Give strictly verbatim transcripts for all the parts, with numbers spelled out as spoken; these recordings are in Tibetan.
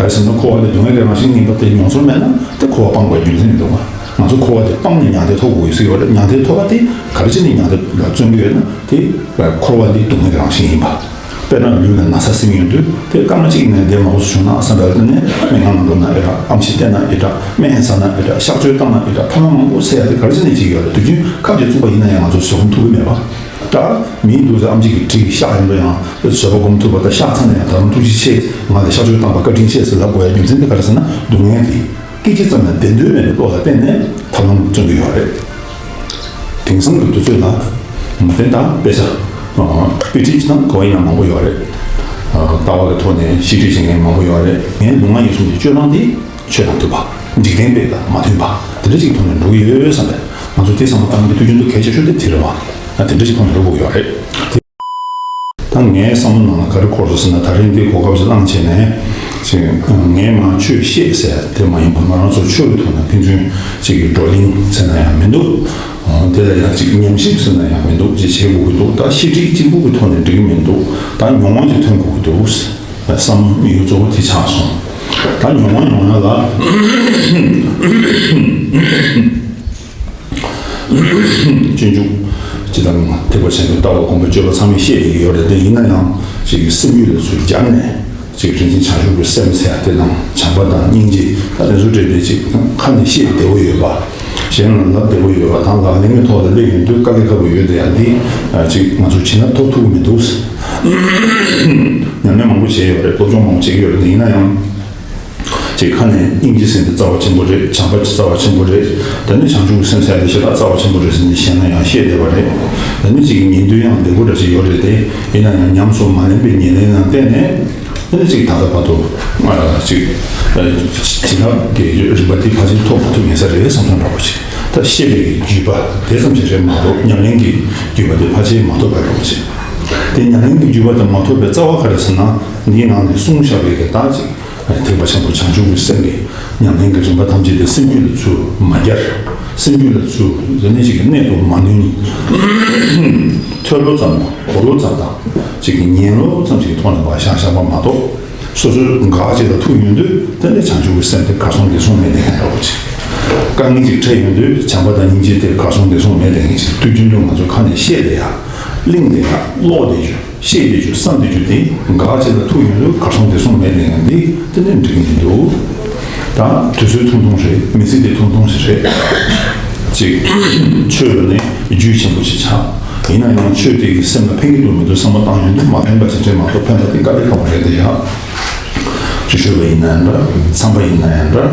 ག་རེ་ཟེར་ན་འཁོར་བ་ལས་སྡུག་བསྔལ་གྱི་རང་བཞིན་ཡིན་པ་དེ་མྱོང་ཚོར་མེད་ན་དེ་འཁོར་བ་སྤང་དགོས་རྒྱུ་མཚན་མི་འདུག་བ། ང་ཚོ་འཁོར་བ་དེ་སྤངས་ནས་མྱང་འདས་ཐོབ་དགོས་ཟེར་ཡོད་རེད། མྱང་འདས་ཐོབ་པ་དེ་ག་རེ་བྱས་ནས་མྱང་འདས་ལ་བརྩོན་གྱི་ཡོད་ན་དེ་འཁོར་བ་དེ་སྡུག་བསྔལ་གྱི་རང་བཞིན་ཡིན་པ། དཔེར་ན་ལུས་ལ་ན་ཚ་ཟིན་ཡོང་དུས་དེ་སྐར་མ་གཅིག་ནས་བདེ་མང་པོ་བྱུང་ན་བསམ་པའི་སྟེང་ནས་སྨན་ཁང་ནང་འགྲོ་ན་ཨེ་དྲག་ཨེམ་ཆི་བསྟེན་ན་ཨེ་དྲག་སྨན་ཟ་ན་ཨེ་དྲག་ཕྱག་མཆོད་བཏང་ན་ཨེ་དྲག་ཐབས་ལམ་མང་པོ་ཟེར་ཡ་དེ་ག་རེ་བྱས་ནས་བྱེད་ཀྱི་ཡོད་རེད། དུས་རྒྱུན་ཁབ་ཀྱིས་བཙུགས་པ་ཡིན་ན་ཡང་ང་ཚོ་བཟོད་སྒོམ་ཐུབ་ཀྱི་མེད་པ། ད་མིའི་འདུག་ཟེར་ཨམ་ཆི་གིས་བྲིས་ཤག་ཡིན་པ་ཡང་བཟོད་པ་སྒོམ་ཐུབ་པ་དང་ཤག་ཚ་ནས་ཡང་ད་རུང་ཐུགས་རྗེ་ཆེ། ང་ལ་ཤག་བཅོས་བཏང་བ་བཀའ་དྲིན་ཆེ་ཟེར་ལབ་དགོས་ཡ་རྒྱུ་མཚན་དེ་ག་རེ་ཟེར་ན་སྡུག་བསྔལ་དེ་སྐད་ཅིག་ཙམ་ཡང་བདེ་འདོད་མེད་པའི་བློ་ལ་བརྟེན་ནས་ཐབས་ལམ་བརྩོན་གྱི་ཡོད་རེད། དེང་སང་གི་དུས་ཚོད་ལ་མ་བརྟེན་དང་དཔེ་ཆ་དཔེ་ཁྲིད་ཀྱི་ནང་གོ་ཡིན་ན་མང་པོ་ཡོད་རེད། ལྟ་བ་གི་ཐོག་ནས་ཤེས་ཁྲིད་བྱེད་མཁན་མང་པོ་ཡོད་རེད། ངས་ལུས་ངག་ཡིད་གསུམ་གྱི་སྤྱོད་ལམ་དེ་ཆོས་དང་མཐུན་པ། འཇིག་རྟེན་པའི་དང་མ་མཐུན་པ་དེ་འདྲ་ཅིག་ཐོག་ནས་འགྲོ་གི་ཡོད་བསམ་པས་ང་ཚོ་དེ་བསམ་བློ་བཏང་རྒྱུ་དུས་རྒྱུན་དུ་གལ་ཆེ་ཤོས་དེ་དེ་རེད་བ། དེ་འདྲ་ཅིག་ཐོག་ནས་འགྲོ་དགོས་ཀྱི་ཡོད་རེད། ད་ངའི་བསམ་བློ་ནང་ལ་ག་རེ་འཁོར་སོང་ཟེར་ན་ད་རིང་འདི་གོ་སྐབས་ཤིག་བླངས་བྱས་ནས་ཅིག་ངས་མ་ཆོས་བཤད་ཟེར་དེ་མ་ཡིན་པ་ང་རང་ཚོ་ཆོས་ཀྱི་ཐོག་ནས་ཕན་ཚུན་ཅིག་བགྲོ་གླེང་ཟེར་ན་ཡང་མི་འདུག་དེ་ལ་ཡང་ཅིག་ཉམས་ཞིབ་ཟེར་ན་ཡང་མི་འདུག་ཅིག་བྱེད་དགོས་ཀྱི་འདུག་ད་ཤེས་སྒྲིག་གཅིག་པུ་གི་ཐོག་ནས་འགྲིག་གི་མི་འདུག་ད་མྱོང་བ་ཅིག་ཐོན་དགོས་ཀྱི་འདུག་བསམ་བློ་ཡོད་གཙོ་བོ་དེ་ཆགས་སོང་། ད་མྱོང་བ་མྱོང་ཡ་ལ། སྤྱོད་འཇུག་ཅི་དང་ཐེག་པ་ཆེན་པོའི་ལྟ་བ་སྒོམ་པ་སྤྱོད་པ་ཚང་མས་བཤད་བསྡད་ཀྱི་ཡོད་རེད་དེ། ཡིན་ན་ཡང་ཅིག་སེམས་རྒྱུད་ལ་ཚུར་སྦྱར་ནས་ཅིག་རིན་ཆེན་བྱང་ཆུབ་ཀྱི་སེམས་ཟེར་ཡ་དེ་དང་བྱམས་པ་དང་སྙིང་རྗེ་ད་དེ་ཚོ་འདྲ་དེ་ཅིག་ཁ་ནས་བཤད་བདེ་པོ་ཡོད་པ། གཞན་ལ་ལབ་བདེ་པོ་ཡོད་པ་དང་ལག་ལེན་གྱི་ཐོག་ལ་སླེབས་ཡོང་དུས་དཀའ་ལས་ཁག་པོ་ཡོད་དེ་ཡ་འདི་ཅིག་ང་ཚོ་བྱིན་རླབས་ཐོབ་ཐུབ་ཀྱི་མི་འདུག་ཉམས་ལེན་མང་པོ་བྱས་ཡོད་རེད། སློབ་སྦྱོང་མང་པོ་བྱེད་ཀྱི་ཡོད་རེད་དེ། ཡིན་ན་ཡང་། ཅིག་ཁ་ནས་སྙིང་རྗེ་ཟེར་འདི་རྩ་བ་ཆེན་པོ་རེད། བྱམས་པ་རྩ་བ་ཆེན་པོ་རེད། ད་ནི་བྱང་ཆུབ་ཀྱི་སེམས་ཟེར་འདི་ཞེ་དྲག་རྩ་བ་ཆེན་པོ་རེད་ཟེར་ནས་བཤད་ན་ཡང་བཤད་བདེ་བ་རེད། ད་ནི་ཅིག་ཉན་དུས་ཡང་བདེ་པོ་འདྲ་ཞིག་ཡོད་རེད་དེ། ཡིན་ན་ཡང་ཉམས་སུ་མ་ལེན་པའི་ཉེར་ལེན་ལ་བརྟེན་ནས་ད་ནི་ཅིག་ད་ལྟ་བར་དུ་ང་ཅིག་བྱིན་རླབས་ཀྱི་རིམ་པ་འདི་ཕལ་ཆེར་ཐོབ་མ་ཐུབ་ཡིན་ས་རེད་བསམ་བསམ་འདྲ་པོ་ཅིག་ད་བཤད་པའི་བརྒྱུད་པ་དེ་ཙམ་ཞིག་རེད་མ་གཏོགས་ཉམས་ལེན་གྱི་བརྒྱུད་པ་དེ་ཕལ་ཆེར་མ་ཐོབ་པ་འདྲ་པོ་ཅིག་དེ་ཉམས་ལེན་གྱི་བརྒྱུད་པ་དེ་མ་ཐོབ་པའི་རྩ་བ་ག་རེ་ཟེར་ན་འདིའི་ནང་ནས་གསུངས་བཞག་པའི་གི་ད་ཅིག་ཐེག་པ་ཆེན་པོ་བྱང་ཆུབ་ཀྱི་སེམས་ཀྱི་ཉམས་ལེན་གྱི་རིམ་པ་ཐམས་ཅད་དེ་སེམས་རྒྱུད་ལ་ཚུར་མ་སྦྱར། སེམས་རྒྱུད་ལ་ཚུར་དེ་ནས་ཅིག་གི་གནད་དུ་མ་བསྣུན། ཐོས་ལོ་ཙམ་དང་གོ་ལོ་ཙམ་དང་ཅིག་གི་ཉན་ལོ་ཙམ་ཅིག་གི་ཐོག་ནས་ཕར་བཞག་བཞག་པ་མ་གཏོགས་སོ་སོའི་འགག་ཅིག་ལ་ཐུག་ཡོང་དུས་དེ་ནས་བྱང་ཆུབ་ཀྱི་སེམས་དེ་གར་སོང་འདིར་སོང་མེད་བསྡད་མཁན་འདྲ་པོ་ཅིག་དཀའ་ངལ་ཅིག་འཕྲད་ཡོང་དུས་བྱམས་པ་དང་སྙིང་རྗེ་དེ་གར་སོང་འདིར་སོང་མེད་བསྡད་མཁན་ཅིག་དུས་རྒྱུན་དུ་ང་ཚོ་ཁ་ནས་བཤད་བསྡད་ཡ། གླེང་བསྡད་ཡ། ཀློག་བསྡད་རྒྱུ། བཤད་བསྡད་རྒྱུ། བསམ་བསྡད་རྒྱུ་དེ་འགག་ཅིག་ལ་ཐུག་ཡོང་དུས་གར་སོང་འདིར་སོང་མེད་བསྡད་མཁན་འདི་དེ་ནས་འགྲིག་གི་མི་འདུག་ད་དུས་ཚོད་ཐུང་ཐུང་རེད། མི་ཚེ་འདི་ཐུང་ཐུང་ཞིག་རེད། ཅིག་ཆོས་ལ་ནི་རྒྱུས་ཆེན་པོ་ཞིག་ཆགས། ཡིན་ན་ཡང་ཆོས་དེ་གིས་སེམས་ལ་ཕན་གྱི་འདུག་མི་འདུག་བསམ་བློ་བཏང་ཡོང་དུས་མ་ཕན་པ་ཞིག་རེད་མ་གཏོགས་ཕན་པ་དེ་དཀའ་ལས་ཁག་པོ་རེད་དེ་ཡ། ཆོས་ཞུ་བ་ཡིན་ན་ཡང་འདྲ། འཚམས་པ་ཡིན་ན་ཡང་འདྲ།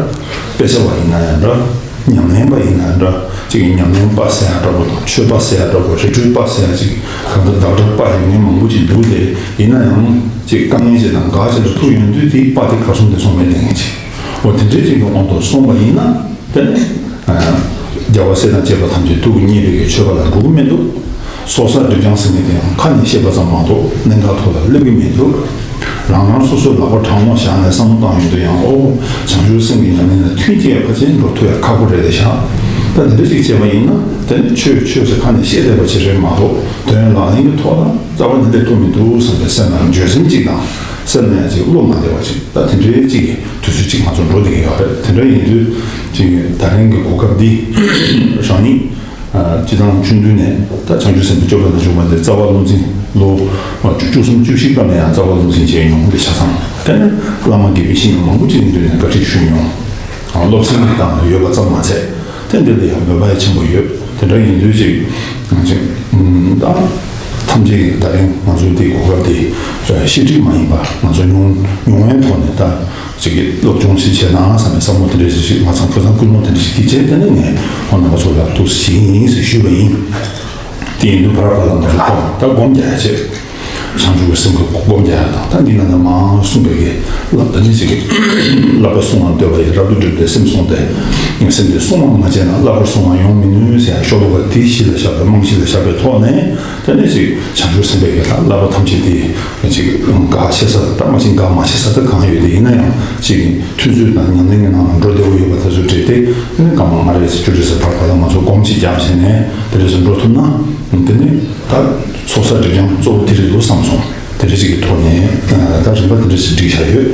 དཔེ་ཆ་བ་ཡིན་ན་ཡང་འདྲ། ཉམས་ལེན་པ་ཡིན་ན་འདྲ། གཅིག་གིས་ཉམས་ལེན་པ་ཟེར་ཡ་འདྲ་པོ་དང་ཆོས་པ་ཟེར་ཡ་འདྲ་པོ་རི་ཁྲོད་པ་ཟེར་ཡ་གཅིག་གང་ལྟར་བདག་སྒྲ་པ་ཡོད་མཁན་མང་པོ་ཅིག་འདུག་དེ་ཡིན་ན་ཡང་གཅིག་དཀའ་ངལ་ཅིག་དང་འགག་ཅིག་ལ་ཐུག་ཡོང་དུས་དེའི་པ་དེ་གར་སོང་འདིར་སོང་མེད་བསྡད་མཁན་ཅིག་འོ་དེ་འདྲའི་ཅིག་གི་དབང་དུ་སོང་བ་ཡིན་ན་དེ་ནི་རྒྱལ་བ་སྲས་དང་བཅས་པ་ཐམས་ཅད་ཐུགས་ཀྱིས་མཉེས་པའི་གི་ཆོས་པ་ལ་འགྲོ་གི་མི་འདུག་ཚོགས་བསགས་སྒྲིབ་སྦྱང་ཟེར་མཁན་དེ་ཡང་ཁ་ནས་བཤད་པ་ཙམ་མ་གཏོགས་གནད་འགག་ཐོག་ལ་སླེབས་ཀྱི་མི་འདུག་རང་རང་སོ་སོའི་ལག་པ་དྲང་མོ་བཞག་ནས་བསམ་བློ་བཏང་ཡོང་དུས་ཡང་ཨོ། བྱང་ཆུབ་སེམས་ཀྱི་ཉམས་ལེན་ལ་མཐུན་རྐྱེན་ཕལ་ཆེར་འགྲོ་ཐུབ་ཡ་ཁག་པོ་རེད་ཤག་ད་འདི་འདྲ་ཞིག་བྱས་པ་ཡིན་ན་དེ་ནི་ཆོས་ཆོས་ཟེར་ཁ་ནས་བཤད་བསྡད་པ་ཅིག་རེད་མ་གཏོགས་དོན་ལག་ལེན་གྱི་ཐོག་ལ་རྩ་བ་ནས་སླེབས་ཐུབ་མི་འདུག་བསམ་པའི་སེམས་ལ་འགྱོད་སེམས་ཅིག་དང་སེམས་ནས་ཅིག་བློ་མ་བདེ་བ་ཅིག་ད་དེ་འདྲའི་ཅིག་གི་དུས་ཚོད་ཅིག་ང་ཚོ་འགྲོ་བསྡད་ཀྱི་ཡོད་རེད། དེ་འདྲ་ཡིན་དུས་ཅིག་ད་རིང་གི་གོ་སྐབས་འདི་རང་ཉིད། སྤྱི་བཏང་ཆུང་དུས་ནས་ད་བྱང་ཆུབ་སེམས་དཔའི་སྤྱོད་པ་ལ་འཇུག་པ་དེ་རྩ་བ་བློ་འཛིན་ལོ་བཅུ་གསུམ་བཅུ་བཞི་སྐབས་ནས་ཡང་རྩ་བ་བློ་འཛིན་བྱས་མྱོང་དེ་ཆ་ཚང་། དེ་ནས་བླ་མ་དགེ་བའི་བཤེས་གཉེན་མང་པོ་ཅིག་མདུན་ནས་བཀའ་ཁྲིད་ཞུས་མྱོང་། སློབ་ཚན་དང་ཡོད་པ་ཙམ་མ་ཚད་དེ་འདི་ལ་ཡང་མོས་པ་ཡང་ཆེན་པོ་ཡོད། དེ་འདྲ་ཡིན་དུས་ཅིག་ཅིག་ད་ཐམས་ཅད་ཀྱིས་ད་རིང་ང་ཚོའི་འདི་གོ་སྐབས་འདི་བཤད་ཁྲིད་མ་ཡིན་པ་ང་ཚོ་མྱོང་མྱོང་བའི་ཐོག་ནས་ད། ཅིག་གིས་སློབ་སྦྱོང་ཞིག་བྱས་ན་བསམ་པའི་བསམ་བློ་དེ་འདྲ་ཞིག་མ་ཚང་ཕུགས་བསམ་ཀུན་སློང་དེ་འདྲ་ཞིག་གིས་བྱས་དེ་ནས་ངས་ཁོང་རྣམ་པ་ཚོ་ལ་ཐུགས་སུ་ཞིག་ཡིན་ཟེར་ཞུས་པ་ཡིན། དེ་ཡིན་དུས་བར་བར་ལ་ང་ཚོ་སྒོམ་ད་སྒོམ་རྒྱག་ཡ་བྱས། བྱང་ཆུབ་ཀྱི་སེམས་ཀྱི་སྒོམ་རྒྱག་ཡ་དང་ད་འདི་ན་ད་མང་གསུངས་པའི་གི་བསླབ་ད་ནི་ཅིག་གིས་བསླབ་པ་སྲུང་བར་འདོད་པ་ཡི་རབ་ཏུ་བསྒྲིབས་པའི་སེམས་བསྲུང་སྟེ། སེམས་དེ་སྲུང་བར་མ་བྱས་ན་བསླབ་པར་སྲུང་བ་ཡོང་མི་ནུས་ཟེར་ཡ་ཤོ་ལོ་ཀ་དེའི་གཞི་ལ་བཞག་པའི་རྨང་གཞི་ལ་བཞག་པའི་ཐོག་ནས། དེ་ནས་ཅིག་བྱང་ཆུབ་སེམས་དཔའི་གི་ལ་བསླབ་པ་ཐམས་ཅད་དེ་ཅིག་འགག་ཆེ་ས་དང་མ་ཅིག་འགག་མ་ཆེ་ས་དེ་གང་ཡོད་དེ་ཡིན་ན་ཡང་ཅིག་ཐུན་ཚོད་དང་ཉམས་ལེན་གྱི་ནང་ལ་འགྲོ་བདེ་བོ་ཡོད་པ་དེ་ཚོ་བྲིས་ཏེ་དེ་ནས་སྐར་མ་ལྔ་རེ་ཙམ་བཅུ་རེ་ཙམ་བར་བར་ལ་ང་ཚོ་སྒོམ་ཅིག་རྒྱབ་བྱས་ནས་དེ་རེ་ཙམ་འགྲོ་ཐུབ་ན་དེ་ནས་ད་ཚོགས་བསགས་སྒྲིབ་སྦྱང་གཙོ་བོ་དེ་རེད་འདུག་བསམ་སོང་། དེ་རེ་ཅིག་གི་ཐོག་ནས་ད་རིམ་པ་དེ་འདྲ་ཞིག་བསྒྲིགས་བཞག་ཡོད།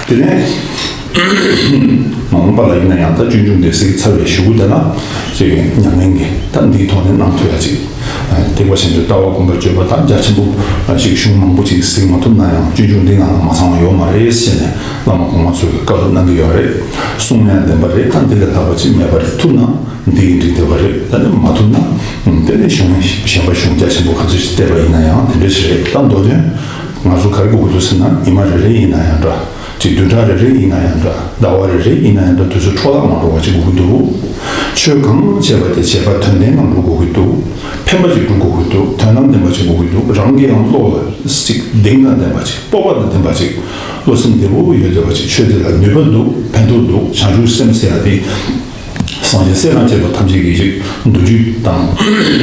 དེ་ནས་མ་འོངས་པ་ལ་ཡིན་ན་ཡང་ད་སྤྱོད་འཇུག་འདི་གཟིགས་ཚར་བའི་གཞུག་གུ་དེ་ལ་ཅིག་ཉམས་ལེན་གྱི་ད་འདིའི་ཐོག་ནས་གནང་ཐུབ་ཡ་ཅིག་ཐེག་པ་ཆེན་པོའི་ལྟ་བ་སྒོམ་པ་སྤྱོད་པ་དང་རྒྱ་ཆེན་པོ་ཞིག་གཞུང་མང་པོ་ཅིག་གཟིགས་མ་ཐུབ་ན་ཡང་སྤྱོད་འཇུག་འདི་ང་ལ་མ་ཚང་བ་ཡོད་མ་རེད་ཟེར་ནས་བླ་མ་གོང་མ་ཚོས་བཀའ་སློབ་གནང་གི་ཡོད་རེད། གསུང་ཡང་བདེན་པ་རེད། ད་འདི་ལས་ལྷག་པ་ཅིག་མེད་པ་རེད། ཐུབ་ན་འདི་ཡིན་འགྲིག་བསྡད་པ་རེད། ད་ནི་མ་ཐུབ་ན་དེ་ནས་གཞུང་གཞན་པ་གཞུང་རྒྱ་ཆེན་པོ་ག་ཚོད་ཅིག་བལྟས་པ་ཡིན་ན་ཡང་དེ་འདྲ་ཞིག་རེད། ད་མདོ་དོན་ང་ཚོ་ག་རེ་དགོས་ཀྱི་འདུག་ཟེར་ན་ཉི་མ་རེ་རེ་ཡིན་ན་ཡང་འདྲ། ཅིག་བདུན་ཕྲག་རེ་རེ་ཡིན་ན་ཡང་འདྲ། ཟླ་བ་རེ་རེ་ཡིན་ན་ཡང་འདྲ། དུས་ཚོད་འཕྲོ་བརླག་མ་འགྲོ་བ་ཅིག་དགོས་ཀྱི་འདུག་ཆོས་གང་བྱས་པ་དེ་བྱས་པ་དོན་ལྡན་ངང་འགྲོ་དགོས་ཀྱི་འདུག་ཕན་པ་ཅིག་སྒྲུབ་དགོས་ཀྱི་འདུག་དོན་དམ་བདེན་པ་ཅིག་དགོས་ཀྱི་འདུག་རང་གི་ཡང་བློ་ལ་ཅིག་གདེང་དང་ལྡན་པ་ཅིག་སྤོབས་པ་དང་ལྡན་པ་ཅིག་བློ་སེམས་བདེ་པོ་ཡོད་བསྡད་པ་ཅིག་ཆོས་དེ་ལ་ནུས་པ་འདུག་ཕན་ཐོགས་འདུག་བྱང་ཆུབ་སེམས་ཟེར་ཡ་དེ། སངས་རྒྱས་སྲས་དང་བཅས་པ་ཐམས་ཅད་ཀྱིས་ཅིག་མདོ་རྒྱུད་དང་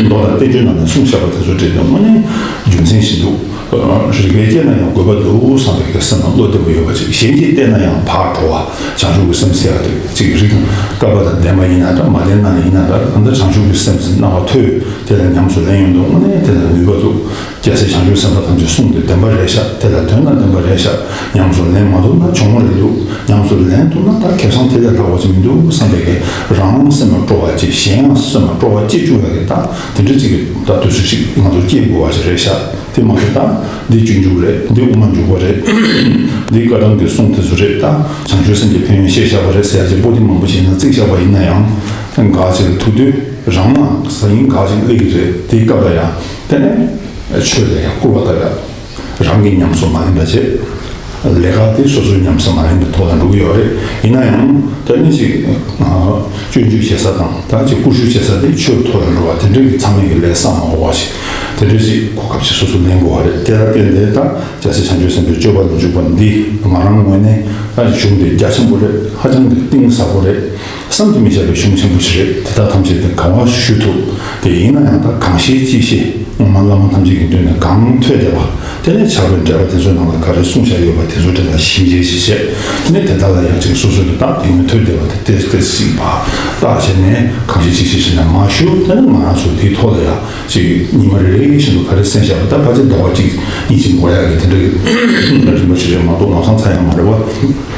མདོ་དང་བསྟན་བཅོས་ནང་ནས་གསུངས་བཞག་པ་དེ་ཚོ་བྲིས་ཏེ་དངོས་གནས་རྒྱུ་མཚན་ཞིག་འདུག་རིགས་པས་དཔྱད་ན་ཡང་དགོས་པ་འདུག་བསམ་པའི་གི་སེམས་ལ་བློ་བདེ་པོ་ཡོད་པ་ཅིག་གཞན་གྱིས་བལྟས་ན་ཡང་ཕར་འགྲོ་བ་བྱང་ཆུབ་ཀྱི་སེམས་ཟེར་བ་དེ་ཅིག་རིགས་དང་བསྐལ་པ་དང་ལྡན་པ་ཡིན་ན་འདྲ་མ་ལྡན་ན་ཡིན་ན་འདྲ་གང་ལྟར་བྱང་ཆུབ་ཀྱི་སེམས་སུ་སྣང་བ་ཐོས་དེ་ལ་ཉམས་སུ་ལེན་ཡོང་དུས་དངོས་གནས་དེ་ལ་ནུས་པ་འདུག་རྒྱལ་སྲས་བྱང་ཆུབ་སེམས་དཔའ་ཐམས་ཅད་གསུངས་ཏེ་བདེན་པ་རེད་ཤག་དེ་ལ་དོན་དང་ལྡན་པ་རེད་ཤག་ཉམས་སུ་ལེན་མ་ཐུབ་ན་གྱོང་མོ་རེད་འདུག་ཉམས་སུ་ལེན་ཐུབ་ན་ད་ཁེ་བཟང་དེ་ལས་ལྷག་པ་ཅིག་མི་འདུག་བསམ་པའི་གི་རང་སེམས་ལ་སྤྲོ་བ་སྐྱེ་གཞན་ཡང་སེམས་ལ་སྤྲོ་བ་སྐྱེ་བཅུག་ཡ་གི་ད་དེ་འདྲ་ཅིག་གི་ད་དུས་ཚོད་ཅིག་ང་ཚོ་སྐྱེལ་དགོས་པ་ཞིག་རེད་ཤག་དེ་མ་གཏོགས་ད་འདི་སྤྱོད་འཇུག་རེད། འདི་དབུ་མ་འཇུག་པ་རེད། འདི་བཀའ་གདམས་ཀྱི་གསུང་དེ་ཚོ་རེད། ད་བྱང་ཆུབ་སེམས་ཀྱི་ཕན་ཡོན་བཤད་བཞག་པ་རེད་ཟེར་ཡ་ཅིག་པོ་ཏི་མང་པོ་ཞིག་ཡིན་ན་བརྩིགས་བཞག་པ་ཡིན་ན་ཡང་འགའ་ཅིག་ལ་ཐུག་དུས་རང་ལ་ཟ་ཡིན་འགའ་ཅིག་སླེབས་ཀྱི་རེད། དེའི་སྐབས་ལ་ཡང་དེ་ནས། ཆོས་ལ་ཡང་སྐུར་བ་བཏབ་ཡག་རང་གི་ཉམས་སུ་མ་ལེན་པ་བྱས། ལས་ཀ་དེ་སོ་སོའི་ཉམས་སུ་མ་ལེན་པའི་ཐོག་ལ་འགྲོ་གི་ཡོད་རེད། ཡིན་ན་ཡང་ད་ནི་ཅིག་སྤྱོད་འཇུག་བྱེད་ས་དང་ད་ཅིག་བཀུར་ཞུ་བྱེད་ས་དེ་ཆོས་ཐོག་ལ་འགྲོ་བ་དེ་འདྲ་གི་ཚང་མས་ཀྱི་ལས་བསམ་མ་འོ་བ་ཞིག་དེ་འདྲ་ཞིག་གོ་སྐབས་ཤིག་སོ་སོ་ལེན་དགོས་བ་རེད། དེ་ལ་བརྟེན་ཏེ་ད་རྒྱལ་སྲས་བྱང་ཆུབ་སེམས་དཔའི་སྤྱོད་པ་ལ་འཇུག་པ་འདི་ང་རང་ངོས་ནས་ད་གཞུང་དེ་རྒྱ་ཆེན་པོ་རེད། ཧ་ཅང་གི་གཏིང་ཟབ་པོ་རེད། བསམ་གྱིས་མི་ཁྱབ་པའི་གཞུང་ཆེན་པོ་ཞིག་རེད། དེ་དག་ཐམས་ཅད་དེ་གང་བ་ཞུ་ཐུབ། དེ་ཡིན་ན་ཡང་ད་གང་ཤེས་ཅི་ཤེས་སྔོན་མ་བླ་མ་ཐམས་ཅད་ཀྱི་མདུན་ནས་གང་ཐོས་བསྡད་པ། དེ་ནས་ཕྱག་དཔེ་འགྲེལ་པ་དེ་ཚོའི་ནང་ལ་ག་རེ་གསུངས་བཞག་ཡོད་པ་དེ་ཚོ་དེ་ལ་ཞིབ་འཇུག་ཅིག་བྱས། དེ་ནས་དེ་དག་ལ་ཡང་ཅིག་སོ་སོ་གི་ད་དེ་སྔོན་ཐོས་བསྡད་པ་དེ་ཏོག་ཙམ་ཅིག་ཕར་བརྟག་བྱས་ནས་གང་ཤེས་ཅི་ཤེས་བྱས་ནས་མར་ཞུ། དེ་ནས་ང་རང་ཚོ་དེའི་ཐོག་ལ་ཡང་ཅིག་ཉི་མ་རེ་རེ་བཞིན་དུ་ག་རེ་གསན་བཞག་པ་ད་ཕལ་ཆེར་ཟླ་བ་གཅིག་གཉིས་ཅིག་འགོར་ཡག་གི་དེ་འདྲ་གི་རིམ་པ་ཞིག་རེད་མ་གཏོགས་ལམ་སང་ཚར་ཡག་མ་རེད་བ།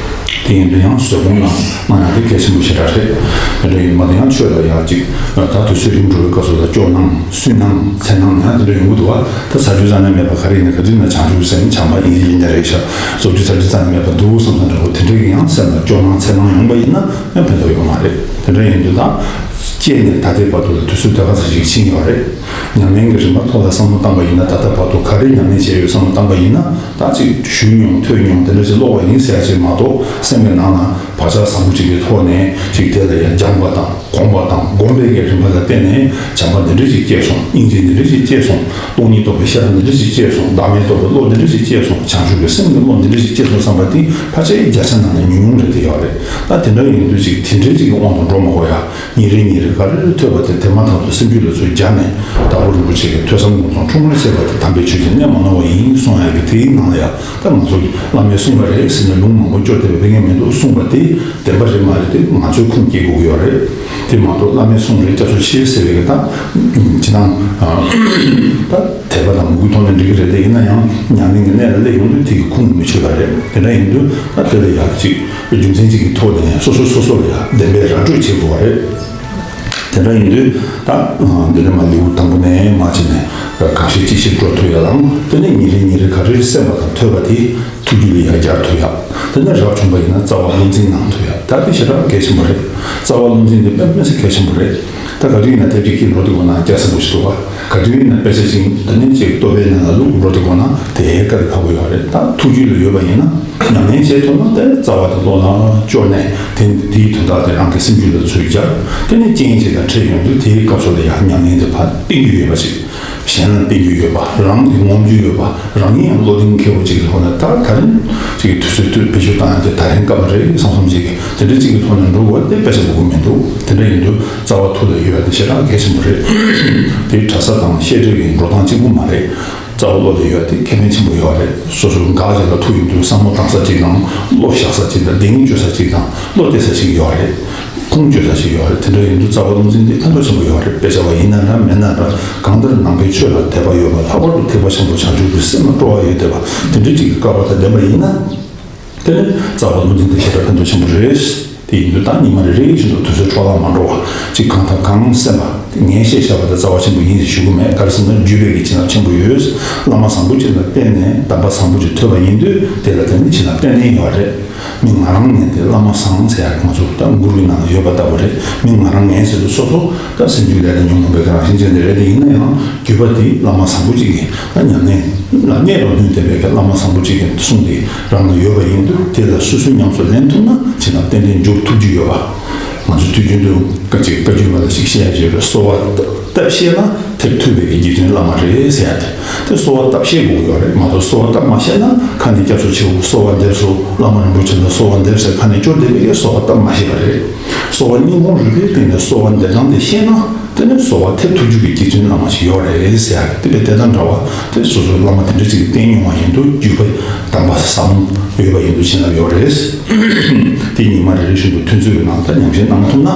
དེ་ཡིན་དུས་ཡང་བཟོད་སྒོམ་ལ་གནང་ཡག་དེ་གལ་ཆེན་པོ་ཞེ་དྲག་རེད། དེ་འདྲ་ཡིན་མ་དེ་ཡང་ཆོས་ལ་ཡག་ཅིག་ད་དུས་ཚོད་རིང་འགྲོ་བའི་སྐབས་སུ་ལ་སྐྱོ་སྣང་སུན་སྣང་འཚེར་སྣང་ཡང་དེ་འདྲ་ཡོང་གི་འདུག་བ། ད་ཟ་རྒྱུ་རྩ་ནས་མེད་པ་ག་རེ་ཡིན་ན་ག་དུས་ན་བྱང་ཆུབ་སེམས་བྱམས་པ་ཡིན་ཡིན་ན་རེད་ཤག་བཟོ་རྒྱུ་ཟ་རྒྱུ་རྩ་ནས་མེད་པ་འདུག་བསམ་བསམ་འདྲ་པོ་དེ་འདྲ་ཡིན་ཡང་སེམས་ལ་སྐྱོ་སྣང་འཚེར་སྣང་ཡོང་པ་ཡིན་ན་ཡང་ཕན་ཐོགས་ཡོད་མ་རེད། དེ་འདྲ་ཡིན་དུས་ད་སྐྱེས་ནས་ད་ལྟའི་བར་དུ་ལ་དུས་ཚོད་ད་ག་ཚོད་ཅིག་ཕྱིན་ཡོད་རེད། ཉམས་ལེན་གྱི་རིམ་པ་ཐོག་ལ་བསམ་བློ་བཏང་པ་ཡིན་ན་ད་ལྟ་བར་དུ་ག་རེ་ཉམས་ལེན་བྱས་ཡོད་བསམ་བློ་བཏང་པ་ཡིན་ན། ད་ཅིག་ཞུས་མྱོང་ཐོས་མྱོང་དེ་འདྲ་ཞིག་ཀློག་པ་ཡིན་ཟེར་ཡ་ཅིག་མ་གཏོགས་སེམས་ཀྱི་ནང་ན་བག་ཆགས་བཟང་པོ་ཅིག་གི་ཐོག་ནས་ཅིག་དེ་ལ་ཡང་སྦྱངས་པ་དང་གོམས་པ་དང་སྒོམ་པའི་གི་རིམ་པ་ལ་བརྟེན་ནས་བྱམས་པ་འདི་འདྲ་ཞིག་སྐྱེས་སོང་། སྙིང་རྗེ་འདི་འདྲ་ཞིག་སྐྱེས་སོང་། སྟོང་ཉིད་རྟོགས་པའི་ཤེས་རབ་འདི་འདྲ་ཞིག་སྐྱེས་སོང་། བདག་མེད་རྟོགས་པའི་བློ་འདི་འདྲ་ཞིག་སྐྱེས་སོང་། བྱང་ཆུབ་ཀྱི་སེམས་ཀྱི་བློ་འདི་འདྲ་ཞིག་སྐྱེས་སོང་བསམ་པ་དེ་ཕལ་ཆེར་བརྒྱ་ཆ་ནང་ནས་ཉུང་ཉུང་རེད་དེ་ཡོད་རེད། ད་དེ་འདྲ་ཡིན་དུས་ཅིག་དེ་འདྲའི་ཅིག་གི་དབང་དུ་འགྲོ་མ་དགོས་ཡ། ཉིན་རེ་ཉིན་རེ་ག་རེ་ཐོས་པ་དེ་དེ་མ་ཐག་ཏུ་སེམས་རྒྱུད་ལ་ཚུར་སྦྱར་ནས་དྭགས་པོ་རིན་པོ་ཆེ་གི་ཐོས་བསམ་སྒོམ་གསུམ་འཁྲུལ་སྣང་ཤེས་པ་དེ་དམ་པའི་ཆོས་ཀྱི་གནད་མ་ནོར་བ་ཡིན་གསུང་ཡ་གི་དེའི་ནང་ལ་ཡ་ད་ང་ཚོ་གི་བླ་མས་གསུངས་པ་རེད་ཟེར་ནས་ལུང་མང་པོ་སྐྱོར་བསྡད་པའི་དཔེ་ངན་མི་འདུག་གསུངས་པ་དེ་བདེན་པ་རེད་མ་རེད་དེ་ང་ཚོས་ཁུངས་སྐྱེལ་དགོས་ཀྱི་ཡོད་རེད། དེ་མ་གཏོགས་བླ་མས་གསུངས་རེད་སྐྱབས་སུ་མཆི་ཟེར་བའི་གི་ད་ཇི་ལྟར་ད་དད་པ་དང་མོས་གུས་ཐོག་ནས་འགྲིག་གི་རེད་དེ་ཡིན་ན་ཡང་ཉམས་ལེན་གྱི་གནས་ལ་སླེབས་ཡོང་དུས་དེ་གི་ཁུངས་མི་ཆོད་པ་རེད། དེ་འདྲ་ཡིན་དུས་ད་དེ་ལ་ཡག་ཅིག་རྒྱུ་མཚན་གཅིག་གི་ཐོག་ནས་སོ་སོ་སོ་སོ་ལ་ཡང་བདེན་པའི་ར་སྤྲོད་བྱེད་དགོས་པ་རེད། དེ་འདྲ་ཡིན་དུས་ད་འདི་ནས་མ་ལེའུ་དང་པོ་ནས་མ་བྱས་ནས་གང་ཤེས་ཅི་ཤེས་འགྲོ་ཐུབ་ཡ་ལའང་དེ་ནས་ཉིན་རེ་ཉིན་རེ་ག་རེ་སེམས་པ་དང་ཐོས་པ་དེ་ཐུགས་རྒྱུད་ལ་ཡང་སྦྱར་ཐུབ་ཡ། དེ་ནས་རབ་བྱུང་པ་ཡིན་ན་རྩ་བ་བློ་འཛིན་གནང་ཐུབ་ཡ། ད་དེ་ཞེ་དྲག་གལ་ཆེན་པོ་རེད། རྩ་བ་བློ་འཛིན་དེ་དཔེ་མི་སྲིད་གལ་ཆེན་པོ་རེད། ད་ག་དུས་ཡིན་ན་དེབ་ཅིག་ཀྱིས་འགྲོ་དུས་གོ་ན་སྐྱ་སེར་པོ་ཞིག་འདུག་ག་ག་དུས་ཡིན་ན་དཔེ་ཆ་ཅིག་ད་ནི་ཅིག་ལྟོ་ཕད་ནང་ལ་བླུགས་འགྲོ་དུས་གོ་ན་དེ་དཀའ་ལས་ཁག་པོ་ཡོད་རེད། ད་ཐུགས་རྒྱུད་ལ་ཡོད་པ་ཡིན་ན་ཉམས་ལེན་བྱེད་ཐུབ་ན་དེ་རྩ་བ་དེ་བློ་ལ་སྐྱོར་ནས་དེ་དེའི་དོན་དག་དེ་རང་གི་སེམས་རྒྱུད་ལ་ཚུར་སྦྱར། དེ་ནས་རྐྱེན་ཅིག་དང་འཕྲད་ཡོང་དུས་དེའི་སྐབས་སུ་ལ་ཡང་ཉམས་ལེན་དེ་ཕར་བསྟེན་རྒྱུ་ཡོད་པ་ཅིག་གཞན་ལ་བསྟན་རྒྱུ་ཡོད་པ། རང་གིས་ངོམ་རྒྱུ་ཡོད་པ། རང་ཉིད་ཡང་བློ་གདེང་འཁེལ་བོ་ཅིག་ལ་ཧོ་ན་ད་ད་རིང་ཅིག་གི་དུས་ཚོད་དུས་བེད་སྤྱོད་བཏང་ཡ་དེ་ད་རིང་སྐབས་རེད་བསམ་བསམ་ཅིག་གི་དེ་འདྲ་ཅིག་གི་ཐོག་ནས་འགྲོ་དགོས་དེ་དཔེ་ཆ་དགོས་ཀྱི་མི་འདུག་དེ་འདྲ་ཡིན་དུས་རྩ་བ་ཐུགས་ལ་ཡོད་ཡ་དེ་ཞེ་དྲག་གལ་ཆེན་པོ་རེད། དེ་གྲྭ་ས་དང་བཤད་གྲྭའི་འགྲོ་སྟངས་གཅིག་པུ་མ་རེད། རྩ་བ་བློ་ལ་ཡོད་ཡ་དེ་ཁེ་ཕན་ཆེན་པོ་ཡོད་རེད། སོ་སོ་འགག་ཅིག་ལ་ཐུག་ཡོང་དུས་བསམ་བློ་བཏང་ས་གཅིག་དང་བློ་བཞག་ས་གཅིག་དང་གདེང་བཅོལ་ས་གཅིག་དང་བློ་གཏད་ས་གཅིག་ཡོད་རེད། ཁུངས་བཅོལ་ས་ཞིག་ཡོད་རེད། དེ་འདྲ་ཡིན་དུས་རྩ་བ་བློ་འཛིན་དེ་ཕན་ཐོགས་ཆེན་པོ་ཡོད་རེད། དཔེ་ཆ་བ་ཡིན་ན་འདྲ་མིན་ན་འདྲ་གང་ལྟར་ནང་པའི་ཆོས་ལ་དད་པ་ཡོད་པ་ལྷག་པར་དུ་ཐེག་པ་ཆེན་པོ་བྱང་ཆུབ་ཀྱི་སེམས་ལ་སྤྲོ་བ་ཡོད་བསྡད་པ་དེ་འདྲ་ཅིག་གི་སྐལ་བ་དང་ལྡན་པ་ཡིན་ན། དེ་ནི་རྩ་བ་ལུང་བསྟན་དེ་ཞེ་དྲག་ཕན་ཐོགས་ཆེན་པོ་རེད། དེ་ཡིན་དུས་ད་ཉི་མ་རེ་རེ་བཞིན་དུ་དུས་ཚོད་འཕྲོ་བརླག་མ་འགྲོ་བ་ཅིག་གང་ཐབས་གང་གསན་པ་དེ་ངས་བཤད་བཞག་པ་དེ་རྩ་བ་ཆེན་པོ་ཡིན་ཞེས་ཞུ་གི་མེད། ག་རེ་ཟེར་ན་བརྒྱུད་པའི་གི་བྱིན་རླབས་ཆེན་པོ་ཡོད། བླ་མ་བཟང་པོ་ཅིག་ལ་བརྟེན་ནས་གདམས་པ་བཟང་པོ་ཅིག་ཐོས་པ་ཡིན་དུས་དེ་ལ་བརྟེན་ནས་བྱིན་རླབས་ཏན་ཏན་ཡོད་རེད། མི་ང་རང་ངས་དེ་བླ་མ་བཟང་ཟེར་ཡག་ང་ཚོ་ད་མགུར་གྱི་ནང་ཡོད་པ་ལྟ་བུ་རེད། མི་ང་རང་ངས་ཟེར་དུས་སོ་སོ་ད་སེམས་རྒྱུད་ལས་ལ་ཉོན་མོངས་པའི་གི་རང་བཞིན་ཅན་དེ་རེད། དེ་ཡིན་ན་ཡང་བརྒྱུད་པ་དེ་བླ་མ་བཟང་པོ་ཅིག་གིས་ད་ཉམས་ལེན་ལ་གནས་པ་ལྷུན་ལྡན་པའི་གི་བླ་མ་བཟང་པོ་ཅིག་གི་གསུང་དེ་རང་ལ་ཡོད་པ་ཡིན་དུས་དེ་ལ་སོ་སོས་ཉམས་སུ་ལེན་ཐུབ་ན་བྱིན་རླབས་ཏན་ཏན་འཇུག་ཐུབ་རྒྱུ་ཡོད་པ། ང་ཚོ་དུས་རྒྱུན་དུ་སྐད་ཅིག་བཀའ་བརྒྱུད་པ་ལ་ཞིག་བཤད་ཡ་ཅིག་ཡོད་རེད། གསོལ་བ་བཏབ་ཤེས་ན་ཐེབས་ཐུབ་པའི་གི་རྗེ་བཙུན་བླ་མ་རེད་ཟེར་ཡ་དེ། དེ་གསོལ་བ་བཏབ་ཤེས་དགོས་ཀྱི་ཡོད་རེད་མ་གཏོགས་གསོལ་བ་བཏབ་མ་ཤེས་ན་ཁ་ནས་སྐྱབས་སུ་མཆིའོ་གསོལ་བ་འདེབས་སོ་བླ་མ་རིན་པོ་ཆེ་ལ་གསོལ་བ་འདེབས་ཟེར་ཁ་ནས་སྐྱོར་བསྡད་པའི་གི་གསོལ་བ་བཏབ་མ་ཤེས་པ་རེད། གསོལ་བ་སྙིང་ཁོང་རུས་པའི་གཏིང་ནས་གསོལ་བ་འདེབས་སྟངས་དེ་ཤེས་ན་དེ་ནས་གསོལ་བ་ཐེབས་ཐུབ་རྒྱུ་གི་རྗེ་བཙུན་བླ་མ་ཞིག་ཡོད་རེད་ཟེར་ཡ་དེ་བས་དེ་དང་འདྲ་བ་དེ་སོ་སོའི་བླ་མ་དེ་འདྲ་ཅིག་གིས་བསྟེན་མྱོང་བ་ཡིན་དུས་བརྒྱུད་པའི་གདམས་པ་ཟབ་མོ་ཡོད་པ་ཡིན་དུས་བྱིན་རླབས་ཡོད་རེད། དེ་ཉི་མ་རེ་རེ་བཞིན་དུ་ཐུན་ཚོད་ཀྱི་ནང་ད་ཉམས་ཞིབ་གནང་ཐུབ་ན།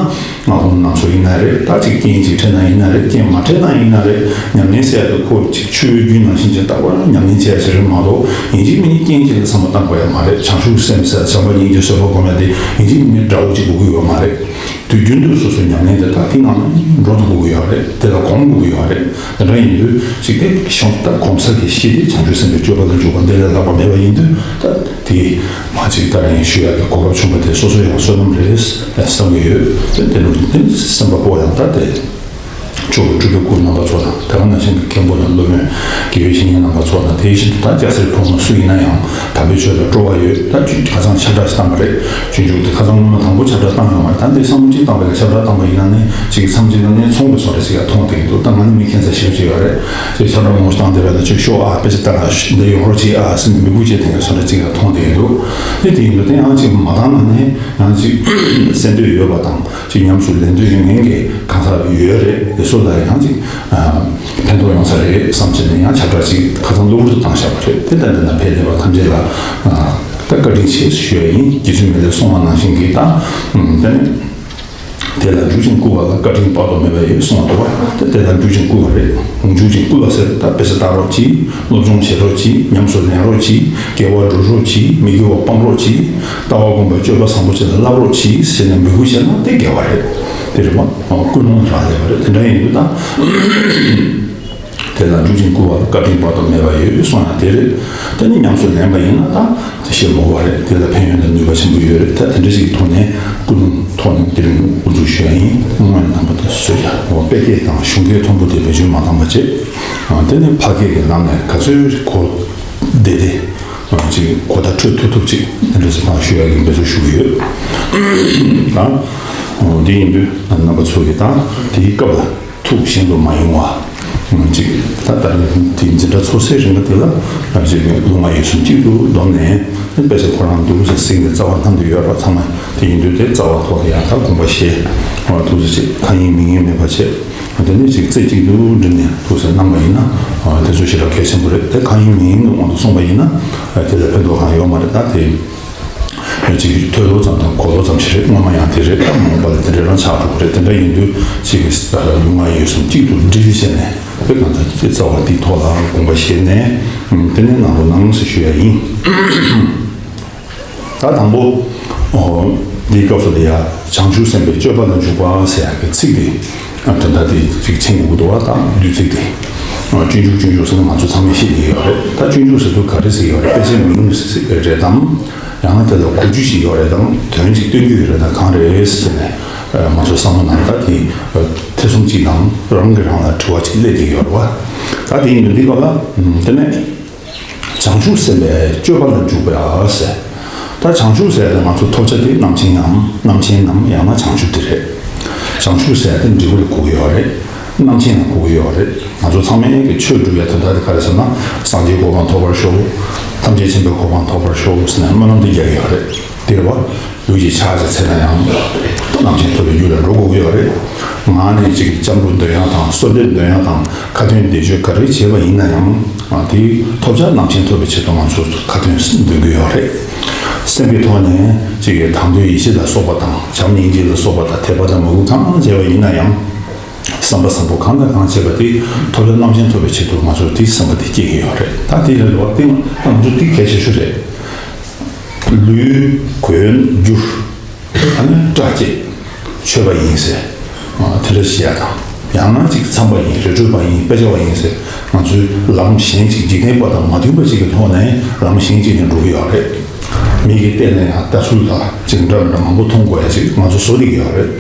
སྔགས་སྒོམ་རྣམ་གསུམ་ཡིན་ན་རེད། ད་ཅིག་རྐྱེན་ཅིག་འཕྲད་ན་ཡིན་ན་རེད། རྐྱེན་མ་འཕྲད་ན་ཡིན་ན་རེད། ཉམས་ལེན་ཟེར་ཡ་དེ་ཁོ་ཅིག་ཆོས་བརྒྱུད་ནང་བཞིན་ཅིག་རྟག་པར་ཉམས་ལེན་བྱེད་ཡ་ཞིག་རེད་མ་གཏོགས་ཡིན་གཅིག་མིན་གཅིག་རྐྱེན་ཅིག་ལ་བསམ་བློ་བཏང་དགོས་ཡ་མ་རེད། བྱང་ཆུབ་སེམས་ཟེར་བྱམས་པ་སྙིང་རྗེ་བཟོད་པ་སྒོམ་ཡ་དེ་ཡིན་གཅིག་མིན་གཅིག་འདྲ་བོ་ཅིག་དགོས་ཀྱི་ཡོད་མ་རེད། དུས་རྒྱུན་དུ་སོ་སོའི་ཉམས་ལེན་དེ་དག་དེ་ནང་འགྲོ་དགོས་ཀྱི་ཡོད་རེད། དེ་ལ་གོམས་དགོས་ཀྱི་ཡོད་རེད། དེ་འདྲ་ཡིན་དུས་ཅིག་དེ་ཤོང་ད་གོམས་ས་གི་གཞི་དེ་བྱང་ཆུབ་སེམས་དཔའི་སྤྱོད་པ་ལ་འཇུག་པ་འདི་ལས་ལྷག་པ་མེད་པ་ཡིན་དུས་ད་དེ་མ་ཅིག་ལྟར་ཡིན་ཞུ་ཡག་གི་གོ་སྐབས་བྱུང་བ་དེ་སོ་སོ་ཡང་བསོད་ནམས་རེད་བསམ་གྱི་ཡོད། དེ་དེ་ནོར་དེ་སེམས་པ་པོ་ཡང་ད་དེ་ཆོས་ཀྱི་སྤྲུལ་པའི་སྐུ་རྣམ་པ་ཚོ་དང་དེ་ག་ནང་བཞིན་གྱི་མཁན་པོ་དང་སློབ་དཔོན་དགེ་བའི་བཤེས་གཉེན་རྣམ་པ་ཚོ་དང་དེ་བཞིན་དུ་ད་སྐྱ་སེར་ཕོ་མོ་སུ་ཡིན་ན་ཡང་དམ་པའི་ཆོས་ལ་སྤྲོ་བ་ཡོད། ད་ཁ་སང་ཁྱབ་བསྒྲགས་ཤིག་བཏང་བ་རེད། སྤྱོད་འཇུག་དེ་ཁ་སང་སྔོན་མ་དང་པོ་ཁྱབ་བསྒྲགས་བཏང་ཡོད་མ་རེད། ད་འདི་སང་ཉིན་གཅིག་བཏང་བ་ལ་ཁྱབ་བསྒྲགས་བཏང་བ་ཡིན་ན་ནི་ཅིག་མཚམས་ཅིག་ན་ནི་ཚོང་གི་བཟོ་འདྲ་ཞིག་ཡང་མཐོང་བསྡད་ཀྱི་འདུག་ད་ང་ནི་མི་ཁྱད་མཚར་ཞེ་པོ་ཅིག་ཡོད་རེད། ཅིག་ཁྱབ་བསྒྲགས་མང་པོ་ཞིག་བཏང་བསྡད་པ་ལ་ཅིག་ཤོག་ཨ་དཔེ་ཆ་ལྟ་ཨ་འདི་ཡོང་རོགས་གྱིས་ཨ་ཟེར་ནས་འབོད་སྐུལ་བྱས་དེ་འདྲ་བཟོ་འདྲ་ཅིག་ཡང་མཐོང་བསྡད་ཀྱི་འདུག་དེ་དེ་ཡིན་དུས་དེ་ཡང་ཅིག་མ་བཏང་ན་ནི་ཡང་ཅིག་གསན་འདོད་ཡོད་པ་དང་ཅིག་ཉམས་སུ་ལེན་འདོད་ཡོད་མཁན་གྱི་གང་ཟག་ཡོད་རེད། དེ་ཚོ་ལ་ཡང་ཅིག་ཕན་ཐོགས་ཡོང་ས་རེད་བསམ་བྱས་ནས་ཡང་ཁྱབ་བསྒྲགས་ཅིག་ཁ་སང་གློ་བུར་དུ་བཏང་བཞག་པ་རེད། དེ་ལྟར་འདི་ན་ཕེབས་བསྡད་པ་ཐམས་ཅད་ལ་ད་བཀའ་དྲིན་ཆེ་ཞུ་ཡ་ཡིན། རྗེ་བཙུན་མི་ལས་གསུངས་པ་ནང་བཞིན་གྱི་ད་དེ་ནི་དེ་ལ་འཇུག་ཅིང་བསྐུལ་བ་ལ་བཀའ་དྲིན་དཔག་ཏུ་མེད་པ་ཡོད་གསུངས་པ་འདུག་བ། དེ་དེ་ལ་འཇུག་ཅིང་བསྐུལ་བ་རེད། འཇུག་ཅིང་བསྐུལ་བ་ཟེར་ད་དཔེ་ཆ་ལྟ་རོགས་གྱིས། སློབ་སྦྱོང་བྱེད་རོགས་གྱིས། ཉམས་སུ་ལེན་རོགས་གྱིས། དགེ་བ་སྒྲུབ་རོགས་གྱིས། མི་དགེ་བ་སྤང་རོགས་གྱིས། ལྟ་བ་སྒོམ་པའི་སྤྱོད་པ་བཟང་པོ་ཅིག་ལ་བསླབ་རོགས་གྱིས་ཟེར་ནས་འབོད་སྐུལ་བྱས་ན་དེ་དགེ་བ་རེད། དེ་རེད་མ། སྐུལ་སློང་རག་ལས་པ་རེད། དེ་འདྲ་ཡིན་དུས་ད། དེ་ལ་འཇུག་ཅིང་བསྐུལ་བ་ལ་བཀའ་དྲིན་དཔག་ཏུ་མེད་པ་ཡོད་གསུངས་ཡང་དེ་རེད། དེ་ནི་ཉམས་སུ་ལེན་པ་ཡིན་ན་ད་དེ་ཞེ་མོ་བ་རེད། དེ་ལ་ཕན་ཡོན་དང་ནུས་པ་ཆེན་པོ་ཡོད་རེད། ད་དེ་འདྲ་ཞིག་གི་ཐོག་ནས་ཀུན་སློང་ཐོག་ནས་དེ་རིང་དབུ་འཛུགས་ཞུ་ཡ་ཡིན། སྔོན་ནས་དང་པོ་དེ་བཟོས་ཀྱང་འོ་དཔེ་སྐད་དང་གཞུང་སྐད་མཐོན་པོ་དེ་བེད་སྤྱོད་མ་བཏང་བ་བྱས། དེ་ནི་ཕ་སྐད་ཀྱི་ལམ་ནས་ག་ཚོད་གོ་བདེ་བདེ་ཅིག་གོ་བརྡ་འཕྲོད་ཐུབ་ཐུབ་ཅིག་དེ་འདྲ་ཞིག་ཕར་ཞུ་ཡ་གི་འབད་རྩོལ་ཞུ་གི་ཡོད། ད་འོ་དེ་ཡིན་དུས་རྣམ་པ་ཚོ་གིས་ད་དེའི་སྐབས་ལ། ཐུགས་ཞན་དུ་མ་ཡོང་བ། གཅིག་ད་ལྟ་དེའི་འཛིན་གྲྭ་ཚོགས་སའི་རིང་ག་དེ་ལ་ང་ཚོས་ལུས་ངག་ཡིད་གསུམ་གཅིག་ཏུ་བསྡོམས་ནས་དཔེ་ཆ་ཁོ་རང་འདུག་ཟེར་ཟིན་ཏེ་རྩ་བ་ནང་དུ་ཡོད་པ་ཚང་མ་དེ་ཡིན་དུས་དེ་རྩ་བ་ཐོག་ལ་ཡང་དག་དགོངས་པ་བཞེས། འོ་ཐུགས་རྗེ་ཆེ། ཁ་ཡེངས་མིག་ཡེངས་མེད་པ་བྱས། དེ་ནས་ཅིག་རྩེ་གཅིག་ཏུ་སྒྲིལ་ནས་ཐུགས་སེམས་གནང་བ་ཡིན་ན་དེ་ཚོ་ཞེ་དྲག་གལ་ཆེན་པོ་རེད། དེ་ཁ་ཡེངས་མིག་ཡེངས་ཀྱི་དབང་དུ་སོང་བ་ཡིན་ན་དེ་ལ་ཕན་ཐོགས་གང་ཡོད་མ་རེད། ད་དེ། ཅིག་ཐོས་ལོ་ཙམ་དང་གོ་ལོ་ཙམ་ཞིག་རེད། སྔོན་མ་ཡང་དེ་རེད། ད་མ་འོངས་པ་ལ་དེ་འདྲ་རང་ཆགས་འགྲོ་གི་རེད། དེ་འདྲ་ཡིན་དུས་ཅིག་ལུས་ངག་ཡིད་གསུམ་གཅིག་ཏུ་སྒྲིལ་བྱས་ནས་དཔེ་གང་ལྟར་ཅིག་རྩ་བ་འདིའི་ཐོག་ལ་དགོངས་པ་བཞེས་ནས་དེ་ནས་གནང་རོགས་གནང་ཞེས་ཞུ་ཡ་ཡིན། ད་དང་པོ་འདིའི་སྐབས་སུ་ལ་ཡ་བྱང་ཆུབ་སེམས་དཔའི་སྤྱོད་པ་ལ་འཇུག་པ་ཟེར་ཡ་གི་ཚིག་དེ་དོན་དག་དེ་ཅིག་མཚན་དགོས་ཀྱི་འདུག་བ། ད་བསྡུས་ཚིག་དེ་སྤྱོད་འཇུག་སྤྱོད་འཇུག་ཟེར་ན་ང་ཚོ་ཚང་མས་ཤེས་ཀྱི་ཡོད་རེད། ད་སྤྱོད་འཇུག་ཟེར་དུས་ག་རེ་ཟེར་ཡོད་རེད། དཔེ་ཆའི་མིང་རེད་དམ། ཡང་ན་དེ་ལ་གོ་རྒྱུ་ཞིག་ཡོད་རེད་དམ། དོན་ཅིག་སྟོན་རྒྱུ་ཡོད་རེད་དམ། གང་རེད་ཟེར་ནས་ང་ཚོའི་བསམ་བློ་ནང་ད་དེ་ཐེ་ཚོམ་ཅིག་དང་རང་གིས་རང་ལ་དྲི་བ་ཅིག་སླེབས་བསྡད་ཡོད་རེད་བ། ད་དེ་ཡིན་དུས་འདི་སྐབས་ལ་དེ་ནས་བྱང་ཆུབ་སེམས་དཔའི་སྤྱོད་པ་ལ་འཇུག་པ་ཟེར། ད་བྱང་ཆུབ་ཟེར་ཡ་ལ་ང་ཚོ་ཐོབ་བྱ་དེ་རྣམ་མཁྱེན་ནམ་རྣམ་མཁྱེན་ནམ་ཡང་ན་བྱང་ཆུབ་དེ་རེད། བྱང་ཆུབ་ཟེར་ཡ་དེ་འབྲས་བུ་ལ་གོ་གི་ཡོད་རེད། རྣམ་མཁྱེན་ལ་གོ་གི་ཡོད་རེད། ང་ཚོ་ཚང་མས་ཀྱི་ཆོས་སྒྲུབ་ཡ་དོན་དག་དེ་ག་རེ་ཟེར་ན་སངས་རྒྱས་གོ་འཕང་ཐོབ་པར་ཤོག་ཐམས་ཅད་མཁྱེན་པའི་གོ་འཕང་ཐོབ་པར་ཤོག་ཟེར་ནས་སྨོན་ལམ་དེ་རྒྱག་གི་ཡོད་རེད། དེ་རེད་བ། ལུས་ཀྱི་ཕྱག་ཅིག་འཚལ་ན་ཡང་རྣམ་མཁྱེན་ཐོབ་པའི་རྒྱུ་ལ་འགྲོ་དགོས་ཀྱི་ཡོད་རེད། ངག་ནས་ཅིག་སྐྱབས་འགྲོ་འདོན་ཡ་དང་གསོལ་འདེབས་འདོན་ཡ་དང་ཁ་ཏོན་བཟླས་བརྗོད་ག་རེ་བྱས་པ་ཡིན་ན་ཡང་དེའི་ཐོབ་བྱ་རྣམ་མཁྱེན་ཐོབ་པའི་ཆེད་དུ་ང་ཚོས་ཁ་ཏོན་འདོན་གྱི་ཡོད་རེད། སེམས་ཀྱི་ཐོག་ནས་ཅིག་དང་དོན་ཡིད་བྱེད་ལ་སོགས་པ་དང་བྱམས་སྙིང་རྗེ་ལ་སོགས་པ་དང་དད་པ་དང་མོས་གུས་གང་བྱས་པ་ཡིན་ན་ཡང་། བསམ་པ་བཟང་པོ་གང་དང་གང་བྱས་པ་དེ་ཐོབ་བྱ་རྣམ་མཁྱེན་ཐོབ་པའི་ཆེད་དུ་ང་ཚོར་དེའི་བསམ་པ་དེ་སྐྱེ་གི་ཡོད་རེད། ད་དེ་ལས་ལོག་སྟེ་ང་ཚོ་དེ་གལ་ཆེ་ཤོས་རེད། ལུས་གོས་གྱུར། ཨ་ནི་སྐྲ་བཅད། མཆོད་པ་ཡིན་ཟེར། ཨ་དེ་འདྲ་བཤད་ཡ་དང་། ཡང་ན་ཅིག་མཚམས་པ་ཡིན། རི་ཁྲོད་པ་ཡིན། དཔེ་ཆ་བ་ཡིན་ཟེར། ང་ཚོའི་ལམ་གཞན་ཅིག་འཇིག་རྟེན་པ་དང་མ་མཐུན་པ་ཅིག་གི་ཐོག་ནས་ལམ་གཞན་ཅིག་ནས་འགྲོ་གི་ཡོད་རེད། མིག་གིས་བལྟས་ན་ཡང་ལྟ་ཚུལ་དང་ཅིག་འདྲ་མི་འདྲ་མང་པོ་མཐོང་དགོས་ཡ་ཅིག་ང་ཚོ་བཟོ་བསྡད་ཀྱི་ཡོད་རེད།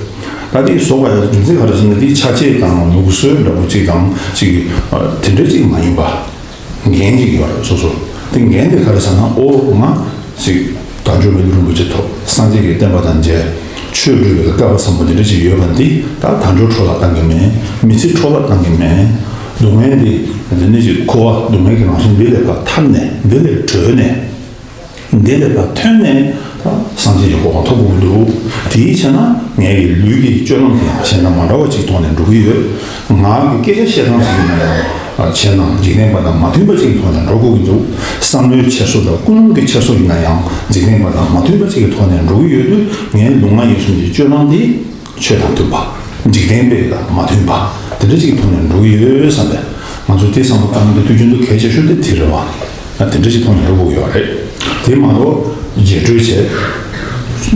ད་དེ་བཟོ་བ་ཡ་རྒྱུ་མཚན་ག་རེ་ཟེར་ན། དེ་ཆ་བྱད་དང་ལུགས་སྲོལ་འདྲ་པོ་ཅིག་དང་ཅིག་ཨ་དེ་འདྲ་ཅིག་མ་ཡིན་པ། འགན་ཅིག་ཡོད་རེད་སོ་སོ། དེ་འགན་དེ་ག་རེ་ཟེར་ན། ཨོ་ང་ཅིག་དལ་འབྱོར་མི་ལུས་རིན་པོ་ཆེ་ཐོབ། སངས་རྒྱས་ཀྱི་བསྟན་པ་དང་མཇལ། ཆོས་སྒྲུབ་པའི་སྐལ་པ་བཟང་པོ་འདི་འདྲ་ཅིག་ཡོད་པ་འདི། ད་དལ་འབྱོར་འཕྲོ་བརླག་བཏང་གི་མེད། མི་ཚེ་འཕྲོ་བརླག་བཏང་གི་མེད། སྡུག་བསྔལ་འདི་འདི་ནི་ཅིག་འཁོར་བ་སྡུག་བསྔལ་གྱི་རང་བཞིན་འདི་ལས་ཕར་ཐར་ནས། འདི་ལས་གྲོལ་ནས། འདི་ལས་ཕར་ཐོན་ནས་ད་སངས་རྒྱས་ཀྱི་གོ་འཕང་ཐོབ་དགོས་ཀྱི་འདུག་དེའི་ཕྱིར་ན་ངའི་ལུས་ཀྱི་སྤྱོད་ལམ་དེ་ཡང་གཞན་དང་མ་འདྲ་བ་ཅིག་ཐོག་ནས་འགྲོ་གི་ཡོད། ངག་གི་སྐད་ཆ་བཤད་སྟངས་ཤིག་ཡིན་ན་ཡང་། ཨ་གཞན་དང་འཇིག་རྟེན་པ་དང་མ་མཐུན་པ་ཅིག་གི་ཐོག་ནས་འགྲོ་དགོས་ཀྱི་འདུག་བསམ་བློའི་འཁྱེར་སོ་དང་ཀུན་སློང་གི་འཁྱེར་སོ་ཡིན་ན་ཡང་། འཇིག་རྟེན་པ་དང་མ་མཐུན་པ་ཅིག་གི་ཐོག་ནས་འགྲོ་གི་ཡོད་དུས། ངའི་ལུས་ངག་ཡིད་གསུམ་གྱི་སྤྱོད་ལམ་དེ་ཆོས་དང་མཐུན་པ། འཇིག་རྟེན་པའི་དང་མ་མཐུན་པ། དེ་འདྲ་ཅིག་གི་ཐོག་ནས་འགྲོ་གི་ཡོད་བསམ་པས། ང་ཚོ་དེ་བསམ་བློ་བཏང་ན་དུས་རྒྱུན་དུ་གལ་ཆེ་ཤོས་དེ་དེ་རེད་བ། ཨ་དེ་འདྲ་ཞིག་མཐོང་ནས་འགྲོ་དགོས་ཡོད་རེད། དེ་མ་གཏོགས་རྗེས་འགྲོལ་བྱས།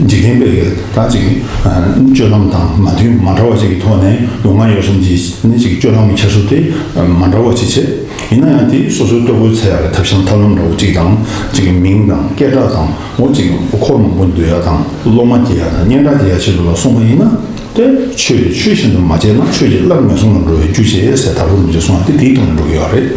འཇིག་རྟེན་པའི་ད་ཅིག་ཨ་སྤྱོད་ལམ་དང་མ་མཐུན་མ་འདྲ་བ་ཞིག་གི་ཐོག་ནས། ལུས་ངག་ཡིད་གསུམ་གྱི་ནི་ཅིག་སྤྱོད་ལམ་གྱི་འཁྱེར་སོ་དེ་མ་འདྲ་བ་ཞིག་བྱས། ཡིན་ན་ཡང་དེ་སོ་སོའི་ལྟོ་གོས་འཚོལ་ཡག་གི་ཐབས་ཤེས་ཐབས་ལམ་འདྲ་བོ་ཅིག་དང་། ཅིག་མིང་དང་སྐད་གྲགས་དང་། འོ་ཅིག་འཁོར་མང་པོ་འདུས་ཡག་དང་། སློབ་མ་སྐྱེ་ཡག་དང་། སྙན་གྲགས་སྐྱེ་ཡག་ཆེད་དུ་ལ་སོང་བ་ཡིན་ན། དེ་ཆོས་དེ་ཆོས་བཞིན་དུ་མ་བྱས་ན། ཆོས་ཀྱི་བླ་མེད་གསུང་ལ་འགྲོ་བའི་རྒྱུ་བྱེད་ཟེར། དྭགས་པོ་རིན་པོ་ཆེས་གསུངས་པ་དེ་དེའི་ཐོག་ནས་འགྲོ་གི་ཡོད་རེད།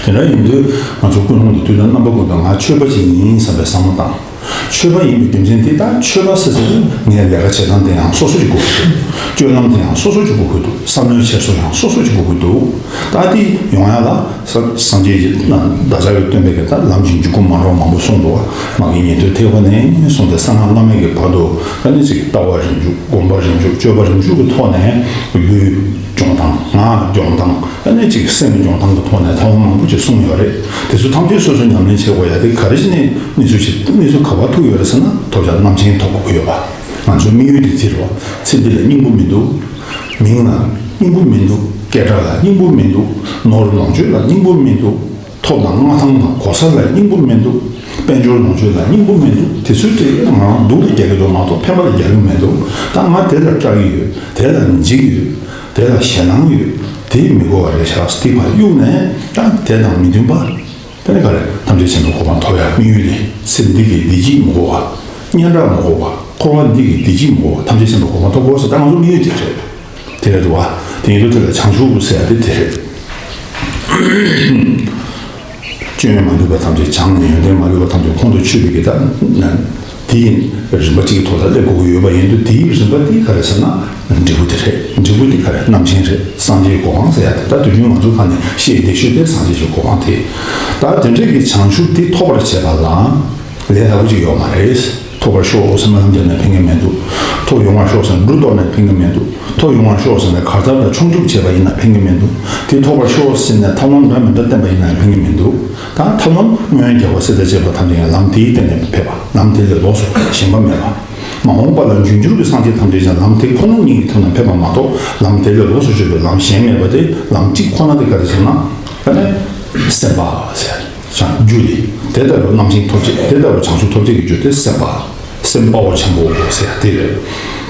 དེ་འདྲ་ཡིན་དུས་ང་ཚོ་ཀུན་སློང་དེ་དུས་དང་རྣམ་པ་ཀུན་ཏུ་ང་ཆོས་པ་ཅིག་ཡིན་བསམ་པའི་བསམ་བློ་བཏང་། ཆོས་པ་ཡིན་པའི་རྒྱུ་མཚན་དེ། ད་ཆོས་པ་ཟེར་ཟེར་དུས་ངས་ལས་ཀ་བྱེད་སྟངས་དེ་ཡང་སོ་སོ་གི་དགོས་ཀྱི་འདུག་སྤྱོད་ལམ་དེ་ཡང་སོ་སོ་གི་དགོས་ཀྱི་འདུག་བསམ་བློའི་འཁྱེར་སོ་ཡང་སོ་སོ་གི་དགོས་ཀྱི་འདུག་ད་དེ་ཡོང་ཡག་ལ། ས་སངས་རྒྱས་ཀྱིས་ན་བདག་ཅག་གི་སྟོན་པས་ཀྱི་ད་ལམ་གྱི་འཇུག་སྒོ་མང་དྲགས་མང་པོ་གསུངས་འདུག་བ། མ་གི་ཉན་ཐོས་ཐེག་པ་ནས་བཟུང་སྟེ་གསང་སྔགས་བླ་མེད་ཀྱི་བར་དུ། ཨ་ནི་ཅིག་ལྟ་བ་རིམ་བྱུང་། སྒོམ་པ་རིམ་བྱུང་། སྤྱོད་པ་རིམ་བྱུང་གི་ཐོག་ནས་ལུས་སྦྱོང་སྟངས། ངག་སྦྱོང་སྟངས། ཨ་ནི་ཅིག་སེམས་སྦྱོང་སྟངས་ཀྱི་ཐོག་ནས་ཐབས་ལམ་མང་པོ་ཅིག་གསུངས་ཡོད་རེད། དེ་ཚོ་ཐམས་ཅད་སོ་སོས་ཉམས་ལེན་བྱེད་དགོས་ཡ་དེ། ག་རེ་བྱས་ནས་གནས་ཚུལ་ཞིག་གནས་ཚུལ་ག་པར་ཐུག་ཡོད་རེད་ཟེར་ན། ཐོབ་བྱ་རྣམ་མཁྱེན་ཐོབ་དགོས་ཀྱི་ཡོད་པ། ང་ཚོའི་དམིགས་ཡུལ་དེ་དེ་རེད་བ། ཚེ་འདི་ལ་སྙིང་པོ་མི་འདུག་མིང་ལ་སྙིང་པོ་མི་འདུག་སྐད་གྲགས་ལ་སྙིང་པོ་མི་འདུག་ནོར་ལོངས་སྤྱོད་ལ་སྙིང་པོ་མི་འདུག་ཐོབ་དང་མངའ་ཐང་དང་གོ་ས་ལ་སྙིང་པོ་མི་འདུག་དཔལ་འབྱོར་ལོངས་སྤྱོད་ལ་སྙིང་པོ་མི་འདུག་དེ་ཚོའི་དེ་ང་རང་སྡུག་ལ་རྒྱག་གི་འདུག་མ་གཏོགས་ཕན་པ་ལ་རྒྱག་གི་མི་འདུག་ད་ང་དེ་ལ་སྐྲག་གི་ཡོད། དེ་ལ་འཇིགས་ཡོད། དེ་ལ་ཞེད་སྣང་ཡོད། དེ་མི་དགོས་པ་རེད་ཤག་དེ་ཕར་གཡུག་ནས། ད་དེ་དང་མི་མཐུན་པ། དེ་ནས་ག་རེ། ཐམས་ཅད་མཁྱེན་པའི་གོ་འཕང་ཐོབ་ཡ་དམིགས་ཡུལ་དེ། ཚེ་འདི་གི་བདེ་སྐྱིད་མི་དགོས་པ། སྙན་གྲགས་མི་དགོས་པ། འཁོར་བ་འདི་གི་བདེ་སྐྱིད་མི་དགོས་པ། ཐམས་ཅད་མཁྱེན་པའི་གོ་འཕང་ཐོབ་དགོས་ཟེར། ད་ང་ཚོ་དམིགས་ཡུལ་དེ་རེད། དེ་རེད་འདུག་བ། དེ་ཡིན་དུས་དེ་ལ་བྱང་ཆུབ་ཟེར་ཡ་དེ་དེ་རེད། སྐྱོན་མ་ལུས་པ་ཐམས་ཅད་སྦྱངས་ནས། ཡོན་ཏན་མ་ལུས་པ་ཐམས་ཅད་ཁོང་དུ་ཆུད་པའི་གི་ད་དེའི་རིམ་པ་གཅིག་གི་ཐོག་ལ་སླེབས་དགོས་ཀྱི་ཡོད་པ་ཡིན་དུས། དེའི་རིམ་པ་དེ་ག་རེ་ཟེར་ན། འབྲས་བུ་དེ་རེད། འབྲས་བུ་དེ་ག་རེ། རྣམ་མཁྱེན་རེད། སངས་རྒྱས་གོ་འཕང་ཟེར་ཡ་དེ། ད་དུས་རྒྱུན་ང་ཚོ་ཁ་ནས་བཤད་བསྡད་ཤོས་དེ་སངས་རྒྱས་ཀྱི་གོ་འཕང་དེ། ད་དེ་འདྲའི་གི་བྱང་ཆུབ་དེ་ཐོབ་པར་བྱེད་པ་ལ་ལས་སླ་པོ་ཅིག་ཡོད་མ་རེད། ཐོབ་པར་ཤོག་ཟེར་ན་ལམ་བརྒྱབ་ནས་ཕན་གི་མི་འདུག་ཐོབ་ཡོང་བར་ཤོག་ཟེར་ན་འབྲུ་གཏོར་ནས་ཕན་གི་མི་འདུག་ཐོབ་ཡོང་བར་ཤོག་ཟེར་ནས་གར་ཐབས་ལ་མཆོང་རྒྱུག་བྱས་པ་ཡིན་ན་ཕན་གི་མི་འདུག་དེ་ཐོབ་པར་ཤོག་ཟེར་ནས་ཐབས་ལམ་འདྲ་མི་འདྲ་བསྟེན་པ་ཡིན་ན་ཕན་གི་མི་འདུག་ད་ཐབས་ལམ་སྔོན་རྒྱལ་བ་སྲས་དང་བཅས་པ་ཐམས་ཅད་ཡང་ལམ་དེའི་སྟེང་ནས་ཕེབས་པ། ལམ་དེ་ལས་ལོགས་སུ་གཞན་པ་མེད་པ། མ་འོངས་པ་ལ་འབྱུང་འགྱུར་གྱི་སངས་རྒྱས་ཐམས་ཅད་ཀྱང་ལམ་དེ་ཁོ་ན་ཉིད་ཀྱི་ཐོག་ནས་ཕེབས་པ་མ་གཏོགས། ལམ་དེ་ལས་ལོགས་སུ་གྱུར་པའི་ལམ་གཞན་མེད་པ་དེ། ལམ་གཅིག་ཁོ་ན་དེ་ག་རེ་ཟེར་ན། ཨ་ནི་སེམས་དཔའ་ཟེར། བྱང་རྒྱུ་དེ། དེ་ལྟ་བུ་རྣམ་མཁྱེན་ཐོབ་བྱེད། དེ་ལྟ་བུ་བྱང་ཆུབ་ཐོབ་བྱེད་ཀྱི་རྒྱུ་དེ་སེམས་དཔའ། སེམས་དཔའ་བོ་ཆེན་པོ་ཟེར་ཡ་དེ་རེད།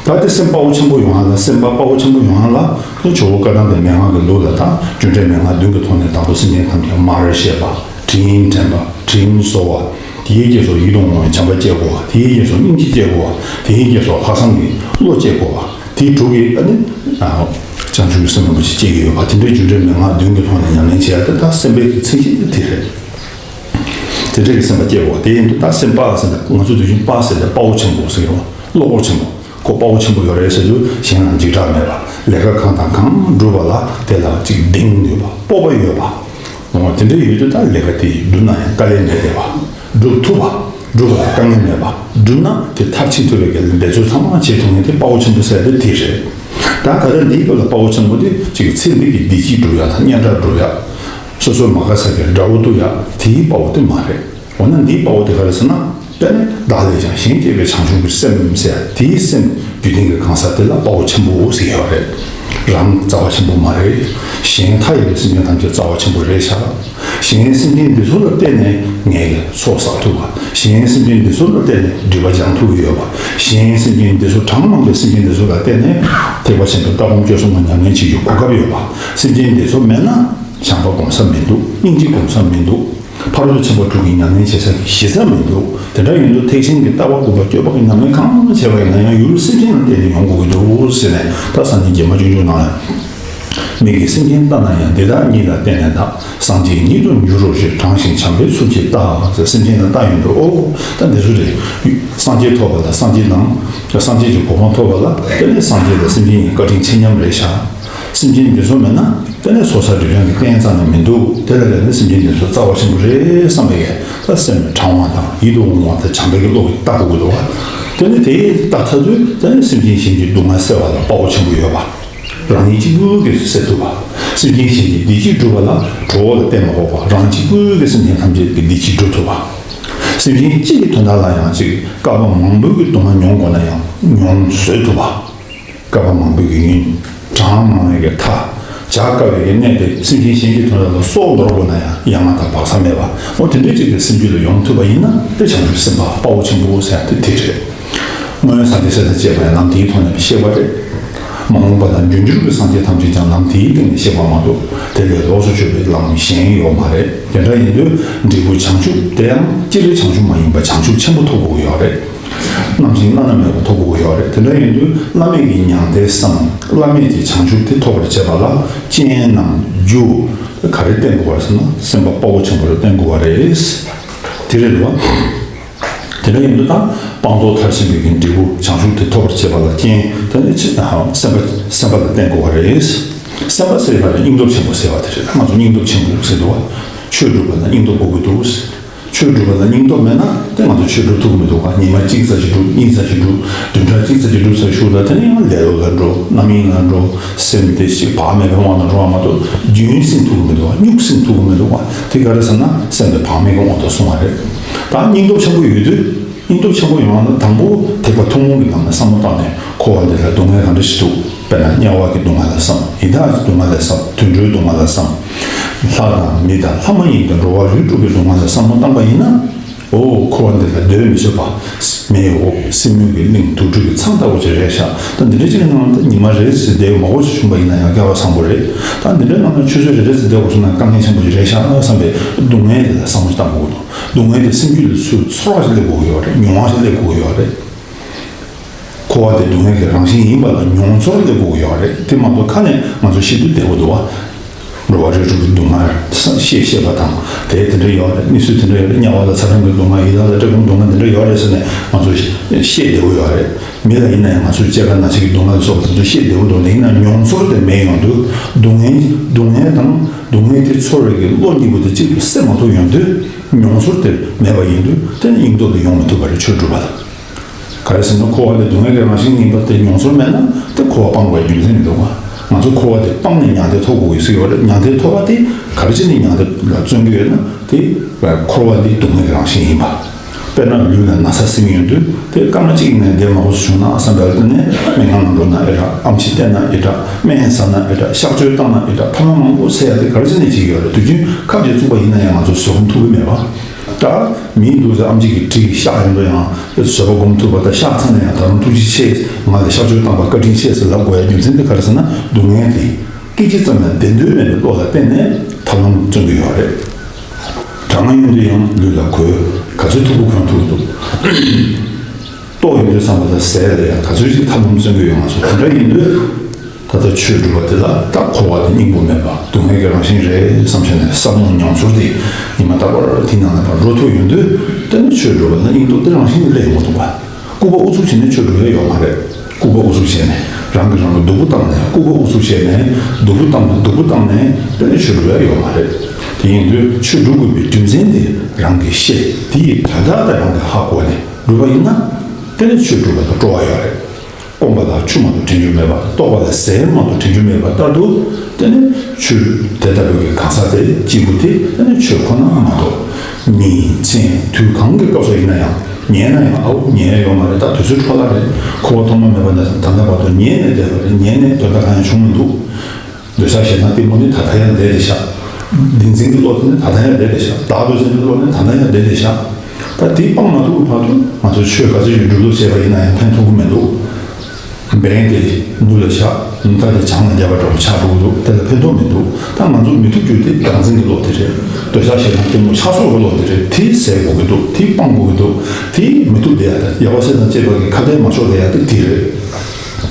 ད་དེ་སེམས་དཔའ་བོ་ཆེན་པོ་ཡོང་ཡ་ལ། སེམས་དཔའ་དཔའ་བོ་ཆེན་པོ་ཡོང་ཡ་ལ། ནི་ཇོ་བོ་བཀའ་གདམས་པའི་མན་ངག་གི་ལུགས་ལ། ད་རྒྱུ་འབྲས་མན་ངག་བདུན་གྱི་ཐོག་ནས་དང་པོ་སེམས་ཅན་ཐམས་ཅད་མར་གཤེགས་པ། དྲིན་དྲན་པ། དྲིན་གཟོ་བ། དེའི་རྗེས་སུ་ཡིད་དུ་འོང་བའི་བྱམས་པ་སྐྱེ་དགོས་པ། དེའི་རྗེས་སུ་སྙིང་རྗེ་སྐྱེ་དགོས་པ། དེའི་རྗེས་སུ་ལྷག་བསམ་གྱི་བློ་སྐྱེ་དགོས་པ། དེའི་དྲུག་གིས་ཨ་ནི་ཨ་བྱང་ཆུབ་ཀྱི་སེམས་རིན་པོ་ཆེ་སྐྱེ་གི་ཡོད་པ། དེ་འདྲའི་རྒྱུ་འབྲས་མན་ངག་བདུན་གྱི་ཐོག་ནས་ཉམས་ལེན་བྱེད་ཡ་དེ། ད་སེམས་དཔའི་གི་མཚན་གཞི་དེ་དེ་རེད། དེ་འདྲ་གི་སེམས་པ་སྐྱེ་དགོས་པ། དེ་ཡིན་དུས་ད་སེམས་དཔའ་ཟེར་ན། ང་ཚོ་དུས་རྒྱུན་དཔའ་ཟེར་ཏེ་དཔའ་བོ་ཆེན་པོ་ཟེར་གི་རེད་བ། བློ་ཁོག་ཆེན་པོ། ཁོ་དཔའ་བོ་ཆེན་པོ་ཡོད་རེད་ཟེར་དུས་གཞན་ལ་འཇིགས་སྐྲག་མེད་པ། ལས་ཀ་གང་དང་གང་བསྒྲུབས་པ་ལ་དེ་ལ་ཅིག་གདེང་ཡོད་པ། སྤོབས་པ་ཡོད་པ། འོ་དེ་འདྲ་ཡོད་དུས་ད་ལས་ཀ་དེ་བསྒྲུབས་ན་ཡང་དཀའ་ལས་མེད་བསྡད་པ། བསྒྲུབ་ཐུབ་པ། བསྒྲུབ་པ་ལ་དཀའ་ངལ་མེད་པ། བསྒྲུབས་ན་དེ་མཐར་ཕྱིན་ཐུབ་པའི་གི་འབད་རྩོལ་ཚང་མ་བྱེད་ཐུབ་མཁན་དེ་དཔའ་བོ་ཆེན་པོ་ཟེར་ཡ་དེ་དེ་རེད། ད་ད་ལྟ་འདིའི་སྐབས་ལ་དཔའ་བོ་ཆེན་པོ་དེ་ཅིག་ཚེ་འདི་གི་བདེ་སྐྱིད་སྒྲུབ་ཡ་དང་། སྙན་གྲགས་སྒྲུབ་ཡ། སོ་སོའི་མ་དགའ་ས་གི་དགྲ་བོ་གཏུབ་ཡ་དེའི་དཔའ་བོ་དེ་མ་རེད། འོ་ན་འདིའི་དཔའ་བོ་དེ་ག་རེ་ཟེར་ན། དཔེར་ན་བདག་ལས་ཀྱང་གཞན་གཅེས་པའི་བྱང་ཆུབ་ཀྱི་སེམས་ཟེར། དེའི་སེམས་རྒྱུད་ལྡན་གྱི་གང་ཟག་དེ་ལ་དཔའ་བོ་ཆེན་པོ་ཟེར་ཡོད་རེད། རང་རྩ་བ་ཆེན་པོ་མ་རེད། གཞན་མཐའ་ཡས་པའི་སེམས་ཅན་ཐམས་ཅད་རྩ་བ་ཆེན་པོ་རེད་ཤག་གཞན་སེམས་ཅན་འདི་ཚོ་ལ་བརྟེན་ནས་ངས་ཚོགས་བསགས་ཐུབ་པ། གཞན་སེམས་ཅན་འདི་ཚོ་ལ་བརྟེན་ནས་སྒྲིབ་པ་སྦྱང་ཐུབ་ཀྱི་ཡོད་པ། གཞན་སེམས་ཅན་འདི་ཚོ་གྲངས་མང་པོའི་སེམས་ཅན་འདི་ཚོ་ལ་བརྟེན་ནས་ཐེག་པ་ཆེན་པོའི་ལྟ་སྒོམ་སྤྱོད་གསུམ་ལ་ཉམས་ལེན་བྱེད་རྒྱུའི་གོ་སྐབས་ཡོད་པ། སེམས་ཅན་འདི་ཚོ་མེད་ན་བྱམས་པ་སྒོམ་ས་མི་འདུག་སྙིང་རྗེ་སྒོམ་ས་མི་འདུག་ཕ་རོལ་ཏུ་ཕྱིན་པ་དྲུག་གི་ཉམས་ལེན་བྱེད་ས་གཞི་རྩ་མི་འདུག་དེ་འདྲ་ཡིན་དུས་ཐེག་ཆེན་གྱི་ལྟ་བ་དགོངས་པ་སྤྱོད་པ་གི་ཉམས་ལེན་གང་བྱས་པ་ཡིན་ན་ཡང་ཡུལ་སེམས་ཅན་ལ་བརྟེན་ནས་ཡོང་དགོས་ཀྱི་འདུག་ཟེར་ནས། ད་སངས་རྒྱས་བསྟན་པ་སྤྱོད་འཇུག་ནང་ལ། མིག་གིས་སེམས་ཅན་ལྟ་ན་ཡང་། འདི་དག་ཉིད་ལ་བརྟེན་ནས་གདའ། སངས་རྒྱས་ཉིད་དུ་འགྱུར་རོ་ཞེས། དྲངས་ཤིང་བྱམས་པའི་ཚུལ་གྱིས་བལྟ། ཟེར། སེམས་ཅན་ལ་བལྟ་ཡོང་དུས། ཨོ། ད་འདི་ཚོ་རེད། སངས་རྒྱས་ཐོབ་པ་དང་སངས་རྒྱས་དང་། སངས་རྒྱས་ཀྱི་གོ་འཕང་ཐོབ་པ་ལ་དེ་ནས་སངས་རྒྱས་དང་སེམས་ཅན་གཉིས་བཀའ་དྲིན་ཆེ་མཉམ་རེད་ཤག་སེམས་ཅན་འདི་ཚོ་མེད་ན་དེ་ནས་ཚོགས་བསགས་སྒྲིབ་སྦྱང་གི་རྟེན་རྩ་ནས་མི་འདུག་དེ་ལ་ལས་ནས་སེམས་ཅན་འདི་ཚོ་རྩ་བ་ཆེན་པོ་རེད་བསམ་པའི་ད་སེམས་དྲང་བ་དང་ཡིད་དུ་འོང་བ་དང་བྱམས་པའི་བློ་གིས་ལྟ་དགོས་ཀྱི་འདུག་བ། དེ་ནས་དེ་ལྟ་ཚར་དུས་དེ་ནས་སེམས་ཅན་གཞན་གྱི་སྡུག་བསྔལ་སེལ་བ་ལ་དཔའ་བོ་ཆེན་པོ་ཡོད་པ། རང་ཉིད་གཅིག་པུ་གིས་སེལ་ཐུབ་པ། སེམས་ཅན་གཞན་གྱི་བདེ་སྐྱིད་སྒྲུབ་པ་ལ་གྲོགས་པོ་ལ་བརྟེན་མ་དགོས་པ། རང་གཅིག་པུ་གིས་སེམས་ཅན་ཐམས་ཅད་ཀྱི་བདེ་སྐྱིད་སྒྲུབ་ཐུབ་པ། སེམས་ཅན་གཅིག་གི་དོན་དག་ལ་ཡང་ཅིག་བསྐལ་པ་མང་པོའི་གི་སྡུག་བསྔལ་མྱོང་དགོས་ན་ཡང་མྱོང་བཟོད་ཐུབ་པ། བསྐལ་པ་མང་པོའི་གི་ཡུན། གྲངས་མང་བའི་གི་མཐའ། བྱ་དཀའ་བའི་གི་གནས་དེ་སེམས་ཅན་གཞན་གྱི་དོན་དག་ལ་སྲོག་འདོར་དགོས་ན་ཡང་ཡ་ང་དང་བག་ཚ་མེད་པ། འོ་དེ་འདྲའི་ཅིག་གི་སེམས་རྒྱུད་ལ་ཡོང་ཐུབ་པ་ཡིན་ན་དེ་བྱང་ཆུབ་སེམས་དཔའ་དཔའ་བོ་ཆེན་པོ་ཟེར་ཡ་དེ་དེ་རེད། སྔོན་སངས་རྒྱས་སྲས་དང་བཅས་པ་ཡང་ལམ་དེའི་ཐོག་ནས་གཤེགས་པ་རེད། མ་འོངས་པ་དང་རྒྱུན་གྱུར་གྱི་སངས་རྒྱས་ཐམས་ཅད་ཀྱང་ལམ་དེའི་སྟེང་ནས་གཤེགས་པ་མ་གཏོགས་དེ་ལས་ལོགས་སུ་གྱུར་པའི་ལམ་གཞན་ཡོད་མ་རེད། དེ་འདྲ་ཡིན་དུས་འབྲས་བུ་བྱང་ཆུབ་དེ་ཡང་སྤྱིར་བྱང་ཆུབ་མ་ཡིན་པ་བྱང་ཆུབ་ཆེན་པོ་ཐོབ་དགོས་ཀྱི་ཡོད་རེད། རྣམ་མཁྱེན་བླ་ན་མེད་པ་ཐོབ་དགོས་ཀྱི་ཡོད་རེད། དེ་འདྲ་ཡིན་དུས་བླ་མེད་ཀྱི་མྱང་འདས་སམ་བླ་མེད་ཀྱི་བྱང་ཆུབ་དེ་ཐོབ་པར་བྱེད་པ་ལ་རྐྱེན་ནམ་རྒྱུ་ག་རེ་བསྟེན་དགོས་པ་རེད་ཟེར་ན། སེམས་པ་དཔའ་བོ་ཆེན་པོ་ལ་བསྟེན་དགོས་པ་རེད། དེ་རེད་བ། དེ་འདྲ་ཡིན་དུས་ད་སྤངས་རྟོགས་མཐར་ཕྱིན་པའི་གི་འབྲས་བུ་བྱང་ཆུབ་དེ་ཐོབ་པར་བྱེད་པ་ལ་རྐྱེན་དེ་ནི་ཅི་ཨ་སེམས་པ་སེམས་པ་ལ་བརྟེན་དགོས་པ་རེད། སེམས་པ་ཟེར་བ་ལ་སྙིང་སྟོབས་ཆེན་པོ་ཟེར་བ་དེ་རེད། ང་ཚོ་སྙིང་སྟོབས་ཆེན་པོ་ཟེར་འདུག་བ། ཆོས་སྒྲུབ་པ་ལ་སྙིང་སྟོབས་དགོས་ཀྱི་འདུག་ཆོས་སྒྲུབ་པ་ལ་སྙིང་སྟོབས་མེད་ན་དེ་ང་ཚོ་ཆོས་སྒྲུབ་ཐུབ་ཀྱི་མི་འདུག་བ། ཉི་མ་གཅིག་ཙམ་ཞིག་སྒྲུབ། གཉིས་ཙམ་ཞིག་སྒྲུབ། བདུན་ཕྲག་གཅིག་ཙམ་ཞིག་སྒྲུབ་ཚར་ཤུལ་ལ་དེ་ནི་ཡང་ལེ་ལོ་ལ་འགྲོ། རྣམ་གཡེང་ལ་འགྲོ། སེམས་དེ་ཞིག་བག་མེད་པའི་དབང་ལ་འགྲོ་བ་མ་གཏོགས་རྒྱུན་བསྲིང་ཐུབ་ཀྱི་མི་འདུག་བ། རྙོག་བསྲིང་ཐུབ་ཀྱི་མི་འདུག་བ། དེ་ག་རེ་ཟེར་ན་སེམས་དེ་བག་མེད་ཀྱི་དབང་དུ་སོང་བ་རེད། ད་སྙིང་སྟོབས་ཆེན་པོ་ཡོད་དུས། སྙིང་སྟོབས་ཆེན་པོ་ཡོང་བ་ན་དང་པོ་ཐེག་པ་ཐུན་མོང་གི་ནང་ནས་བསམ་བློ་བཏང་ནས་འཁོར་བ་འདི་ལ་སྡུག་བསྔལ་ག་འདྲ་ཞིག་འདུག་དཔེར་ན་དམྱལ་བ་གི་སྡུག་བསྔལ་ལ་བསམ། ཡི་དྭགས་ཀྱི་སྡུག་བསྔལ་ལ་བསམ། དུད་འགྲོའི་སྡུག་བསྔལ་ལ་བསམ། ལྷ་དང་མི་དང་ལྷ་མ་ཡིན་གྱི་འགྲོ་བ་རིགས་དྲུག་གི་སྡུག་བསྔལ་ལ་བསམ་བློ་བཏང་པ་ཡིན་ན། ཨོ་འཁོར་བ་འདི་ལ་སྡོད་མི་བཟོད་པ། མེ་འོབས་སྲིན་མོ་གི་གླིང་དུག་སྦྲུལ་གྱི་ཚང་ལྟ་བུ་ཅིག་རེད་ཤག་ད་འདི་འདྲ་ཅིག་གི་ནང་ལ་ཉི་མ་རེ་ཟེར་བསྡད་མང་པོ་ཞིག་བྱུང་པ་ཡིན་ན་ཡང་སྐལ་བ་བཟང་པོ་རེད། ད་འདི་འདྲའི་ནང་ལ་ཆུ་ཚོད་རེ་རེ་ཟེར་བསྡད་པ་སོང་ན་དཀའ་ངལ་ཆེན་པོ་ཞིག་རེད་ཤག་བསམ་པའི་སྡུག་བསྔལ་དེ་ལ་བསམ་བློ་བཏང་དགོས་འདུག་སྡུག་བསྔལ་དེ་སེམས་རྒྱུད་ལ་ཚུར་ཚོར་བ་ཞིག་སླེབས་དགོས་ཀྱི་ཡོད་རེད། མྱོང་བ་ཞིག་སླེབས་དགོས་ཀྱི་ཡོད་རེད། འཁོར་བ་དེ་སྡུག་བསྔལ་གྱི་རང་བཞིན་ཡིན་པ་ལ་མྱོང་ཚོར་སླེབས་དགོས་ཀྱི་ཡོད་རེད། དེ་མ་གཏོགས་ཁ་ནས་ང་ཚོ་ཤེས་རྒྱུ་བདེ་པོ་འདུག་བ། འགྲོ་བ་རིགས་དྲུག་གི་སྡུག་བསྔལ་ཤེས་ཤེས་པ་དང་དེ་དེ་འདྲ་ཡོད་རེད། གནས་ཚུལ་དེ་འདྲ་ཡོད་རེད། དམྱལ་བ་དང་ཚ་གྲང་གི་སྡུག་བསྔལ། ཡི་དྭགས་དང་སྐྲག་སྒོམ་སྡུག་བསྔལ་དེ་འདྲ་ཡོད་རེད་ཟེར་ནས་ང་ཚོ་ཤེས་བདེ་པོ་ཡོད་རེད། མི་ལ་ཡིན་ན་ཡང་ང་ཚོས་སྐྱེ་རྒ་ན་འཆི་གི་སྡུག་བསྔལ་སོགས་པ་དེ་ཚོ་ཤེས་བདེ་པོ་འདུག་དེ་ཡིན་ན་མྱོང་ཚོར་དེ་མེད་ཡོང་དུས་སྡུག་བསྔལ་སྡུག་བསྔལ་དང་སྡུག་བསྔལ་དེ་ཚོར་བའི་གི་བློ་གཉིས་པོ་དེ་གཅིག་ཏུ་སེལ་མ་ཐུབ་ཡོང་དུས་མྱོང་ཚོར་དེ་མེད་པ་ཡིན་དུས་དེ་ནི་སྙིང་སྟོབས་དེ་ཡོང་མི་ཐུབ་པ་རེད། ཆོས་སྒྲུབ་པ་ལ། ག་རེ་ཟེར་ན་འཁོར་བ་དེ་སྡུག་བསྔལ་གྱི་རང་བཞིན་ཡིན་པ་དེ་མྱོང་ཚོར་མེད་ན་དེ་འཁོར་བ་སྤང་དགོས་རྒྱུ་མཚན་མི་འདུག་བ། ང་ཚོ་འཁོར་བ་དེ་སྤངས་ནས་མྱང་འདས་ཐོབ་དགོས་ཀྱི་ཟེར་ཡོད་རེད། མྱང་འདས་ཐོབ་པ་དེ་ག་རེ་བྱས་ནས་མྱང་འདས་ལ་བརྩོན་གྱི་ཡོད་ན་དེ་འཁོར་བ་འདི་སྡུག་བསྔལ་གྱི་རང་བཞིན་ཡིན་པ། དཔེར་ན་ལུས་ལ་ན་ཚ་ཟིན་ཡོང་དུས་དེ་སྐར་མ་གཅིག་ནས་བདེ་མང་པོ་བྱུང་ན་བསམ་པའི་དེ་ནས་སྨན་ཁང་ནང་འགྲོ་ན་ཨེ་དྲག་ཨེམ་ཆི་བསྟེན་ན་ཨེ་དྲག་སྨན་ཟ་ན་ཨེ་དྲག་གཤག་བཅོས་བཏང་ན་ཨེ་དྲག་ཐབས་ལམ་མང་པོ་འཚོལ་ཡ་དེ་ག་རེ་བྱས་ནས་བྱེད་ཀྱི་ཡོད་རེད། དུས་རྒྱུན་ཁབ་ཀྱིས་བཙུགས་པ་ཡིན་ན་ཡང་ང་ཚོ་བཟོད་སྒོམ་ཐུབ་ཀྱི་མེད་པ། ད་མིའི་འདུག་ཟེར་ཨེམ་ཆི་གིས་གྲི་གིས་གཤག་ཡོང་དུས་ཡང་བཟོད་པ་སྒོམ་ཐུབ་པ་དང་གཤག་ཚར་ནས་ཡང་ད་རུང་ཐུགས་རྗེ་ཆེ། ང་ལ་གཤག་བཅོས་བཏང་བར་བཀའ་དྲིན་ཆེ་ཟེར་ལབ་དགོས་ཡ་རྒྱུ་མཚན་དེ་ག་རེ་ཟེར་ན་སྡུག་བསྔལ་དེ་སྐད་ཅིག་ཙམ་ཡང་བདེ་འདོད་མེད་པའི་བློ་ལ་བརྟེན་ནས་ཐབས་ལམ་བརྩོན་གྱི་ཡོད་རེད། གྲང་ངར་ཡོང་དུས་ཡང་ལུས་ལ་གོས་ག་ཚོད་མཐུག་པོ་གོན་ཐུབ་ཀྱི་འདུག་ལྟོགས་ཡོང་དུས་ཙམ་པ་ལ་ཟས་ལ་ཡང་ག་ཚོད་ཅིག་ཐབས་ལམ་བརྩོན་གྱི་ཡོད་མ་སོང་། དེ་འདྲ་ཡིན་དུས། ད་ལྟ་ཆོས་སྒྲུབ་པ་དེ་ལ་ད་འཁོར་བ་དེ་སྙིང་པོ་མེད་པ་སྡུག་བསྔལ་གྱི་རང་བཞིན་རེད་བསམ་བྱས་ནས་བསམ་བློ་མྱོང་ཚོར་དེ་ཉི་མ་རྟག་པར་དེ་ནང་ལ་ཕར་འགྲོ་ཐུབ་ཡོང་དུས་དེ་ནི་ཆོས་སྒྲུབ་པ་ལ་སྙིང་སྟོབས་དེ་རང་བཞིན་གྱིས་སླེབས་ཡོང་གི་འདུག་ག་སྐུད་པ་ཨུ་ཚུགས་བྱས་ནས་ཆོས་སྒྲུབ་ཡ་ཡོད་མ་རེད། སྐུད་པ་ཨུ་ཚུགས་བྱས་ནས་རང་གིས་རང་ལ་སྡུག་པོ་བཏང་ནས་སྐུད་པ་ཨུ་ཚུགས་བྱས་ནས་སྡུག་པོ་བཏང་ནས་སྡུག་པོ་བཏང་ནས་དེ་ནི་ཆོས་སྒྲུབ་ཡ་ཡོད་མ་རེད། དེ་ཡིན་དུས་ཆོས་སྒྲུབ་དགོས་པའི་རྒྱུ་མཚན་དེ་རང་གིས་ཤེས། དེ་ཡི་དོན་དག་དེ་རང་གིས་ཧ་གོ་ནས་སྒྲུབ་པ་ཡིན་ན་དེ་ནི་ཆོས་སྒྲུབ་པ་ལ་སྤྲོ་བ་ཡོད་རེད། སྐོམ་པ་ལ་ཆུ་མ་གཏོགས་དྲན་རྒྱུ་མེད་པ་དང་ལྟོགས་པ་ལ་ཟས་མ་གཏོགས་དྲན་རྒྱུ་མེད་པ་ལྟར་དུ། དེ་ནི་ཆོས་དེ་ལྟ་བུའི་གི་གང་ཟག་དེ་སྐྱེས་བུ་དེ་དེ་ནི་ཆོས་ཁོ་ན་མ་གཏོགས་མིང་མཚན་དུས་གང་གི་སྐབས་སུ་ཡིན་ན་ཡང་ཉལ་ན་ཡང་ཨའུ་ཉལ་ཡོད་མ་རེད། ད་དུས་ཚོད་འཕྲོ་བརླག་རེད། འཁོར་བ་ཐོག་མ་མེད་པ་ནས་ད་ལྟ་བར་དུ་ཉལ་ནས་བསྡད་པ་རེད། ཉལ་ནས་དོན་དག་གང་ཡང་བྱུང་མི་འདུག་འདོད་ཆགས་ཞེ་སྡང་གཏི་མུག་ནི་ད་ལྟ་ཡང་བསྡད་དེ་བཞག་བདེན་འཛིན་གྱི་བློ་དེ་ནི་ད་ལྟ་ཡང་བསྡད་དེ་བཞག་བདག་འདོད་བྱེད་ཀྱི་བློ་ནི་ད་ལྟ་ཡང་བསྡད་དེ་བཞག་ད་དེ་སྤང་མ་ཐུབ་པའི་བར་དུ་ང་ཚོས་ཆོས་ག་ཚོད་ཀྱི་སྒྲུབ་ལུགས་བྱས་པ་ཡིན་ན་ཡང་ཕན་ཐོགས་ཀྱི་མི་འདུག་བེ་རེང་དེ་འདུལ་ལ་བཞག་ཉུང་མཐའ་དེ་བྱང་ལ་རྒྱབ་པ་འདྲ་པོ་ཆགས་འགྲོ་གི་འདུག་དེ་ལ་ཕན་ཐོགས་མི་འདུག་ད་ང་ཚོ་མི་ཐུབ་རྒྱུ་དེ་བདག་འཛིན་གྱི་བློ་དེ་རེད། འདོད་ཆགས་ཞེ་སྡང་གཏི་མུག་ཆགས་སོགས་ཀྱི་བློ་དེ་རེད། དེ་ཟད་དགོས་ཀྱི་འདུག་དེ་སྤང་དགོས་ཀྱི་འདུག་དེ་མི་ཐུབ་བསྡད་ཡ་དང་ཡ་བ་སེ་དང་བཅས་པ་གི་ཁ་ཏའི་མ་ཆོག་བསྡད་ཡ་དེ་དེ་རེད།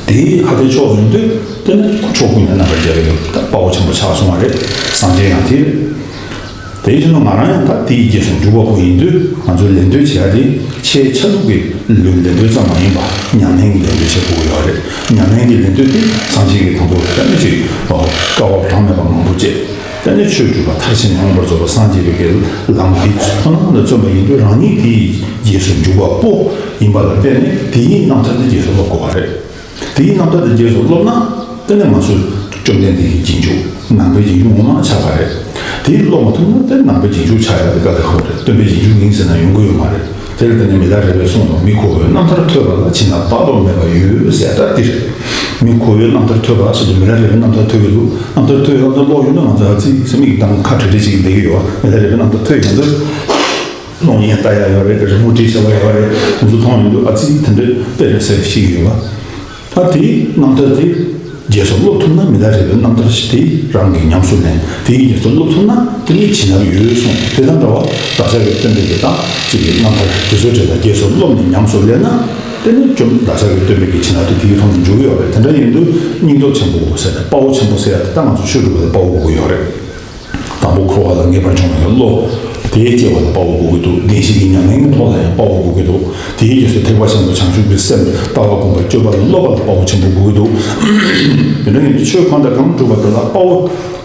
དེའི་ཁ་ཏའི་ཕྱོགས་ཡོང་དུས་དེ་ནི་ཕྱོགས་ཀུན་ནས་རྣམ་པར་རྒྱལ་བའི་དཔའ་བོ་ཆེན་པོ་ཆགས་སོང་བ་རེད། སངས་རྒྱས་ཡང་དེ་རེད། དེའི་ཕྱིར་ན་ང་རང་ཡང་ད་དེའི་རྗེས་སུ་འཇུག་པ་པོ་ཡིན་དུས་ང་ཚོའི་ལད་ཟློས་བྱེད་ཡ་དེ་ཆེས་ཆ་ལུགས་ཀྱི་ལུས་ལད་ཟློས་ཙམ་མ་ཡིན་པ་ཉམས་ལེན་གྱི་ལད་ཟློས་བྱེད་དགོས་ཀྱི་ཡོད་རེད། ཉམས་ལེན་གྱི་ལད་ཟློས་དེ་སངས་རྒྱས་ཀྱི་དང་པོ་ལ་ནི་ཅིག་དཀའ་བ་གྲངས་མེད་པ་མང་པོ་སྤྱད། ད་ནི་ཆོས་སྒྲུབ་པ་མཐར་ཕྱིན་ནས་མངོན་པར་རྫོགས་པར་སངས་རྒྱས་པའི་གི་ལམ་འདི་ཚོ་ཐོག་ནང་ལ་བརྩོན་པ་ཡིན་དུས་རང་ཉིད་དེའི་རྗེས་སུ་འཇུག་པ་པོ་ཡིན་པ་ལ་བརྟེན་ནས་དེའི་རྣམ་ཐར་དེ་རྗེས་སུ་སློབ་དགོས་པ་རེད། དེའི་རྣམ་ཐར་དེ་རྗེས་སུ་སློབ་ན་དེ་ནི་ང་ཚོས་བཅོམ་ལྡན་འདས་ཀྱི་རྗེས་འཇུག་ནང་པའི་རྗེས་འཇུག་ངོ་མ་ཆགས་པ་རེད། དེ་སློབ་མ་ཐུབ་ན་དེ་ནང་པའི་རྗེས་འཇུག་ཆགས་ཡག་དེ་དཀའ་ལས་ཁག་པོ་རེད། སྟོན་པའི་རྗེས་འཇུག་ཡིན་ཟེར་ན་ཡོང་གི་ཡོད་མ་རེད། དེར་བརྟེན་ནས་མི་ལ་རས་པས་གསུངས་དང་། མི་ཁོ་བོའི་རྣམ་ཐར་ཐོས་པ་ལ་བྱིན་རླབས་དཔག་ཏུ་མེད་པ་ཡོད་ཟེར་ད་འདིར། མི་ཁོ་བོའི་རྣམ་ཐར་ཐོས་པ་ཟེར་དུས་མི་ལ་རས་པའི་རྣམ་ཐར་ཐོས་ཀྱི་འདུག་རྣམ་ཐར་ཐོས་ཡོད་ན་ཀློག་ཡོད་ན་ང་ཚོ་ཨ་ཙི་སེམས་ཡིག་དང་ཁ་བྲལ་བྲལ་ཅིག་བསྡད་ཀྱི་ཡོད། མི་ལ་རས་པའི་རྣམ་ཐར་ཐོས་ཡོང་དུས་གློག་བརྙན་ལྟ་ཡག་ཡོད་རེད། རི་མོ་བྲིས་བྱ་བ་ཡོད་རེད། ང་ཚོ་མཐོང་ཡོང་དུས་ཨ་ཙི་དེ་འདྲ་དཔེ་རེད་ཟེར་ཤེས་ཀྱི་ཡོད་པ། ད་དེའི་རྣམ་ཐར་དེ་རྗེས་སུ་སློབ་ཐུབ་ན་མི་ལ་རས་པའི་རྣམ་ཐར་ཞིག་དེ་རང་གིས་ཉམས་སུ་ལེན། དེའི་རྗེས་སུ་སློབ་ཐུབ་ན་དེ་ནི་བྱིན་རླབས་ཡོད་གསུངས། དེ་དང་འདྲ་བ་བདག་ཅག་གི་སྟོན་པའི་གི་དང་གཅིག་གི་རྣམ་ཐར་དེ་ཚོའི་གྲས་ལ་རྗེས་སུ་སློབ་ནས་ཉམས་སུ་ལེན་ན་དེ་ནི་བཅོམ་བདག་ཅག་གི་སྟོན་པའི་གི་བྱིན་རླབས་དེ་དེའི་ཐོག་ནས་འཇུག་གི་ཡོད་རེད། དེ་འདྲ་ཡིན་དུས་སྙིང་སྟོབས་ཆེན་པོ་ཟེར་ཏེ་དཔའ་བོ་ཆེན་པོ་ཟེར་ཡ་དེ་ད་ང་ཚོ་ཆོས་སྒྲུབ་པ་ལ་དཔའ་བོ་དགོས་ཀྱི་ཡོད་རེད། དང་པོ་འཁོར་བ་ལ་ངེས་པར་འབྱུང་བའི་བློ། དེའི་སྐྱེ་བ་ལ་དཔའ་བོ་དགོས་ཀྱི་འདུག་བདེན་བཞི་གི་ཉམས་ལེན་གྱི་ཐོག་ལ་ཡང་དཔའ་བོ་དགོས་ཀྱི་འདུག་དེའི་རྗེས་སུ་ཐེག་པ་ཆེན་པོ་བྱང་ཆུབ་ཀྱི་སེམས་ལྟ་བ་སྒོམ་པ་སྤྱོད་པ་ལ་སློབ་པ་ལ་དཔའ་བོ་ཆེན་པོ་དགོས་ཀྱི་འདུག་དེ་འདྲ་ཡིན་དུས་ཆོས་གང་དང་གང་སྒྲུབ་པ་དེ་ལ་དཔའ་བོ་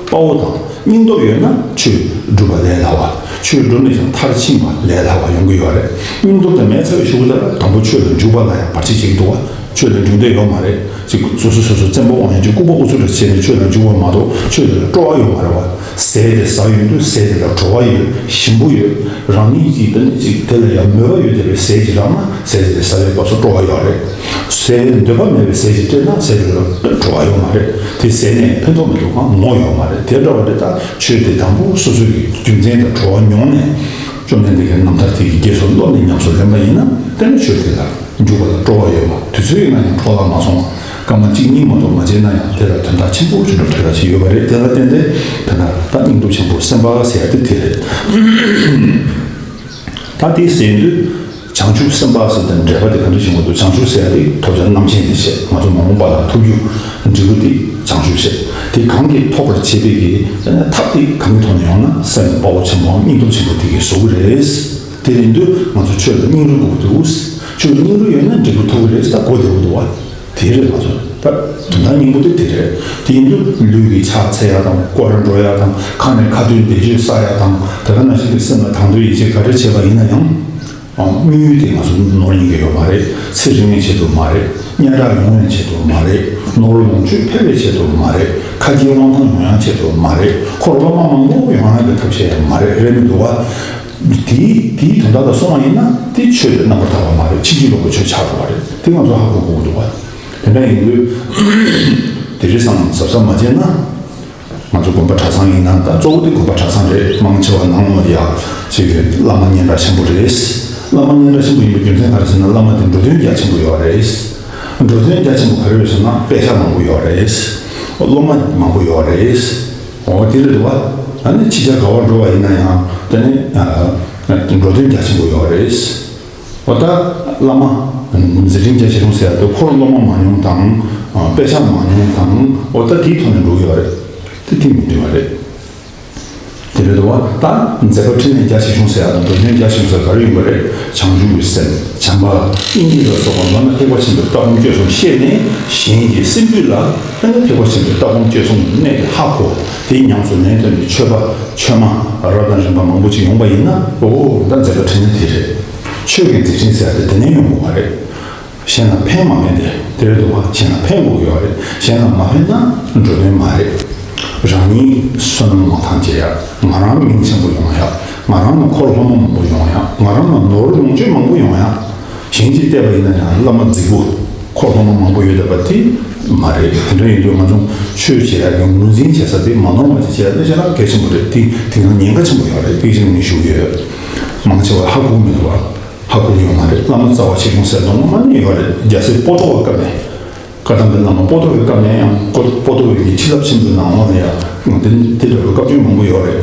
དཔའ་བོ་དང་སྙིང་སྟོབས་ཡོད་ན་ཆོས་སྒྲུབ་པ་ལས་སླ་བ། ཆོས་སྒྲུབ་ནས་ཀྱང་མཐར་ཕྱིན་པ་ལས་སླ་བ་ཡོང་གི་ཡོད་རེད། སྙིང་སྟོབས་དེ་མེད་ཚར་བའི་གཞུག་གུ་དེ་ལ་དང་པོ་ཆོས་ལ་འཇུག་པ་ལ་ཡང་བར་ཆད་བྱེད་ཀྱི་འདུག་བ། ཆོས་ལ་འཇུག་འདོད་ཡོད་མ་རེད། ཅིག་སོ་སོ་སོ་སོ་བཙན་པོ་དབང་ཡོད་ཅིག་ལྐུགས་པ་ཨུ་ཚུགས་འདྲ་བྱས་ནས་ཆོས་ལ་འཇུག་པ་མ་གཏོགས་ཆོས་དེ་ལ་སྤྲོ་བ་ཡོད་མ་རེད་བ། ཟས་དེ་ཟ་ཡོང་དུས་ཟས་དེ་ལ་བྲོ་བ་ཡོད། ཞིམ་པོ་ཡོད། རང་ཉིད་ཀྱིས་དེ་ནི་ཅིག་དེ་ལ་ཡང་མོས་པ་ཡོད་བསྡད་པའི་ཟས་ཅིག་རག་ན་ཟས་དེ་ཟ་བའི་སྐབས་སུ་སྤྲོ་བ་ཡོད་རེད། ཟས་འདོད་པ་མེད་པའི་ཟས་ཅིག་སྤྲད་ན་ཟས་དེ་ལ་བྲོ་བ་ཡོད་མ་རེད། དེ་ཟས་ནས་ཕན་ཐོགས་མི་འདུག་གམ་ངོ་ཡོད་མ་རེད། དེ་འདྲ་བ་རེད། ད་ཆོས་དེ་དང་པོ་སོ་སོ་གི་རྒྱུ་མཚན་དང་བྲོ་བ་མྱོང་ནས་བཅོམ་ལྡན་འདས་ཀྱི་རྣམ་ཐར་དེ་གི་རྗེས་སུ་སློབ་ནས་ཉམས་སུ་ལེན་པ་ཡིན་ན་དེ་ནི་ཆོས་དེ་ལ་འཇུག་པ་ལ་སྤྲོ་བ་ཡོད་པ། དུས་ཚོད་ཡིན་ན་ཡང་འཕྲོ་བརླག་མ་སོང་བ། སྐར་མ་གཅིག་གཉིས་མ་གཏོགས་མ་བྱས་ན་ཡང་དེ་ལ་དོན་དག་ཆེན་པོ་ཞིག་འགྲོ་ཐུབ་ཡ་ཞིག་ཡོད་པ་རེད། དེ་ལ་བརྟེན་ཏེ་དེ་ལ་ད་སྙིང་སྟོབས་ཆེན་པོ་སེམས་དཔའ་ཟེར་ཡ་དེ་དེ་རེད། ད་དེ་ཟེར་དུས་བྱང་ཆུབ་སེམས་དཔའ་ཟེར་དེ་འགྲེལ་པ་དེ་ག་འདྲ་ཞིག་མ་གཏོགས་བྱང་ཆུབ་ཟེར་ཡ་དེ་ཐོབ་བྱ་རྣམ་མཁྱེན་དེ་བྱས་ང་ཚོ་མ་འོངས་པ་ལ་ཐོབ་རྒྱུ་འབྲས་བུ་དེ་བྱང་ཆུབ་བྱས། དེ་གང་གིས་ཐོབ་པར་བྱེད་པའི་གི་ཐབས་དེ་གང་གི་ཐོག་ནས་ཡོང་ན་སེམས་དཔའ་བོ་ཆེན་པོའམ་སྙིང་སྟོབས་ཆེན་པོ་དེ་གིས་བཟོ་གི་རེད། དེ་ཡིན་དུས་ང་ཚོ་ཆོས་ལ་སྙིང་རུས་དགོས་ཀྱི་འདུག་ཆོས་ལ་སྙིང་རུས་ཡོད་ན་འབྲས་བུ་ཐོབ་ཀྱི་རེད་ཟེར་ད་གོ་བདེ་པོ་འདུག་བ། དེ་རེད་ང་ཚོ་ད་དོན་དག་སྙིང་པོ་དེ་དེ་རེད། དེ་ཡིན་དུས་ལུས་ཀྱི་ཕྱག་འཚལ་ཡ་དང་སྐོར་ར་འགྲོ་ཡ་དང་ཁ་ནས་ཁ་ཏོན་བཟླས་བརྗོད་བསགས་ཡ་དང་དེ་ག་ནང་བཞིན་གྱི་སེམས་ལ་དང་དོད་ཡིད་ཆེས་ག་རེ་བྱས་པ་ཡིན་ན་ཡང་དམིགས་ཡུལ་དེ་ང་ཚོ་ནོར་ཉན་གྱི་ཡོད་མ་རེད། ཚེ་རིང་བའི་ཆེད་དུ་མ་རེད། སྙན་གྲགས་ཡོང་བའི་ཆེད་དུ་མ་རེད། ནོར་ལོངས་སྤྱོད་འཕེལ་བའི་ཆེད་དུ་མ་རེད། ཁ་རྗེ་དབང་ཐང་ཡོང་ཡ་ཆེད་དུ་མ་རེད། འཁོར་སློབ་མ་མང་པོ་ཡོང་ཡ་གི་ཐབས་ཤེས་ཡང་མ་རེད། རེད་མི་འདུག་བ། དེའི་དེའི་དོན་དག་ལ་སོང་བ་ཡིན་ན་དེ་ཆོས་དེ་རྣམ་པར་དག་པ་མ་རེད། ཕྱིན་ཅི་ལོག་གི་ཆོས་ཆགས་འགྲོ་བ་རེད། དེ་ང་ཚོ་ཧ་གོ་དགོས་ཀྱི་འདུག་བ། དེ་འདྲ་ཡིན་དུས་དེ་རིང་སང་གཟབ་གཟབ་མ་བྱས་ན། ང་ཚོ་དགོན་པ་གྲྭ་ཚང་ཡིན་ན་ད་གཙོ་བོ་དེ་དགོན་པ་གྲྭ་ཚང་རེད། མང་ཆེ་བ་ནང་ལ་ཡ་ཅིག་བླ་མ་སྙན་གྲགས་ཆེན་པོ་རེད། བླ་མ་སྙན་གྲགས་ཆེན་པོ་ཡིན་པའི་རྒྱུ་མཚན་ག་རེ་ཟེར་ན་བླ་མ་དེ་འགྲོ་དོན་རྒྱ་ཆེན་པོ་ཡོད་རེད། འགྲོ་དོན་རྒྱ་ཆེན་པོ་ག་རེ་རེད་ཟེར་ན་དཔེ་ཆ་མང་པོ་ཡོད་རེད། སློབ་མ་མང་པོ་ཡོད་རེད། འོ་དེ་རེད་འདུག་བ། ཨ་ནི་ཕྱི་རྒྱལ་ག་བར་འགྲོ་བ་ཡིན་ན་ཡང་དེ་ནི་འགྲོ་དོན་རྒྱ་ཆེན་པོ་ཡོད་རེད། འོ་ད་བླ་མ་མཛད་འཕྲིན་རྒྱ་ཆེ་རུང་ཟེར་ཡ་དེ་འཁོར་སློབ་མ་མང་ཉུང་དང་དཔེ་ཆ་མང་ཉུང་དང་འོ་ད་དེའི་ཐོག་ནས་འགྲོ་གི་ཡོད་རེད། དེ་དེ་མི་འདུས་པ་རེད། དེ་རེད་འདུག་བ། ད་མཛད་པ་འཕྲིན་ལས་རྒྱ་ཆེ་ཆུང་ཟེར་ཡ་དང་འགྲོ་དོན་རྒྱ་ཆེ་ཆུང་ཟེར་ག་རེ་ཡིན་པ་རེད། བྱང་ཆུབ་ཀྱི་སེམས་བྱམས་པ་སྙིང་རྗེ་ལ་སོགས་པ་མདོར་ན་ཐེག་པ་ཆེན་པོའི་ལྟ་སྒོམ་སྤྱོད་གསུམ་ཤེས་ནས་གཞན་གྱི་སེམས་རྒྱུད་ལ་ཨ་ནི་ཐེག་པ་ཆེན་པོའི་ལྟ་སྒོམ་སྤྱོད་གསུམ་གནད་དེ་ཧ་གོ། དེ་ཉམས་སུ་ལེན་ཐུབ་ནས་ཆོས་པ་ཆོས་མ་རབ་དང་རིམ་པ་མང་པོ་ཅིག་ཡོང་པ་ཡིན་ན་ཨོ་ད་མཛད་པ་འཕྲིན་ལས་དེ་རེད། ཆོས་ཀྱི་མཛད་འཕྲིན་ཟེར་ཡ་དེ་དེ་ནས་ཡོང་དགོས་པ་རེད། གཞན་ལ་ཕན་མ་མེད་དེ། དེ་རེད་འདུག་བ། གཞན་ལ་ཕན་དགོས་ཀྱི་ཡོད་རེད། གཞན་ལ་མ་ཕན་ན་འགྲོ་དོན་མ་རེད། རང་ཉིད་བསོད་ནམས་མང་ཐང་བྱེད་ཡ། ང་རང་མིང་ཆེན་པོ་ཡོང་ཡ། ང་རང་ལ་འཁོར་སློབ་མ་མང་པོ་ཡོང་ཡ། ང་རང་ལ་ནོར་ལོངས་སྤྱོད་མང་པོ་ཡོང་ཡ། གཞན་གྱིས་བལྟས་པ་ཡིན་ན་ཡང་བླ་མ་རྫིག་པོ། འཁོར་སློབ་མ་མང་པོ་ཡོད་བསྡད་པ་དེ་མ་རེད། དེ་འདྲ་ཡིན་དུས་ང་ཚོ་ཆོས་བྱེད་ཡ་གི་ངོས་འཛིན་བྱེད་ས་དེ་མ་ནོར་བ་ཅིག་བྱེད་ཡ་དེ་ཞེ་དྲག་གལ་ཆེན་པོ་རེད། དེ་དེང་སང་ཉེན་ཁ་ཆེན་པོ་ཡོད་རེད། དེ་བཞིན་ངས་ཞུ་གི་ཡོད། མང་ཆེ་བ་ཧ་གོ་མི་འདུག་བ། ཧ་གོ་ཡོད་མ་རེད། བླ་མ་རྩ་བ་ཆེ་ཆུང་ཟེར་མདོག་ངོ་མ་ནས་ཡོད་རེད། རྒྱལ་སྲས་པོ་ཏོ་བའི་སྐབས་ནས། བཀའ་གདམས་པའི་བླ་མ་པོ་ཏོ་བའི་སྐབས་ནས་ཡང་པོ་པོ་ཏོ་བའི་གི་ཕྱི་རླབས་ཆེན་པོའི་ནང་ལོགས་ལ་ཡང་དེ་དེ་འདྲ་བའི་བཀའ་བཀྱོན་མང་པོ་ཡོད་རེད།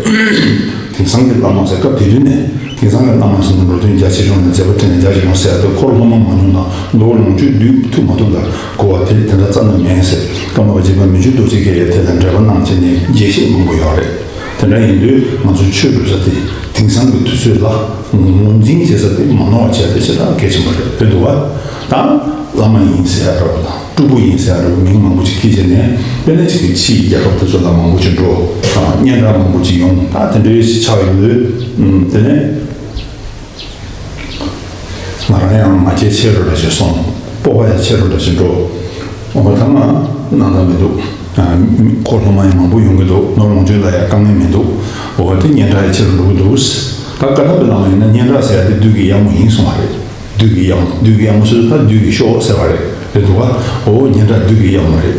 དེང་སང་གི་བླ་མ་ཟེར་སྐབས་དེ་དུས་ནས་དེང་སང་གི་བླ་མ་ཟེར་ན་འགྲོ་དོན་རྒྱ་ཆེ་ཆུང་ནས་མཛད་པ་དྲན་ནས་རྒྱ་ཆེ་ཆུང་ཟེར་ཡ་དེ་འཁོར་སློབ་མ་མང་ཉུང་དང་ནོར་ལོངས་སྤྱོད་བསྡུས་ཐུབ་མ་ཐུབ་ལ་གོ་བ་དེ་དེ་འདྲ་རྩ་ནས་མེད་ཟེར། ཀརྨ་པ་རྗེ་འབངས་མི་བསྐྱོད་རྡོ་རྗེ་མཁན་ཡང་དེ་ལ་འགྲེལ་པ་གནང་བྱས་ནས་རྒྱས་བཤད་མང་པོ་ཡོད་རེད། དེ་འདྲ་ཡིན་དུས་ང་ཚོ་ཆོས་སྒྲུབ་ས་དེ་དེང་སང་གི་དུས་ཚོད་ལ་ངོས་འཛིན་བྱེད་ས་དེ་མ་ནོར་བ་བྱས་ཏེ་ཞེ་དྲག་གལ་ཆེན་པོ་རེད། རེད་འདུག་བ། ད་བླ་མ་ཡིན་ཟེར་ཡ་འདྲ་བོ་དང་སྤྲུལ་སྐུ་ཡིན་ཟེར་ཡ་འདྲ་བོ་མིང་མང་པོ་ཅིག་ཁྱེར་བྱས་ནས་དཔེར་ན་ཅིག་གི་ཕྱིའི་རྒྱལ་ཁབ་དེ་ཚོ་ལ་མང་པོ་ཅིག་འགྲོ། སྙན་གྲགས་མང་པོ་ཅིག་ཡོང་། ད་དེ་འདྲའི་ཞིག་ཆགས་ཡོང་དུས་དེ་ནས། ང་རང་ཡང་མ་སྐྱེས་ཆེ་རུ་འདྲ་ཞིག་སོང་། སྤོབས་པ་ཡང་ཆེ་རུ་འདྲ་ཞིག་འགྲོ། འོ་ད་ང་སྣང་དག་མི་འདུག་ཁོ་སློབ་མ་ཡང་མང་པོ་ཡོང་གི་འདུག་ནོར་ལོངས་སྤྱོད་ལ་ཡང་དཀའ་ངལ་མི་འདུག་འོ་དེ་སྙན་གྲགས་ཡང་ཆེ་རུ་འགྲོ་གི་འདུག་ད་བཀའ་གདམས་པའི་བླ་མ་ཡིན་ན་སྙན་གྲགས་ཟེར་ཡ་དེ་བདུད་ཀྱི་གཡབ་མོ་ཡིན་གསུང་བ་རེད། བདུད་ཀྱི་གཡབ་མོ། བདུད་ཀྱི་གཡབ་མོ་ཟེར་དུས་ད་བདུད་ཀྱི་གཤོག་ཟེར་བ་རེད། རེད་འདུག་བ། འོ་སྙན་གྲགས་བདུད་ཀྱི་གཡབ་མོ་རེད།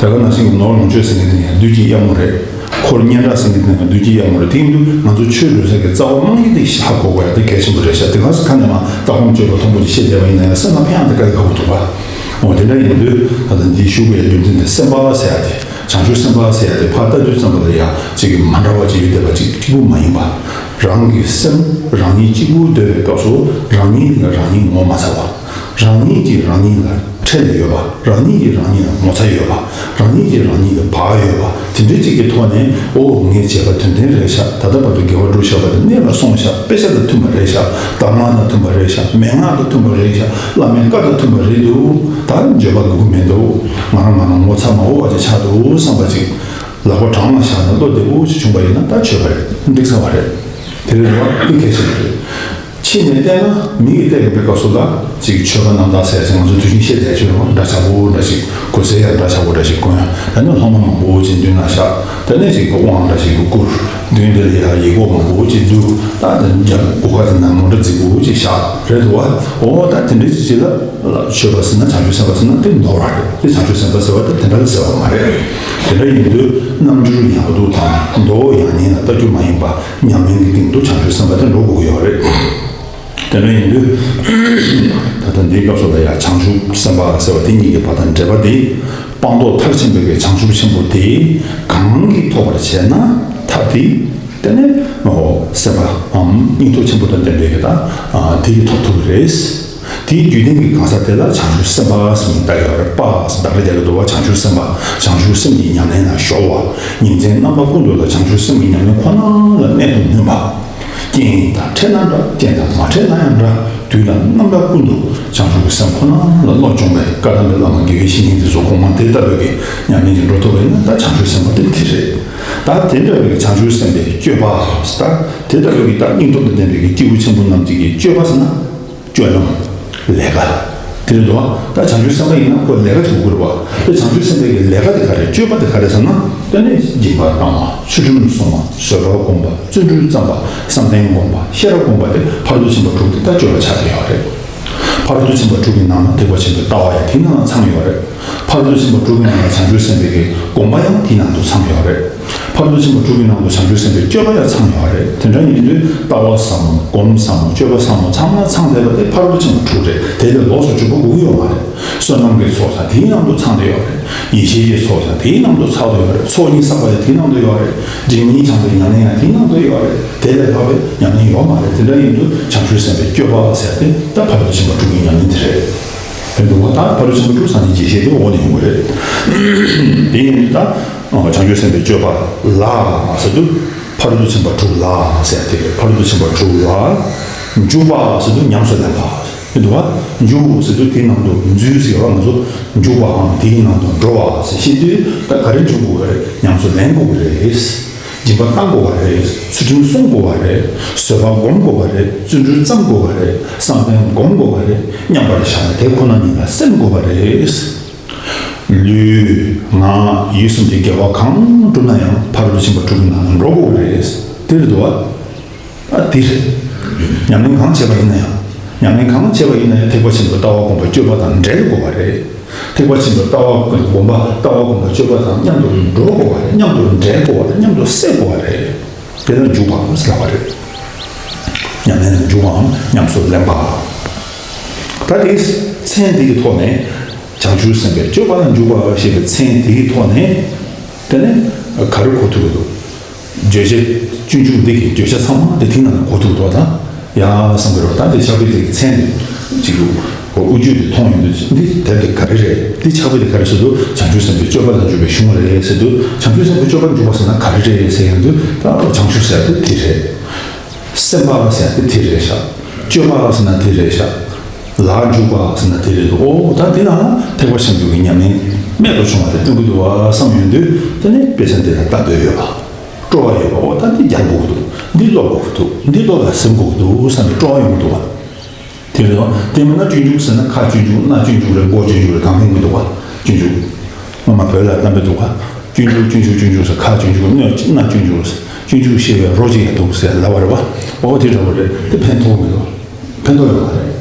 དེ་ག་ནང་བཞིན་གྱི་ནོར་ལོངས་སྤྱོད་ཟེར་མཁན་དེ་ཡང་བདུད་ཀྱི་གཡབ་མོ་རེད། འཁོར་སྙན་གྲགས་ཟེར་མཁན་དེ་ཡང་བདུད་ཀྱི་གཡབ་མོ་རེད། དེ་ཡིན་དུས་ང་ཚོ་ཆོས་སྒྲུབ་ས་གི་རྩ་བ་རྨང་གཞི་དེ་ཧ་གོ་དགོས་ཡ་དེ་གལ་ཆེན་པོ་རེད་ཤག་དེ་ག་ས་ཁ་ནས་མ་ལྟ་སྒོམ་སྤྱོད་པ་མཐོན་པོ་ཅིག་བཤད་བསྡད་པ་ཡིན་ན་ཡང་སེམས་ལ་ཕན་ཡག་དེ་དཀའ་ལས་ཁག་པོ་འདུག་བ། འོ་དེ་འདྲ་ཡིན་དུས་ད་ལྟ་འདི་ཞུ་དགོས་ཡ་རྒྱུ་མཚན་དེ་སེམས་དཔའ་ཟེར་ཡ་དེ། བྱང་ཆུབ་སེམས་དཔའ་ཟེར་ཡ་དེ་ཕར་ལྟ་དུས་ཙམ་པ་ལ་ཡ་གཅིག་གི་མ་འདྲ་བ་ཅིག་ཡོད་བསྡད་པ་ཅིག་གཅིག་པུ་མ་ཡིན་པ། རང་གི་སེམས་རང་ཉིད་གཅིག་པུ་སྡོད་པའི་སྐབས་སུ་རང་ཉིད་ལ་རང་ཉིད་ངོ་མ་ཚ་བ། རང་ཉིད་ཀྱིས་རང་ཉིད་ལ་ཁྲེལ་ཡོད་པ། རང་ཉིད་ཀྱིས་རང་ཉིད་ལ་ངོ་ཚ་ཡོད་པ། རང་ཉིད་ཀྱིས་རང་ཉིད་ལ་བག་ཡོད་པ། དེ་འདྲའི་ཅིག་གི་ཐོག་ནས་ཨོ་ངས་བྱས་པ་དོན་ལྡན་རེད་ཤག་ད་ལྟ་བར་དུ་དགེ་བ་སྒྲུབ་བཞག་པ་དེ་གནད་ལ་སོང་ཤག་དཔེ་ཆ་དང་མཐུན་པ་རེད་ཤག་གདམས་ངག་དང་མཐུན་པ་རེད་ཤག་མན་ངག་དང་མཐུན་པ་རེད་ཤག་བླ་མའི་བཀའ་དང་མཐུན་པ་རེད་འདུག་ད་འགྱོད་པ་དགོས་ཀྱི་མི་འདུག་ང་རང་ང་རང་ངོ་ཚ་མ་འོ་བ་ཅིག་ཆགས་འདུག་བསམ་པ་ཅིག་ལག་པ་བྲང་ལ་བཞག་ནས་བློ་བདེ་པོ་ཞིག་བྱུང་པ་ཡིན་ན་ད་ཆོས་པ་རེད། འགྲིག་ཚར་བ་རེད། དེ་རེད་རོ། དེ་གལ་ཆེན་པོ་རེད། ཕྱི་ནས་བལྟས་ན་མི་ཡིས་བལྟས་དགོས་པའི་སྐབས་སུ་ལ་ཅིག་ཆོས་པ་རྣམ་དག་ཟེར་ཅིག་ང་ཚོ་དུས་རྒྱུན་བཤད་བསྡད་ཆོས་རོ་འདྲ་ཆགས་པོ་འདྲ་ཞིག་གོས་ཟས་ཡང་འདྲ་ཆགས་པོ་འདྲ་ཞིག་གོན། ད་ནི་སློབ་མ་མང་པོ་ཅིག་མདུན་ལ་བཞག་དེ་ནས་ཅིག་གི་དབང་འདྲ་ཞིག་གི་བསྐུར། མདུན་དེ་ལ་ཡང་ཡིག་མགོ་མང་པོ་ཅིག་བསྡུས། ད་དེ་རྒྱབ་སྒོ་ཁ་དེ་ན་མོ་འདྲ་རྫིག་པོ་ཅིག་བཞག་རེད་འདུག་བ། འོ་ད་དེ་འདྲའི་ཅིག་ཅིག་ལ། ཆོས་པ་ཟེར་ན་བྱང་ཆུབ་སེམས་དཔའ་ཟེར་ན་དེ་ནོར་བ་རེད། དེ་བྱང་ཆུབ་སེམས་དཔའ་ཟེར་བ་དེ་དེ་འདྲ་ལ་ཟེར་བ་མ་རེད། དེ་འདྲ་ཡིན་དུས་རྣམ་འགྱུར་ཡག་སྡུག་དང་མདོ་ཡང་སྙིང་ལ་ལྟ་རྒྱུ་མ་ཡིན་པ་ཉམས་ལེན་གྱི་སྟེང་དུ་བྱང་ཆུབ་སེམས་དཔའ་དེ་འགྲོ་དགོས་ཀྱི་ཡོད་རེད། དེ་འདྲ་ཡིན་དུས་ད་ལྟ་འདིའི་སྐབས་སུ་ལ་ཡང་བྱང་ཆུབ་སེམས་དཔའ་ཟེར་བ་དེ་གཉིས་ཀྱི་བར་དང་འབྲེལ་བ་དེ་སྤངས་རྟོགས་མཐར་ཕྱིན་པའི་གི་བྱང་ཆུབ་ཆེན་པོ་དེ་གང་གིས་ཐོབ་པར་བྱས་ན་ཐབས་དེ་དེ་ནས་སེམས་དཔའམ་སྙིང་སྟོབས་ཆེན་པོ་དང་ལྡན་པའི་གི་ད་དེ་གིས་ཐོབ་ཐུབ་ཀྱི་རེད། དེའི་རྒྱུད་ལྡན་གྱི་གང་ཟག་དེ་ལ་བྱང་ཆུབ་སེམས་དཔའ་ཟེར་མིང་བཏགས་ཡོད་རེད། དཔའ་ཟེར་བདག་སྒྲ་རྒྱག་གི་འདུག་བ། བྱང་ཆུབ་སེམས་དཔའ། བྱང་ཆུབ་སེམས་ཀྱི་ཉམས་ལེན་ལ་གཞོལ་བ། ཉིན་མཚན་རྣམ་པ་ཀུན་ཏུ་ལ་བྱང་ཆུབ་སེམས་ཀྱི་ཉམས་ལེན་ཁོ་ན་ལ་གནད་དུ་སྨིན་པ། རྐྱེན་དང་འཕྲད་ན་འདྲ། རྐྱེན་དང་མ་འཕྲད་ན་ཡང་འདྲ། དུས་དང་རྣམ་པ་ཀུན་ཏུ་བྱང་ཆུབ་ཀྱི་སེམས་ཁོ་ན་ལ་བློ་སྦྱོང་བའི་བཀའ་གདམས་པའི་བླ་མ་དགེ་བའི་བཤེས་གཉེན་དེ་ཚོ་གོང་མ་དེ་ལྟ་བུའི་གི་ཉམས་ལེན་གྱི་འགྲོ་ཐུབ་པ་ཡིན་ན་ད་བྱང་ཆུབ་སེམས་དཔའ་དེ་དེ་རེད། ད་དེ་འདྲ་བའི་གི་བྱང་ཆུབ་སེམས་དཔའི་སྤྱོད་པ་ད་དེ་ལྟ་བུའི་གི་ད་སྙིང་སྟོབས་དང་ལྡན་པའི་གི་སྐྱེས་བུ་ཆེན་པོ་རྣམས་ཀྱི་གི་སྤྱོད་པ་ཟེར་ན། སྤྱོད་ལམ། ལས་ཀ། དེ་རེད་འདུག་ད་བྱང་ཆུབ་སེམས་དཔའ་ཡིན་ན་ཁོ་ལས་ཀ་བྱེད་དགོས་རེད་བ། དེ་བྱང་ཆུབ་སེམས་དཔའི་གི་ལས་ཀ་དེ་ག་རེ། སྤྱོད་པ་དེ་ག་རེ་ཟེར་ན། དེ་ནི་སྦྱིན་པ་བཏང་བ། ཚུལ་ཁྲིམས་སྲུང་བ། བཟོད་པ་སྒོམ་པ། བརྩོན་འགྲུས་བརྩམས་པ། བསམ་གཏན་སྒོམ་པ། ཤེས་རབ་སྒོམ་པ་དེ་ཕ་རོལ་ཏུ་ཕྱིན་པ་དྲུག་དེ་ད་སྤྱོད་པ་ཆགས་ཀྱི་ཡོད་རེད། ཕ་རོལ་ཏུ་ཕྱིན་པ་དྲུག་གི་ནང་ན་ཐེག་པ་ཆེན་པོའི་ལྟ་བ་ཡང་དེའི་ནང་ན་ཚང་ཡོད་རེད། ཕ་རོལ་ཏུ་ཕྱིན་པ་དྲུག་གི་ནང་ལ་བྱང་ཆུབ་སེམས་དཔའི་གི་སྒོམ་པ་ཡང་དེའི་ནང་དུ་ཚང་ཡོད་རེད། ཕ་རོལ་ཏུ་ཕྱིན་པ་དྲུག་གི་ནང་དུ་བྱང་ཆུབ་སེམས་དཔའི་སྤྱོད་པ་ཡང་ཚང་ཡོད་རེད། དེ་འདྲ་ཡིན་དུས་ལྟ་བ་ཟབ་མོ། སྒོམ་ཟབ་མོ། སྤྱོད་པ་ཟབ་མོ། ཚང་མ་ཚང་བསྡད་པ་དེ་ཕ་རོལ་ཏུ་ཕྱིན་པ་དྲུག་རེད། དེ་ལས་ལོགས་སུ་འཇུག་པ་དགོས་ཀྱི་ཡོད་མ་རེད། བསོད་ནམས་ཀྱི་ཚོགས་ཀྱང་དེའི་ནང་དུ་ཚང་བསྡད་ཡོད་རེད། ཡེ་ཤེས་ཀྱི་ཚོགས་ཀྱང་དེའི་ནང་དུ་ཚང་བསྡད་ཡོད་རེད། ཚོགས་གཉིས་བསགས་པ་ཡང་དེའི་ནང་དུ་ཡོད་རེད། སྒྲིབ་གཉིས་སྦྱངས་པའི་ཉམས་ལེན་ཡང་དེའི་ནང་དུ་ཡོད་རེད། དེ་ལས་ལྷག་པའི་ཉམས་ལེན་ཡོད་མ་རེད། དེ་འདྲ་ཡིན་དུས་བྱང་ཆུབ་སེམས་དཔའི་སྤྱོད་པ་ཟེར་ཏེ་ད་ཕ་རོལ་ཏུ་ཕྱིན་པ་དྲུག་གི་ཉམས་ལེན་དེ་རེད། དེ་འདུག་བ། ད་ཕ་རོལ་ཏུ་ཕྱིན་པ་དྲུག་ཟེར་ནས་རྒྱས་བཤད་དེ་འོག་ནས་ཡོང་གི་རེད། དེ་ཡིན་དུས་ད་བྱང་ཆུབ་སེམས་དཔའི་སྤྱོད་པ་ལ་ཟེར་དུས་ཕ་རོལ་ཏུ་ཕྱིན་པ་དྲུག་ལ་ཟེར་ཏེ། ཕ་རོལ་ཏུ་ཕྱིན་པ་དྲུག་ལ་འཇུག་པ་ཟེར་དུས་ཉམས་སུ་ལེན་པ། དེ་འདུག་བ། འཇུག་ཟེར་དུས་དེའི་ནང་དུ་འཛུལ་ཟེར་བ། ང་ཚོ་འཇུག་པའམ་དེའི་ནང་དུ་འགྲོ་བ་ཟེར་བཤད་དུས་ད་ག་རེ་འཇུག་དགོས་རེད། ཉམས་སུ་ལེན་དགོས་རེད། སྦྱིན་པ་བཏང་དགོས་པ་རེད། ཚུལ་ཁྲིམས་སྲུང་དགོས་པ་རེད། བཟོད་པ་སྒོམ་དགོས་པ་རེད། བརྩོན་འགྲུས་བརྩམ་དགོས་པ་རེད། བསམ་གཏན་སྒོམ་དགོས་པ་རེད། མཉམ་པར་བཞག་ནས་དེ་ཁོ་ན་ཉིད་ལ་སེམས་དགོས་པ་རེད། ལུས་ངག་ཡིད་གསུམ་གྱི་དགེ་བ་གང་བསྒྲུབས་ན་ཡང་ཕ་རོལ་ཏུ་ཕྱིན་པ་དྲུག་གི་ནང་ལ་འགྲོ་དགོས་པ་རེད། དེ་རེད་འདུག་བ། ཨ་དེ་རེད། ཉམས་ལེན་གང་བྱས་པ་ཡིན་ན་ཡང་། ཉམས་ལེན་གང་བྱས་པ་ཡིན་ན་ཡང་ཐེག་པ་ཆེན་པོའི་ལྟ་བ་སྒོམ་པ་སྤྱོད་པ་དང་འབྲེལ་དགོས་པ་རེད། ཐེག་པ་ཆེན་པོའི་ལྟ་བ་སྒོམ་པ་ལྟ་བ་སྒོམ་པ་སྤྱོད་པ་དང་མཉམ་དུ་འགྲོ་དགོས་པ་རེད། མཉམ་དུ་འབྲེལ་དགོས་པ་རེད། མཉམ་དུ་སྲེག་དགོས་པ་རེད། དེ་ལ་འཇུག་པའམ་ཟེར་བ་རེད། ཉམས་ལེན་ལ་འཇུག་པའམ་ཉམས་སུ་ལེན་པ། ད་དེ་མཚན་འདི་གི་ཐོག་ནས་བྱང་ཆུབ་སེམས་དཔའི་སྤྱོད་པ་ལ་འཇུག་པ་ཞེས་པའི་མཚན་འདི་གི་ཐོག་ནས་དེ་ནས་ག་རེ་གོ་ཐུབ་ཀྱི་འདུག་བརྗོད་བྱ་སྤྱོད་འཇུག་འདི་གི་བརྗོད་བྱ་ཚང་མ་དེ་དེའི་ནང་ནས་གོ་ཐུབ་འདུག་ད་ཡ་བསམ་གི་རེད་བ། ད་དེ་ཕྱག་དཔེ་དེ་གི་མཚན་དེ་གཅིག་གི་དབུ་བརྗོད་དེ་མཐོང་ཡོང་དུས་འདི་དེབ་དེ་ག་རེ་རེད། འདི་ཕྱག་དཔེ་དེ་ག་རེ་ཟེར་དུས་བྱང་ཆུབ་སེམས་དཔའི་སྤྱོད་པ་ལ་འཇུག་པའི་གཞུང་རེད་ཟེར་དུས། བྱང་ཆུབ་སེམས་དཔའི་སྤྱོད་པ་ལ་འཇུག་པ་ཟེར་ན་ག་རེ་རེད་ཟེར་ཡོང་དུས། ད་བྱང་ཆུབ་ཟེར་ཡ་དེ་དེ་རེད། སེམས་དཔའ་ཟེར་ཡ་དེ་དེ་རེད་ཤག་སྤྱོད་པ་ཟེར་ན་དེ་རེད་ཤག་ལ་འཇུག་པ་ཟེར་ན་དེ་རེད་འདུག་ཨོ་ད་དེ་ན་ཐེག་པ་ཆེན་པོའི་ཉམས་ལེན་རྨད་དུ་བྱུང་བ་དེ་སྟོན་གི་འདུག་བ་བསམ་ཡོང་དུས། དེ་ནས་དཔེ་ཆ་འདི་ལ་ལྟ་འདོད་ཡོད་པ། སྤྲོ་བ་ཡོད་པ། ཨོ་ད་འདི་སྦྱང་དགོས་ཀྱི་འདུག་འདི་སློབ་དགོས་ཀྱི་འདུག་འདི་སློབ་ལ་སེམས་དགོས་ཀྱི་འདུག་བསམ་པའི་སྤྲོ་བ་ཡོང་གི་འདུག་བ། དེ་རེད་བ། དེ་མིན་ན་སྤྱོད་འཇུག་ཟེར་ན་ཁ་སྤྱོད་འཇུག་སྣ་སྤྱོད་འཇུག་རེད། མགོ་སྤྱོད་འཇུག་རེད། གང་ཡོང་གི་འདུག་བ། སྤྱོད་འཇུག་སྔོན་མ་བོད་ལ་གཏམ་དཔེ་འདུག་བ། སྤྱོད་འཇུག་སྤྱོད་འཇུག་སྤྱོད་འཇུག་ཟེར། ཁ་སྤྱོད་འཇུག་སྣ་སྣ་སྤྱོད་འཇུག་ཟེར། སྤྱོད་འཇུག་ཤེས་པའི་རོ་གཅིག་ཡང་འདུག་ཟེར་ལབ་པ་རེད་བ། ཨོ་དེ་འདྲ་བོ་རེད། དེ་ཕན་ཐོགས་མི་འདུག་ཕན་ཐོགས་ཡོད་མ་རེད།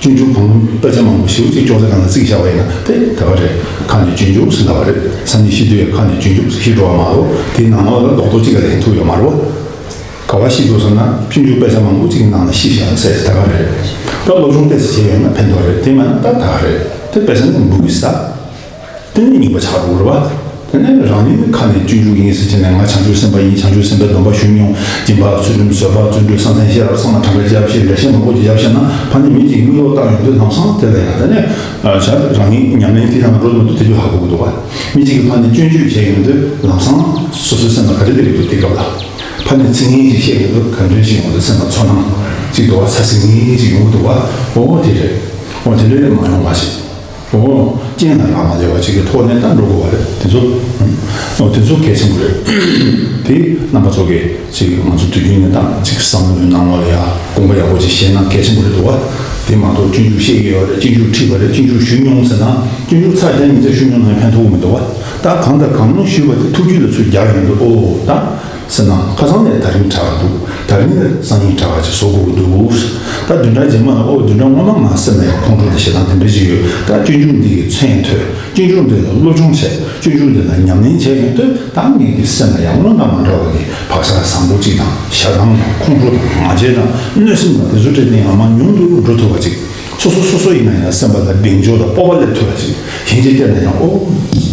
སྤྱོད་འཇུག་བུ་མོ་དཔེ་ཆ་མང་པོ་ཞེ་པོ་ཅིག་ཅོག་ཙེ་སྒང་ལ་བརྩིགས་བཞག་པ་ཡིན་ན་དེ་དེ་ག་རེད། ཁ་ནས་སྤྱོད་འཇུག་ཟེར་ལབ་པ་རེད། སང་ཉིན་ཤི་དུས་ཡང་ཁ་ནས་སྤྱོད་འཇུག་ཟེར་ཤི་འགྲོ་བ་མ་གཏོགས་དེའི་ནང་ལོགས་ལ་རྡོག་རྡོག་གཅིག་ག་ལས་ཐུག་ཡོད་མ་རེད་བ། ག་བ་ཤི་འདུག་ཟེར་ན་སྤྱོད་འཇུག་དཔེ་ཆ་མང་པོ་ཅིག་གི་ནང་ལ་ཤི་བཞག་ཟེར་དེ་ག་རེད། ད་སློབ་སྦྱོང་ཏོག་ཙམ་བྱས་ཡོད་ན་ཕན་ཐོགས་རེད། དེ་མིན་ན་ད་ད་ག་རེད། དེ་དཔེ་ཆ་ནི་འབུ་གི་ཟ། དེ་ནི་རྙིང་པ་ཆགས་འགྲོ་གི་རེད་བ། དེ་ནས་རང་ཉིད་ནི་ཁ་ནས་སྤྱོད་འཇུག་ཡིན་ཟེར་བྱས་ནས་ང་བྱང་ཆུབ་སེམས་དཔའ་ཡིན། བྱང་ཆུབ་སེམས་དཔའི་སྡོམ་པ་ཞུས་མྱོང་། སྦྱིན་པ་ཚུལ་ཁྲིམས་བཟོད་པ་བརྩོན་འགྲུས་བསམ་གཏན་ཤེས་རབ་ཚང་མ་གྲངས་ཀ་བརྒྱབ་བཤད་འགྲེལ་བཤད་མང་པོ་ཅིག་བརྒྱབ་བཤད་ན་ཕ་ནི་མི་གཅིག་མིག་ལོག་བལྟ་ཡོང་དུས་ལམ་སང་དེ་ལ་ཡང་དེ་ནས་བྱ་རང་ཉིད་ཉམས་ལེན་དེ་ནང་འགྲོ་མི་འདུག་དེ་དུས་ཧ་གོ་གི་འདུག་བ། མི་གཅིག་གིས་ཕ་ནི་སྤྱོད་འཇུག་བྱས་ཡོང་དུས་ལམ་སང་སོ་སོའི་སེམས་ལ་ག་རེ་སླེབས་ཀྱི་འདུག་དེ་སྐབས་ལ། ཕ་ནི་ཚིག་ངན་ཅིག་བཤད་ཀྱི་འདུག་ག་འདྲ་ཞིག་ཡོང་དུས་སེམས་ལ་ཚོར་སྣང་ཅིག་འདུག་བ། ཚ་ཚིག་ངན་ཅིག་ཡོང་གི་འདུག་བ། ཨོ་དེ་རེད། ཨོ་དེ་འདྲ་མ་ཡོང་བ་ཞིག་ཨོ། རྐྱེན་ལ་རག་མ་ལས་པ་ཅིག་གི་ཐོག་ནས་ད་འགྲོ་དགོས་པ་རེད། དེ་ཚོ། ཨོ་དེ་ཚོ་གལ་ཆེན་པོ་རེད། དེ་རྣམ་པ་ཚོ་གིས་ཅིག་ང་ཚོ་དུས་རྒྱུན་ནས་ད་ཅིག་བསམ་བློའི་ནང་ལོགས་ལ་ཡ་དགོངས་པ་ཡག་པོ་ཅིག་བཞེས་ན་གལ་ཆེན་པོ་རེད་འདུག་བ། དེ་མ་གཏོགས་སྤྱོད་འཇུག་བཤད་ཀྱི་ཡོད་རེད། སྤྱོད་འཇུག་ཁྲིད་པ་རེད། སྤྱོད་འཇུག་ཞུས་མྱོང་ཟེར་ན་སྤྱོད་འཇུག་ཚར་རྒྱག་མི་ཚར་ཞུས་མྱོང་ན་ཕན་ཐོགས་མི་འདུག་བ། ད་གང་དང་གང་ཞུས་པ་དེ་ཐུགས་རྒྱུད་ལ་ཚུར་རྒྱག་ཡོང་དུས་ཨོ་ད། ཟེར་ན་ཁ་སང་ནས་ད་རིང་དྲག་ག་འདུག་ད་རིང་ནས་སང་ཉིན་དྲག་ག་ཅིག་བཟོ་དགོས་ཀྱི་འདུག་ད་བདུན་ཕྲག་རྗེས་མ་ལ་ཨོ་བདུན་ཕྲག་སྔོན་མ་ང་སེམས་ལ་ཡང་ཁོང་ཁྲོ་དང་ཞེ་སྡང་དེ་འདྲ་ཅིག་ཡོད། ད་སྤྱོད་འཇུག་འདི་གི་མཚན་ཐོས། སྤྱོད་འཇུག་འདི་ལ་སློབ་སྦྱོང་བྱས། སྤྱོད་འཇུག་འདི་ལ་ཉམས་ལེན་བྱས་ཡོང་དུས་ད་ངེད་ཀྱི་སེམས་ལ་ཡང་སྔོན་དང་མ་འདྲ་བ་གི་བག་ཆགས་བཟང་པོ་ཅིག་དང་ཞེ་སྡང་དང་ཁོང་ཁྲོ་དང་ང་རྒྱལ་དང་གནོད་སེམས་དང་དེ་ཚོ་སྤྲད་དེ་ཡང་མ་ཉུང་དུ་འགྲོ་ཐུབ་པ་ཅིག་སོ་སོ་སོ་སོ་ཡིན་ན་ཡང་སེམས་པ་ལ་གདེང་འཇོག་དང་སྤོབས་པ་སླེབས་ཐུབ་པ་ཅིག་གཞན་གྱིས་བལྟས་ན་ཡང་ཨོ།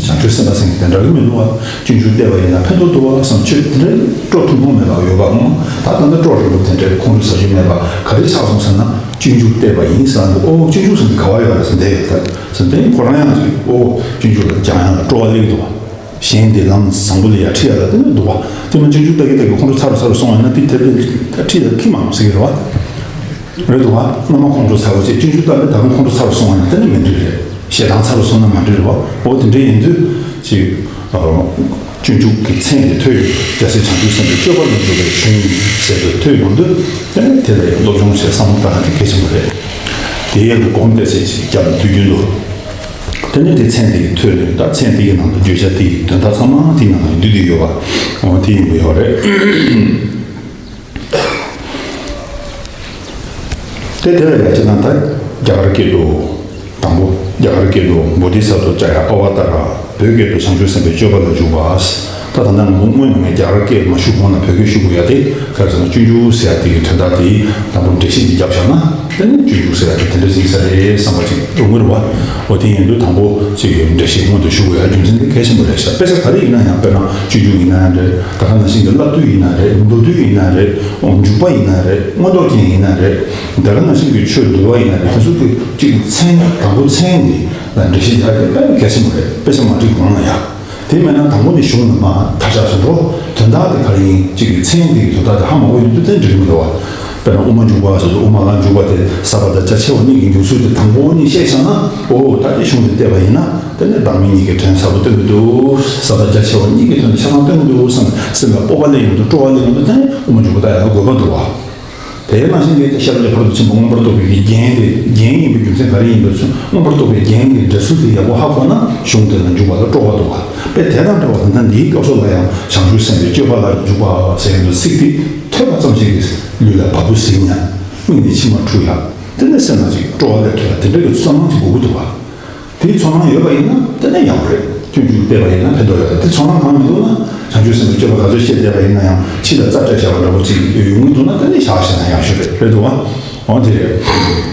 བྱང་ཆུབ་སེམས་དཔའ་ཟེར་མཁན་དེ་འདྲ་གི་མི་འདུག་བ། སྤྱོད་འཇུག་བལྟས་པ་ཡིན་ན་ཕན་ཐོགས་འདུག་བ་བསམ། ཆོས་དེ་འདྲའི་སྤྲོ་ཐུང་ཐུང་མེད་པ་ཡོད་པ་འོང་། ད་ད་ལྟ་སྤྲོ་རིང་པོ་དེ་འདྲའི་ཁོང་ཁྲོ་ཟ་རྒྱུ་མེད་པ་ག་རེ་ཆགས་སོང་ཟེར་ན་སྤྱོད་འཇུག་བལྟས་པ་ཡིན་ཟེར་ན་འདུག་ཨོ་སྤྱོད་འཇུག་ཟེར་མཁན་ག་བ་ཡོད་རེད་ཟེར་བསྡད་ཡོད་ད་ཟེར་དེ་ཁོ་རང་ཡང་ཅིག་ཨོ་སྤྱོད་འཇུག་ལ་སྦྱང་ཡག་ལ་སྤྲོ་བ་སླེབས་འདུག་བ། གཞན་དེ་ལམ་བཟང་པོ་ལ་ཡ་ཁྲིད་ཡག་ལ་དེ་ནི་འདུག་བ། དེ་མ་སྤྱོད་འཇུག་ལྟ་གི་ལྟ་གི་ཁོང་ཁྲོ་ཚ་རུ་ཚ་རུ་སོང་བ་ཡིན་ན་དེ་དེ་ལ་ཁྲིད་ཡག་ཁྱི་མ་རུང་ཟེར་གི་རེད་བ། རེད་འདུག་བ། སྔོན་མ་ཁོང་ཁྲོ་ཚ་བ་བྱས་སྤྱོད་འཇུག་ལྟ་ལས་ད་རུང་ཁོང་ཁྲོ་ཚ་རུ་སོང་བ་ཡང་དེ་ནི་མི་འགྲིག་རེད། ཞེ་སྡང་ཚ་རུ་སོང་ན་མ་འགྲིག་རེད་བ། འོ་དེ་འདྲ་ཡིན་དུས་ཅིག་སྤྱོད་འཇུག་གི་མཚན་དེ་ཐོས། རྒྱལ་སྲས་བྱང་ཆུབ་སེམས་དཔའི་སྤྱོད་པ་ལ་འཇུག་པའི་གཞུང་ཟེར་དུས་ཐོས་ཡོང་དུས་དེ་ནི་དེ་ལ་ཡང་སློབ་སྦྱོང་བྱས་བསམ་བློ་བཏང་ན་དེ་གལ་ཆེན་པོ་རེད། དེ་ཡང་སྒོམ་བལྟས་ཚད་ཅིག་རྒྱབ་ལ་དུས་རྒྱུན་དུ། དེ་ནི་དེ་མཚན་དེ་ཐོས་ནས་ད་མཚན་དེ་གི་ནང་དུ་བརྗོད་བྱ་དེ་ཡི་དོན་དག་ཚང་མ་དེའི་ནང་ལ་འདུས་བསྡད་ཡོད་པ། འོ་དེ་ཡིན་པ་ཡོད་རེད། དེ་དེ་ལ་ཡང་ཅི་ན་ད་རྒྱ་གར་སྐད་དུ། དང་པོ་རྒྱ་གར་སྐད་དུ་བོ་དྷི་ས་ཏྭ་ཙ་ཡ་ཨ་བ་ཏ་ར། བོད་སྐད་དུ་བྱང་ཆུབ་སེམས་དཔའི་སྤྱོད་པ་ལ་འཇུག་པ། ད་ད་ལྟ་ང་ཚོ་སྔོན་ནས་རྒྱ་གར་སྐད་མ་ཞུ་གོང་ལ་བོད་སྐད་ཞུ་དགོས་ཡ་དེ་ག་རེ་ཟེར་ན་སྤྱོད་འཇུག་ཟེར་ཡ་དེ་གི་དོན་དག་དེ་དང་པོ་འགྲེལ་བཤད་ཅིག་བརྒྱབ་བཞག་ན་དེ་ནི་སྤྱོད་འཇུག་ཟེར་ཡ་དེ་དེ་འདྲ་ཞིག་ས་རེད་བསམ་པ་ཅིག་ཡོང་གི་རེད་བ། འོ་དེ་ཡིན་དུས་དང་པོ་ཅིག་གི་འགྲེལ་བཤད་སྔོན་དུ་ཞུ་དགོས་ཡ་རྒྱུ་མཚན་དེ་གལ་ཆེན་པོ་རེད་ཤག་དཔེ་ཆ་ག་རེ་ཡིན་ན་ཡང་དཔེར་ན་སྤྱོད་འཇུག་ཡིན་ན་ཡང་རེད། ད་ག་ནང་བཞིན་གྱི་བསླབ་བཏུས་ཡིན་ན་རེད། མདོ་བསྡུས་ཡིན་ན་རེད། འཇུག་པ་ཡིན་ན་རེད། མངོན་རྟོགས་རྒྱན་ཡིན་ན་རེད། ད་ག་ནང་བཞིན་གྱི་ཆོས་འདུལ་བ་ཡིན་ན་རེད། དེ་ཚོ་གི་ཅིག་མཚན་དང་པོ་མཚན་ནི་ལ་འགྲེལ་བཤད་རྒྱག་དེ་དཔེ་གལ་ཆེན་པོ་རེད། དཔེ་ཆ་མ་འགྲིག་གོང་ལ་ཡ། དེ་མེད་ན་དང་པོ་ནས་གཞུང་ནས་མར་མཐར་བཞག་བཞག་འགྲོ། དོན་དག་དེ་ག་རེ་ཡིན་གཅིག་གི་མཚན་དེ་གི་དོན་དག་དེ་ཧ་མ་གོ་ཡོང་དུས་དེ་འགྲིག་གི་མི་འདུག་བ། དཔེར་ན་དབུ་མ་འཇུག་པ་ཟེར་དུས་དབུ་མ་ལ་འཇུག་པ་དེ་ཟ་བ་དང་རྒྱ་ཆེ་བ་གཉིས་ཀྱི་འཇུག་ཚུལ་དེ་དང་པོ་ནས་བཤད་བཞག་ན་ཨོ་ད་དེ་གཞུང་དེ་བལྟས་པ་ཡིན་ན་ དེ་ནས་བདག་མེད་གཉིས་ཀྱི་དོན་ཟབ་པོ་སྟོན་གྱི་འདུག་ས་དང་རྒྱ་ཆེ་བ་གཉིས་ཀྱི་དོན་ཆ་ཚང་སྟོན་གྱི་འདུག་བསམ་སེམས་ལ་སྤོབས་པ་སླེབས་ཡོང་དུས་སྤྲོ་བ་སླེབས་ཡོང་དུས་དེ་ནས་དབུ་མ་འཇུག་པ་ལྟ་ཡག་དགོས་པ་འདུག་བ། དེའི་ནང་བཞིན་གྱི་ཤེས་རབ་ཀྱི་ཕ་རོལ་ཏུ་ཕྱིན་པ་མངོན་པར་རྟོགས་པའི་རྒྱན་དེ་རྒྱན་ཡིན་པའི་རྒྱུ་མཚན་ག་རེ་ཡིན་པ་ཚོ་མངོན་པར་རྟོགས་པའི་རྒྱན་གྱི་འགྲེལ་ཚུལ་དེ་ཡག་པོ་ཧ་གོ་ན་གཞུང་དེ་ལ་འཇུག་པ་ལ་སྤྲོ་བ་འདུག་བ། དཔེ་དེ་དང་འདྲ་བ་ད་ལྟ་འདིའི་སྐབས་སུ་ལ་ཡང་བྱང་ཆུབ་སེམས་དཔའི་སྤྱོད་པ་ལ་འཇུག་པ་ཟེར་ཡོང་དུས་ཚིག་དེ་ཐོས་པ་ཙམ་ཞིག་གིས་ལུས་ལ་བ་སྤུ་ཟིང་ཡང་སྨིན་ནས་མཆི་མ་འཁྲུ་ཡང་དེ་ནས་སེམས་ལ་ཅིག་སྤྲོ་བ་སླེབས་ཐུབ་ཡང་དེ་འདྲ་གི་ཚོར་སྣང་ཅིག་དགོས་ཀྱི་འདུག་བ། དེའི་ཚོར་སྣང་ཡོད་པ་ཡིན་ན་དེ་ནས་ཡག་པོ་རེད། སྤྱོད་འཇུག་བལྟས་པ་ཡིན་ན་ཕན་ཐོགས་ཡོད་རེད། དེ་ཚོར་སྣང་གང་མི་འདུག་ན་བྱང་ཆུབ་སེམས་དཔའི་སྤྱོད་པ་ག་ཚོད་བཤད་བསྡད་པ་ཡིན་ན་ཡང་ཕྱི་ལ་རྩ་སྤྲད་བཞག་པ་འདྲ་པོ་ཅིག་ཡོང་གི་འདུག་ན་དེ་ནས་བཞག་བཞག་ན་ཡག་ཤོས་རེད། རེད་འདུག་བ། འོ་དེ་རེད།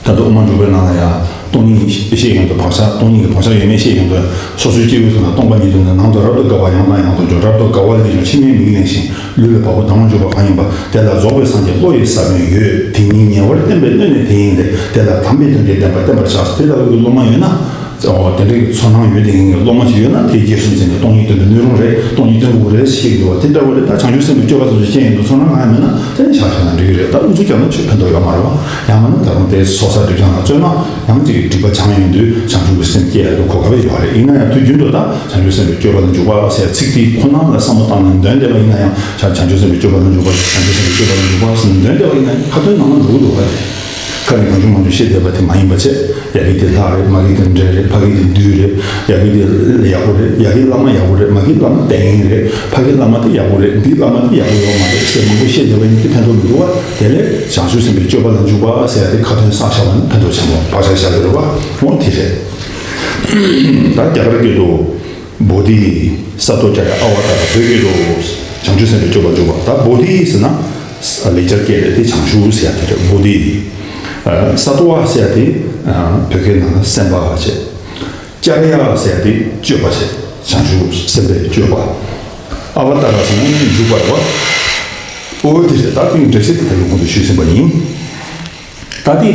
ད་དུང་དབུ་མ་འཇུག་པའི་ནང་ལ་ཡང་སྟོང་ཉིད་བཤད་ཡོང་དུས་བག་ཆགས་སྟོང་ཉིད་ཀྱི་བག་ཆགས་ཡོད་མེད་བཤད་ཡོང་དུས་སོ་སོའི་སྐྱེ་བོའི་ཚུལ་ལ་སྟོང་པ་ཉིད་དུ་ནི་ནང་དུ་རབ་ཏུ་དགའ་བ་ཡང་དང་ཡང་དུ་འཇུག་རབ་ཏུ་དགའ་བ་ལེན་ཞིང་ཕྱི་མའི་མིག་ལེན་ཞིང་ལུས་ལ་བ་སྤུ་དང་པོར་འཇུག་པ་གང་ཡིན་པ་དེ་ལ་རྫོགས་པའི་སངས་རྒྱས་བློ་ཡི་ས་བོན་ཡོད། དེ་ཉིད་ཉེ་བར་བསྟན་པའི་སྣོད་ནི་དེ་ཡིན་ཏེ། དེ་ལ་དམ་པའི་དོན་གྱི་བདེན་པ་བསྟན་པར་བྱ། དེ་ལྟ་བུའི་སློབ་མ་ཡོད་ན། ཨོ་དེ་འདྲའི་ཚོར་སྣང་ཡོད་དེ་ཡིན་གྱི་སློབ་མ་ཞིག་ཡོད་ན་དེའི་རྗེས་སུ་འཛིན་ནས་སྟོང་ཉིད་སྟོན་པའི་སྣོད་རུང་རེད། སྟོང་ཉིད་སྟོན་དགོས་རེད་ཞེས་འདུག་བ། དེ་འདྲ་བོ་རེད། ད་བྱང་ཆུབ་སེམས་དཔའི་སྤྱོད་པ་དེ་ཚོ་ཤེས་ཡོང་དུས་ཚོར་སྣང་གང་ཡང་མེད་ན་དེ་ནི་བཞག་བཞག་ན་འགྲིག་གི་རེད། ད་ཨུ་ཚུགས་རྒྱབ་ན་ཆོས་ཕན་ཐོགས་ཡོད་མ་རེད་བ། ཡང་མིན་ན་ད་རུང་དེ་སོ་སོ་སྒྲིབ་སྦྱང་ལ་བརྩོན་ན་ཡང་ཅིག་སྒྲིབ་པ་བྱང་ཡོང་དུས་བྱང་ཆུབ་ཀྱི་སེམས་སྐྱེ་ཡག་གི་གོ་སྐབས་ཡོད་རེད། ཡིན་ན་ཡང་དུས་རྒྱུན་དུ་ད་བྱང་ཆུབ་སེམས་དཔའི་སྤྱོད་པ་ལ་འཇུག་པ་ཟེར་ཚིག་དེའི་ཁོ་ན་ལ་བསམ་བློ་བཏང་ནས་འདོན་བསྡད་པ་ཡིན་ན་ཡང་བྱང་ཆུབ་སེམས་དཔའི་སྤྱོད་པ་ལ་འཇུག་པ་བྱང་ཆུབ་སེམས་དཔའི་སྤྱོད་པ་ལ་འཇུག་པ་ཟེར་ནས་འདོན་བསྡད་པ་ཡིན་ན་ཡང་ཁ་ཏོན་ནང་ན་འགྲོ་གི་འདུག་བ། དེ། ཁ་ནས་གང་བྱུང་མང་བྱུང་བཤད་བསྡད་པ་དེ་མ་ཡིན་པ་བྱས། ཡ་གི་དེ་ལྷ་རེད། མ་གི་དེ་འདྲེ་རེད། ཕ་གི་དེ་བདུད་རེད། ཡ་གི་དེ་ཡག་པོ་རེད། ཡ་གི་བླ་མ་ཡག་པོ་རེད། མ་གི་བླ་མ་བན་ཡིན་རེད། ཕ་གི་བླ་མ་དེ་ཡག་པོ་རེད། འདིའི་བླ་མ་དེ་ཡག་པོ་ཡོད་མ་རེད་ཟེར་མང་པོ་བཤད་བསྡད་པ་ཡིན་དེ་ཕན་ཐོགས་མི་འདུག་བ། དེ་ལས་བྱང་ཆུབ་སེམས་དཔའི་སྤྱོད་པ་ལ་འཇུག་པ་ཟེར་ཡ་དེ་ཁ་ཏོན་བསགས་བཞག་པ་ནི་ཕན་ཐོགས་ཆེན་པོ་བག་ཆགས་བཞག་ཡོད་རེད་བ། འོ་དེ་རེད། ད་རྒྱ་གར་སྐད་དུ། བོ་དྷི་ས་ཏྭ་ཙ་ཡ་ཨ་བ་ཏཱ་ར། བོད་སྐད་དུ། བྱང་ཆུབ་སེམས་དཔའི་སྤྱོད་པ་འཇུག་པ། ད་བོ་དྷི་ཟེར་ན། ལེགས་སྦྱར་སྐད་རེད་དེ་བྱང་ཆུབ་ཟེར་ཡ་དེ་རེད། བོ་དྷི། ས་ཏྭ་བ་ཟེར་ཡ་དེ། བོད་སྐད་ནང་ལ་སེམས་དཔའ་བྱས། ཙ་ར་ཡ་ཟེར་ཡ་དེ་སྤྱོད་པ་བྱས། བྱང་ཆུབ་སེམས་དཔའི་སྤྱོད་པ། ཨ་བ་ཏཱ་ར་ཟེར་ན་འཇུག་པ་རེད་བ། ཨོ་དེ་རེད། ད་དེའི་འགྲེལ་བཤད་དེ་ད་ལོ་གོང་དུ་ཞུས་ཟིན་པ་ཡིན། ད་དེ།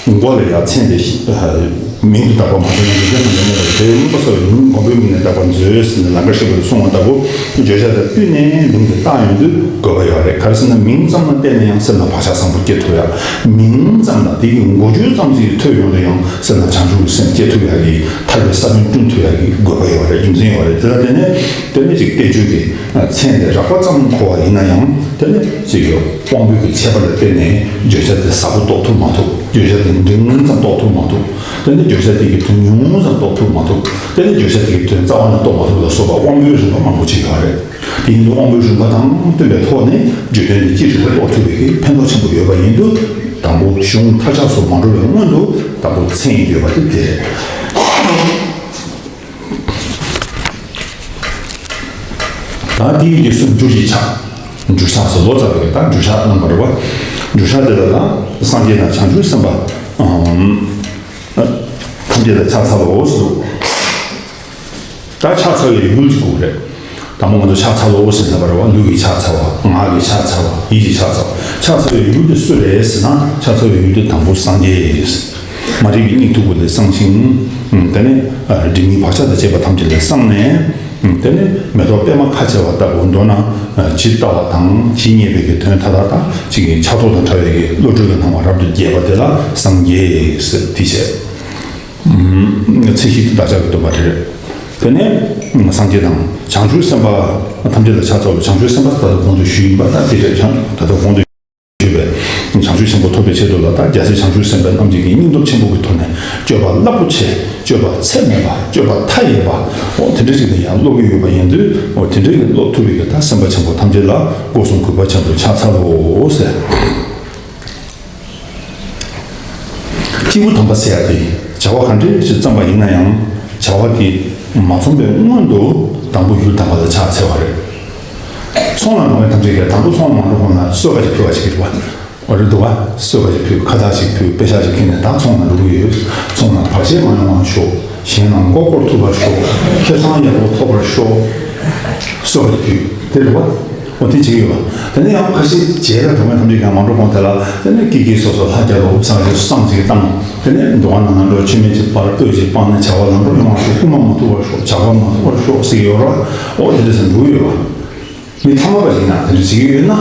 མགོ་ལ་ཡང་མཚན་དེ་ཤི། མིང་དུ་བཏགས་པ་མ་ཟད་ན་འཇིག་རྟེན་ན་ཡང་མེད་པར་དེ་མངོན་པར་གསལ་བའི་ལུང་མགོན་པོའི་མིང་ནས་བཏགས་པར་མཛོད་ཟེར་ནས་ལང་ཀར་གཤེགས་པ་ལ་གསུངས་པ་ལྟ་བུ། བརྗོད་བྱ་དེ་དབུས་ནས་ལུང་དེ་བཏགས་ཡོང་དུས་དགོས་པ་ཡོད་རེད། ག་རེ་ཟེར་ན་མིང་ཙམ་ལ་བརྟེན་ནས་ཡང་སེམས་ལ་བག་ཆགས་བཟང་པོ་སྐྱེ་ཐུབ་ཡ། མིང་ཙམ་དང་དེ་གི་མགོ་བརྗོད་ཙམ་ཞིག་ཐོས་ཡོང་དུས་ཡང་སེམས་ལ་བྱང་ཆུབ་ཀྱི་སེམས་སྐྱེ་ཐུབ་ཡ་གི་ཐར་པའི་ས་བོན་བསྐྲུན་ཐུབ་ཡ་གི་དགོས་པ་ཡོད་རེད། རྒྱུ་མཚན་ཡོད་རེད། དེ་ལ་བརྟེན་ནས་དེ་ནས་ཅིག་བསྟན་བཅོས་ཀྱི་མཚན་དེ་རགས་པ་ཙམ་གོ་བ་ཡིན་ན་ཡང་དེ་ནས་ཅིག་གི་དབང་པོའི་གི་ཁྱད་པར་ལ་བརྟེན་ནས་བརྗོད་བྱ་དེ་ཟབ་པོ་རྟོགས་ཐུབ་མ་ཐུབ། བརྗོད་བྱ་དེ་འབྲིང་ཙམ་རྟོགས་ཐུབ་མ་ཐུབ། དེ་ནས་བརྗོད་བྱ་དེ་གི་དོན་ཉུང་ཙམ་རྟོགས་ཐུབ་མ་ཐུབ། དེ་ནས་བརྗོད་བྱ་དེ་གི་དོན་རྩ་བ་ནས་རྟོགས་མ་ཐུབ་ལ་སོགས་པ་དབང་པོའི་རིམ་པ་མང་པོ་ཅིག་ཡོད་རེད། དེ་ཡིན་དུས་དབང་པོའི་རིམ་པ་དང་བསྟུན་པའི་ཐོག་ནས་བརྗོད་དོན་དེ་ཅི་རིགས་པར་རྟོགས་ཐུབ་པའི་གི་ཕན་ཐོགས་ཆེན་པོ་ཡོད་པ་ཡིན་དུས་དང་པོ་གཞུང་མཐར་ཆགས་སུ་མ་འགྲོ་བའི་སྔོན་དུ་དང་པོ་མཚན་ཡོད་པ་དེ་དེ་རེད། ད་དེའི་རྗེས་སུ་འཇུག་ཅེས་བྱ། འཇུག་ཆགས་སུ་ལོ་ཙཱ་བའི་ད་འཇུག་ཆགས་རྣམ་པར་རེད་བ། འཇུག་ཆགས་དེ་ལ་ད་སངས་རྒྱས་དང་བྱང་ཆུབ་སེམས་དཔའ་ཐམས་ཅད་ལ་ཕྱག་འཚལ་ལོ་ཟེར། ད་ཕྱག་འཚལ་བའི་ཡུལ་གྱི་སྐོར་རེད། དང་པོ་ང་ཚོ་ཕྱག་འཚལ་ལོ་ཟེར་ན་བར་བ་ལུས་ཀྱི་ཕྱག་འཚལ་བ། ངག་གི་ཕྱག་འཚལ་བ། ཡིད་ཀྱི་ཕྱག་འཚལ་བ། ཕྱག་འཚལ་བའི་ཡུལ་དེ་སུ་རེད་ཟེར་ན་ཕྱག་འཚལ་བའི་ཡུལ་དེ་དང་པོ་སངས་རྒྱས། མ་རིག་པའི་སྙིགས་དུས་ཀུན་ལས་སངས་ཤིང་། དེ་ནས་སྒྲིབ་གཉིས་བག་ཆགས་དང་བཅས་པ་ཐམས་ཅད་ལས་སངས་ནས། དེ་ནས་མེ་ཏོག་པད་མ་ཁ་བྱེ་བ་ལྟ་བུ་མདོར་ན་ཇི་ལྟ་བ་དང་ཇི་སྙེད་པའི་གི་དོན་མཐའ་དག་དང་ཅིག་གི་ཕྱག་རྡོར་དང་འདྲ་བའི་གི་བློ་གྲོས་ཀྱི་སྣང་བ་རབ་ཏུ་རྒྱས་པ་དེ་ལ་སངས་རྒྱས་ཟེར་དེ་བྱས། ཚིག་བཞི་དེ་བདག་ཅག་གི་སྟོན་པ་རེད། དེ་ནས་སངས་རྒྱས་དང་བྱང་ཆུབ་སེམས་དཔའ་ཐམས་ཅད་ལ་ཕྱག་འཚལ་བའི་བྱང་ཆུབ་སེམས་དཔའ་ད་ལྟ་གོང་དུ་ཞུས་ཡིན་པ་ལྟར་དེ་རེད། བྱང་ད་ལྟ་གོང་དུ་ཞུས་པའི་བྱང་ཆུབ་ཆེན་པོ་ཐོབ་པའི་ཆེད་དུ་ལ་ད་རྒྱལ་སྲས་བྱང་ཆུབ་སེམས་དཔའ་རྣམས་ཀྱིས་སྙིང་སྟོབས་ཆེན་པོ་གི་ཐོག་ནས་སྤྱོད་པ་རླབས་པོ་ཆེ་སྤྱོད་པ་ཚད་མེད་པ་སྤྱོད་པ་མཐའ་ཡས་པ་འོ་དེ་འདྲ་ཞིག་ནས་ཡང་སློབ་ཀྱི་ཡོད་པ་ཡིན་དུས་འོ་དེ་འདྲ་གི་སློབ་ཐུབ་པའི་གི་ད་སེམས་དཔའ་ཆེན་པོ་ཐམས་ཅད་ལ་སྒོ་གསུམ་གུས་པ་ཆེན་པོས་ཕྱག་འཚལ་ལོ་ཟེར། སྤྱིལ་བུ་དམ་པ་ཟེར་ཡ་དེ་བྱ་བ་ག་འདྲ་ཞིག་བརྩམས་པ་ཡིན་ན་ཡང་བྱ་བ་དེ་མ་རྩོམ་པའི་སྔོན་དུ་དང་པོ་ཡུལ་དམ་པ་ལ་ཕྱག་འཚལ་བ་རེད། ཚོང་ལ་འགྲོ་མཁན་ཐམས་ཅད་ཀྱིས་དང་པོ་ཚོང་ལ་མ་འགྲོ་གོང་ལ་གསོལ་ཁ་ཅིག་ཕུལ་བ་ཞིག་རེད་བ། འོ་རེད་འདུག་བ། གསོལ་ཁ་ཅིག་ཕུལ། ཁ་བཏགས་ཅིག་ཕུལ། པེ་ཤག་ཅིག་ཁྱེར་ནས་ད་ཚོང་ལ་འགྲོ་གི་ཡོད། ཚོང་ལ་བར་ཆད་མ་ཡོང་བར་ཤོག་གཞན་ལ་མགོ་སྐོར་ཐུབ་པར་ཤོག་ཁེ་བཟང་ཡག་པོ་ཐོབ་པར་ཤོག་གསོལ་ཁ་ཅིག་ཕུལ། དེ་རེད་བ། འོ་དེ་བྱེད་ཀྱི་ཡོད་པ། དེ་ནས་ཡང་ཁ་ཤས་མཇལ་ལ་འགྲོ་མཁན་ཐམས་ཅད་ཀྱང་མ་འགྲོ་གོང་དེ་ལ་དེ་ནས་ཀི་ཀི་སོ་སོ་ལྷ་རྒྱལ་ལོ་བསང་ཞིག་བསང་ཅིག་བཏང་། དེ་ནས་འདུ་ཁང་ནང་ན་འགྲོ་མཆོད་མེ་ཅིག་སྤར། སྤོས་ཅིག་སྤར་ནས་བྱ་བ་ལམ་འགྲོ་ཡོང་བར་ཤོག་རྐུན་མ་མ་ཐུག་པར་ཤོག་ཇག་པ་མ་ཐུག་པར་ཤོག་ཟེར་གྱི་ཡོད་རེད་བ། འོ་དེ་འདྲ་ཟེར་འགྲོ་གི་ཡོད་པ། མི་ཐ་མལ་པ་ཞིག་ཡིན་ན་དེ་འདྲ་བྱེད་ཀྱི་ཡོད་ན།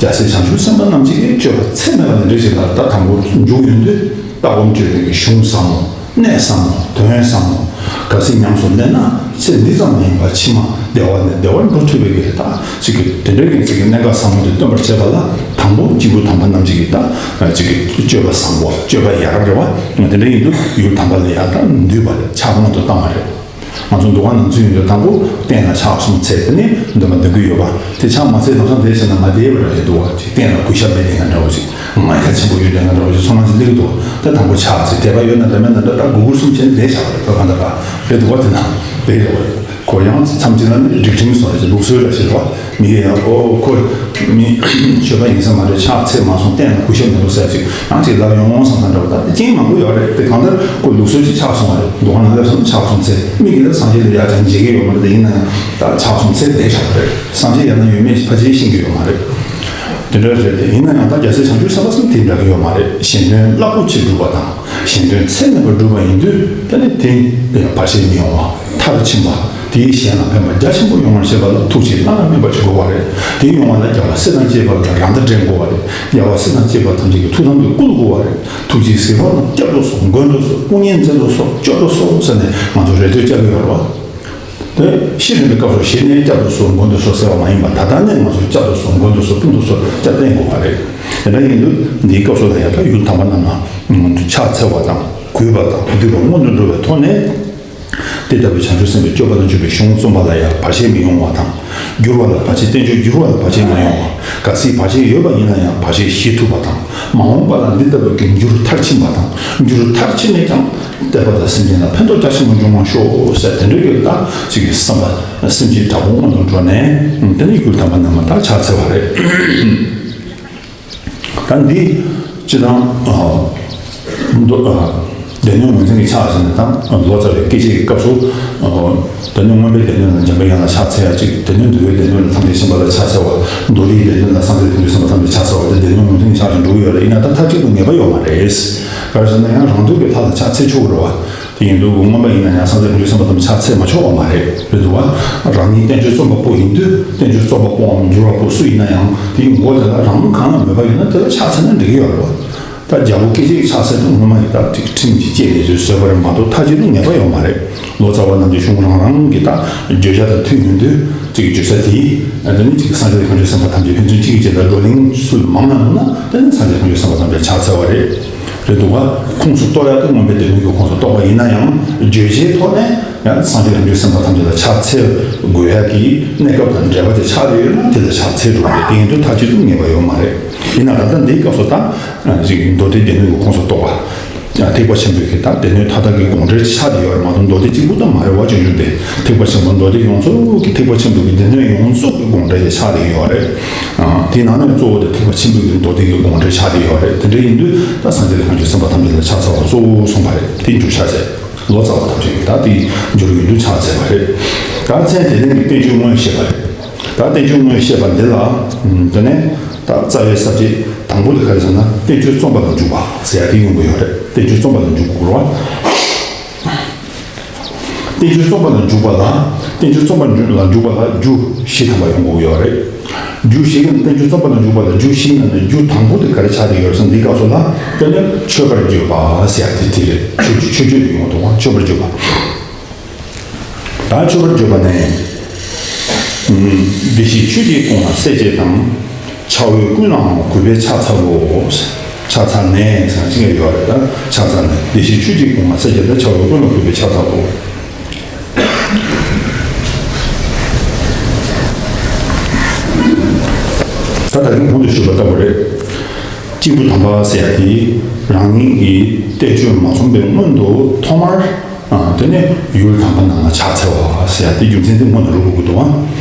རྒྱལ་སྲས་བྱང་ཆུབ་སེམས་དཔའ་རྣམས་ཀྱིས་སྤྱོད་པ་ཚད་མེད་པ་དེ་འདྲ་ཞིག་ལ་ད་དང་པོ་འཇུག་ཡོང་དུས་ལྟ་སྒོམ་སྤྱོད་པའི་གཞུང་བཟང་བོ། གནད་ཟབ་མོ། དོན་ཟབ་མོ། གལ་སྲིད་ཉམས་སུ་ལེན་ན་ཚེ་འདི་ཙམ་མ་ཡིན་པར་ཕྱི་མ་བདེ་བ་ནས་བདེ་བར་འགྲོ་ཐུབ་པའི་གི་ད་ཅིག་གི་དེ་འདྲའི་གི་ཅིག་གི་གནད་འགག་ཟབ་མོ་དེ་སྟོན་པར་བྱེད་པ་ལ་དང་པོ་སྐྱེས་བུ་དམ་པ་རྣམས་ཀྱི་གི་ད་ཅིག་གི་སྤྱོད་པ་བཟང་པོ། སྤྱོད་པ་ཡ་རབས་རེད་བ། དེ་འདྲ་ཡིན་དུས་ཡུལ་དམ་པ་ལ་ཡ་ད་འདུས་པ་ཕྱག་སྔོན་དུ་བཏང་བ་རེད། ང་ཚོ་འདུ་ཁང་ནང་ཚུད་ཡོང་དུས་དང་པོ་སྟན་ལ་ཕྱག་གསུམ་འཚལ། དེ་ནས་འདོན་པ་འདོན་གི་ཡོད་པ་དེ་ཕྱག་མ་འཚལ་ལམ་སང་བསྡད་ཟེར་ན་ང་བསྡད་པ་རེད་འདུག་བ། ཅིག་སྟན་ལ་གུས་ཞབས་མེད་དེ་འདྲ་འདྲ་བོ་ཞིག་ང་རྒྱ་ཆེན་པོ་ཡོད་དེ་འདྲ་འདྲ་བོ་ཞིག་ཚོར་སྣང་ཞིག་སླེབས་ཀྱི་འདུག་ད་དང་པོ་ཕྱག་འཚལ། དད་པ་ཡོད་ན་འདྲ་མེད་ན་འདྲ་ད་གུ་གུར་གསུམ་བྱས་ནས་བསྡད་བཞག་པ་རེད། ད་གང་ལྟར་རེད་འདུག་བ། དེ་ན་བསྡད་ཡོད་པ་རེད། ཁོ་ཡང་མཚམས་གཅིག་ལ་ནི་སྒྲིག་ཁྲིམས་སོགས་རེད། ལུགས་སྲོལ་ར་ཞིག་རེད་བ། མི་ཡིན་ཡང་ཨོ་ཁོ་མི་ཆོས་པ་ཡིན་ས་མ་རེད། ཕྱག་འཚལ་མ་སོང་སྟན་ལ་གུས་ཞབས་མི་འདུག་ཟེར་ཅིག་ཡང་ཅིག་ལབ་ཡོང་ངོ་བསམ་ས་འདྲ་བོ། ད་དེ་རྐྱེན་མང་པོ་ཡོད་རེད། དེ་གང་ལྟར་ཁོ་ལུགས་སྲོལ་གྱི་ཕྱག་སོང་བ་རེད། འདུ་ཁང་ནང་སླེབས་སོང་ཕྱག་སོང་ཚེ་མིག་གིས་ལ་སངས་རྒྱས་ལ་ཡ་ཅང་མཇལ་གི་ཡོད་མ་རེད། དེ་ཡིན་ན་ཡང་ད་ཕྱག་སོང་ཚེ་བསྡད་བཞག་པ་རེད། སངས་རྒྱས་ཡང་ན་ཡོད་མེད་ཕལ་ཆེར་ཤེས་ཀྱི་ཡོད་མ་རེད། དེ་འདྲ་རེད། དེ་ཡིན་ན་ཡང་ད་རྒྱལ་སྲས་བྱང་ཆུབ་སེམས་དཔའ་གསུམ་དེ་འདྲ་གི་ཡོད་མ་རེད། གཞན་དོན་རླབས་པོ་ཆེ་སྒྲུབ་པ་དང་གཞན་དོན་ཚད་མེད་པ་སྒྲུབ་པ་ཡིན་དུས་ད་ནི་དེ་བར་ཆད་མི་ཡོང་བ། མཐར་ཕྱིན་པ། དེས་གཞན་ལ་ཕན་པ་རྒྱ་ཆེན་པོ་ཡོང་བར་བྱེད་པ་ལ་ཐུགས་རྗེ་བླ་ན་མེད་པ་ཅིག་དགོས་པ་རེད། དེ་ཡོང་བ་ལ་རྒྱལ་བ་སྲས་དང་བཅས་པ་ལ་རང་དང་འབྲེལ་དགོས་པ་རེད། རྒྱལ་བ་སྲས་དང་བཅས་པ་ཐམས་ཅད་ཀྱི་ཐུགས་དམ་དུ་བསྐུལ་དགོས་པ་རེད། ཐུགས་རྗེས་གཟིགས་པ་རྣམས་བསྐྱབ་ཏུ་གསོལ། མགོན་དུ་གསོལ། དཔུང་གཉེན་མཛད་དུ་གསོལ། སྐྱོབ་ཏུ་གསོལ་ཟེར་ནས་ང་ཚོ་རེ་ལྟོས་བསྐྱབ་ཀྱི་ཡོད་རེད་བ། དེ་ཤི་རན་པའི་སྐབས་སུ་གཞི་ནས་བསྐྱབ་ཏུ་གསོལ། མགོན་དུ་གསོལ་ཟེར་བ་མ་ཡིན་པ། ད་ལྟ་ནས་ང་ཚོ་བསྐྱབ་ཏུ་གསོལ། མགོན་དུ་གསོལ། དཔུང་དུ་གསོལ། སྐྱབས་བསྟེན་དགོས་པ་རེད། དེ་འདྲ་ཡིན་དུས་འདིའི་སྐབས་སུ་ལ་ཡང་ད་ཡུལ་དམ་པ་རྣམས་ལ་ཕྱག་འཚལ་བ་དང་གུས་པ་དང་འདུས་པ་སྔོན་དུ་འགྲོ་བའི་ཐོག་ནས། དེ་ལྟ་བུའི་བྱང་ཆུབ་སེམས་དཔའི་སྤྱོད་པ་ལ་འཇུག་པའི་གཞུང་རྩོམ་པ་ལ་ཡང་བར་ཆད་མི་ཡོང་བ་དང་། བསྒྱུར་བ་ལ་བར་ཆད། བསྟན་བཅོས་བསྒྱུར་བ་ལ་བར་ཆད་མ་ཡོང་བ། གལ་སྲིད་བར་ཆད་ཡོད་པ་ཡིན་ན་ཡང་བར་ཆད་ཞི་ཐུབ་པ་དང་། མ་འོངས་པ་ལ་འདི་ལྟ་བུའི་གི་འགྱུར་མཐར་ཕྱིན་པ་དང་། འགྱུར་མཐར་ཕྱིན་ནས་ཀྱང་བསྟན་པ་དང་སེམས་ཅན་ལ་ཕན་ཐོགས་རྒྱ་ཆེན་པོ་འབྱུང་བར་ཤོག་ཟེར། དེ་འདྲ་གི་ད་ཅིག་གི་བསམ་པ་སེམས་ཅན་དྲག་པོ་སྔོན་དུ་འགྲོ་ནས་དེ་ནས་ཡུལ་དམ་པ་རྣམས་ལ་ད་ཕྱག་འཚལ་བ་རེད། ད་འདི་སྤྱི་དང་། ཨ། མདོ། ཨ། སྡེ་སྣོད་ངོས་འཛིན་གྱི་ཕྱག་ཟེར་ནས་དང་ལོ་ཙཱ་བའི་སྐད་ཆའི་སྐབས་སུ། ཨ། སྡེ་སྣོད་སྔོན་པོའི་སྡེ་སྣོད་ལ་འཇམ་པའི་དབྱངས་ལ་ཕྱག་འཚལ་ཡ་གཅིག་སྡེ་སྣོད་འདུལ་བའི་སྡེ་སྣོད་ལ་ཐམས་ཅད་མཁྱེན་པ་ལ་ཕྱག་འཚལ་བ། མདོ་སྡེའི་སྡེ་སྣོད་ལ་སངས་རྒྱས་ཐམས་ཅད་གསུམ་པ་ཐམས་ཅད་ཕྱག་འཚལ་བ། དེ་སྡེ་སྣོད་ངོས་འཛིན་གྱི་ཕྱག་ཅིག་འགྲོ་གི་ཡོད་རེད། ཡིན་ན་ད་མཐའ་གཅིག་ཏུ་ངེས་པ་ཡོད་མ་རེད། ག་རེ་ཟེར་ན་ཡང་རང་འདོད་ཀྱི་ལྷ་ལ་ཕྱག་འཚལ་ཆོག་གི་རེད་བ། དེ་ཡིན་དུས་མངོན་པ་ཡིན་ན་ཡང་སངས་རྒྱས་ཐམས་ཅད་གསུམ་པ་ཐམས་ཅད་ཕྱག་འཚལ་མ་ཆོག་པ་མ་རེད། རེད་འདུག་བ། རང་ཉིད་བསྟན་བཅོས་རྩོམ་པ་པོ་ཡིན་དུས་བསྟན་བཅོས་རྩོམ་པ་པོའམ་བསྒྱུར་བ་པོ་སུ་ཡིན་ན་ཡང་དེའི་མགོ་དེ་ལ་རང་གང་ལ་མོས་པ་ཡོད་ན་དེ་ལ་ཕྱག་འཚལ་ན་འགྲིག་གི་ཡོད་རེད་བ། ད་རྒྱལ་པོ་སྐད་ཅིག་ཕྱག་འཚལ་དུས་སྔོན་མ་ཡི་ད་ཅིག་ཁྲིམས་ཀྱི་བཅད་ནས་དུས་བཟོས་པ་རེད་མ་གཏོགས་མཐའ་གཅིག་ཏུ་ངེས་པ་ཡོད་མ་རེད། ལོ་ཙཱ་བ་རྣམས་ཀྱི་གཞུང་རང་རང་གི་ད་བརྗོད་བྱ་དང་མཐུན་ཡོང་དུས་ཅིག་བརྗོད་བྱ་དེ་དེ་ནི་ཅིག་སངས་རྒྱས་དང་བྱང་ཆུབ་སེམས་དཔའ་ཐམས་ཅད་ཕན་ཚུན་གཅིག་གིས་གཅིག་ལ་བགྲོ་གླེང་སུ་མང་ན་མང་ན་དེ་ནི་སངས་རྒྱས་བྱང་ཆུབ་སེམས་དཔའ་ཐམས་ཅད་ཕྱག་འཚལ་བ་རེད། རེད་འདུག་བ། ཁོངས་སུ་གཏོགས་ཡག་ཏུ་མངོན་པའི་སྡེ་སྣོད་ཀྱི་ཁོངས་སུ་གཏོགས་པ་ཡིན་ན་ཡང་རྗོད་བྱེད་ཐོག་ནས་ཡང་སངས་རྒྱས་བྱང་ཆུབ་སེམས་དཔའ་ཐམས་ཅད་ལ་ཕྱག་འཚལ་དགོས་ཡག་གི་གནས་སྐབས་དང་འབྲེལ་བ་དེ་ཆགས་ཡོད་ན་དེ་ལ་ཕྱག་འཚལ་འགྲོ་དགོས། དེ་ཡིན་དུས་མཐའ་གཅིག་ཏུ་ངེས་པ་ཡོད་མ་རེད། ཡིན་ན་ད་ལྟ་འདིའི་སྐབས་སུ་ད་ཅིག་མདོ་སྡེ་སྡེ་སྣོད་ཀྱི་ཁོངས་སུ་གཏོགས་པ། ཐེག་པ་ཆེན་པོའི་གི་ད་སྡེ་སྣོད་མཐའ་དག་གི་དགོངས་འགྲེལ་ཆགས་བསྡད་ཡོད་རེད་མ་གཏོགས་མདོ་སྡེ་གཅིག་པུ་ད་མ་རེད་བ། སྤྱོད་འཇུག་སྡེ་ཐེག་པ་ཆེན་པོ་མདོ་སྡེ་ཡོངས་རྫོགས་ཀྱི་ཐེག་པ་ཆེན་པོའི་གི་སྡེ་སྣོད་ཡོངས་རྫོགས་ཀྱི་དགོངས་འགྲེལ་ཞིག་ཆགས་བསྡད་ཡོད་རེད། དེའི་ནང་ནས་གཙོ་བོ་དེ་ཐེག་པ་ཆེན་པོའི་གི་མདོ་སྡེ་གི་དགོངས་འགྲེལ་ཆགས་བསྡད་ཡོད་རེད། དེ་འདྲ་ཡིན་དུས་ད་སངས་རྒྱས་དང་བྱང་ཆུབ་སེམས་དཔའ་ཐམས་ཅད་ལ་ཕྱག་འཚལ་བ་གཙོ་བོ་གསུངས་པ་རེད། དེ་འགྱུར་ཕྱག་བྱས། ལོ་ཙཱ་བ་ཐམས་ཅད་ཀྱིས་ད་དེ་འགྱུར་ཡོང་དུས་ཕྱག་འཚལ་བ་རེད། ད་མཚན་དེ་ལན་གྱི་བསྟན་བཅོས་དངོས་བཤད་པ་རེད། ད་བསྟན་བཅོས་དངོས་བཤད་པ་འདི་ལ། དེ་ནས་ད་རྩ་བའི་ས་བཅད་དང་པོ་དེ་ག་རེ་ཟེར་ན་བསྟན་བཅོས་རྩོམ་པ་ལ་འཇུག་པ་ཟེར་ཡ་དེ་ཡོང་གི་ཡོད་རེད། བསྟན་བཅོས་རྩོམ་པ་ལ་འཇུག་དགོས་རེད་བ། བསྟན་བཅོས་རྩོམ་པ་ལ་འཇུག་པ་ལ། བསྟན་བཅོས་རྩོམ་པ་ལ་འཇུག་པ་ལ་རྒྱུ་བཞི་ཐམ་པ་ཡོང་དགོས་ཀྱི་ཡོད་རེད། རྒྱུ་བཞི་གི་བསྟན་བཅོས་རྩོམ་པ་ལ་འཇུག་པ་ལ་རྒྱུ་བཞི་ཡིན་ན་རྒྱུ་དང་པོ་དེ་ག་རེ་ཆགས་བསྡད་ཡོད་རེད་ཟེར་ན་འདིའི་སྐབས་སུ་ལ་དེ་ནི་མཆོད་པར་བརྗོད་པ་ཟེར་ཡ་དེ་དེ་རེད། མཆོད་བརྗོད་མཆོད་བརྗོད་དེ་ཡོང་དགོས་རེད་བ། མཆོད་པར་བརྗོད་པ། ད་མཆོད་པར་བརྗོད་པ་ནི། བདེ་གཤེགས་ཆོས་ཀྱི་དགོངས་ལ་གསལ་བྱེད་དང་། ཕྱག་འོས་ཀུན་ལའང་གུས་པས་ཕྱག་འཚལ་ལོ། ཕྱག་འཚལ་ནས་ཟེར་ན་ཅི་ཡང་ཡོད་རེད། ད་ཕྱག་འཚལ་ནས་བདེ་གཤེགས་ཆོས་ཀྱི་དགོངས་ལ་གསལ་བྱེད་དང་། ཕྱག་འོས་ཀུན་ལ་གུས་པས་ཕྱག་འཚལ་ལོ། ད་ད་རིང་གོང་དུ་ཞུས་པ་ལྟ་བུ་རེད། སྐྱེས་བུ་དམ་པ་ཟེར་ཡ་དེ་རང་ཉིད་ཀྱི་བསྟན་བཅོས་མ་རྩོམ་པའི་སྔོན་དུ་ཐོག་མར། ཨ། དེ་ནས་ཡུལ་དམ་པ་རྣམས་ལ་ཕྱག་འཚལ་བ་ཟེར་ཡ་དེ་རྒྱུ་མཚན་དེ་སྔོན་ལ་རུ་དགོས་ཀྱི་འདུག་ཨང་།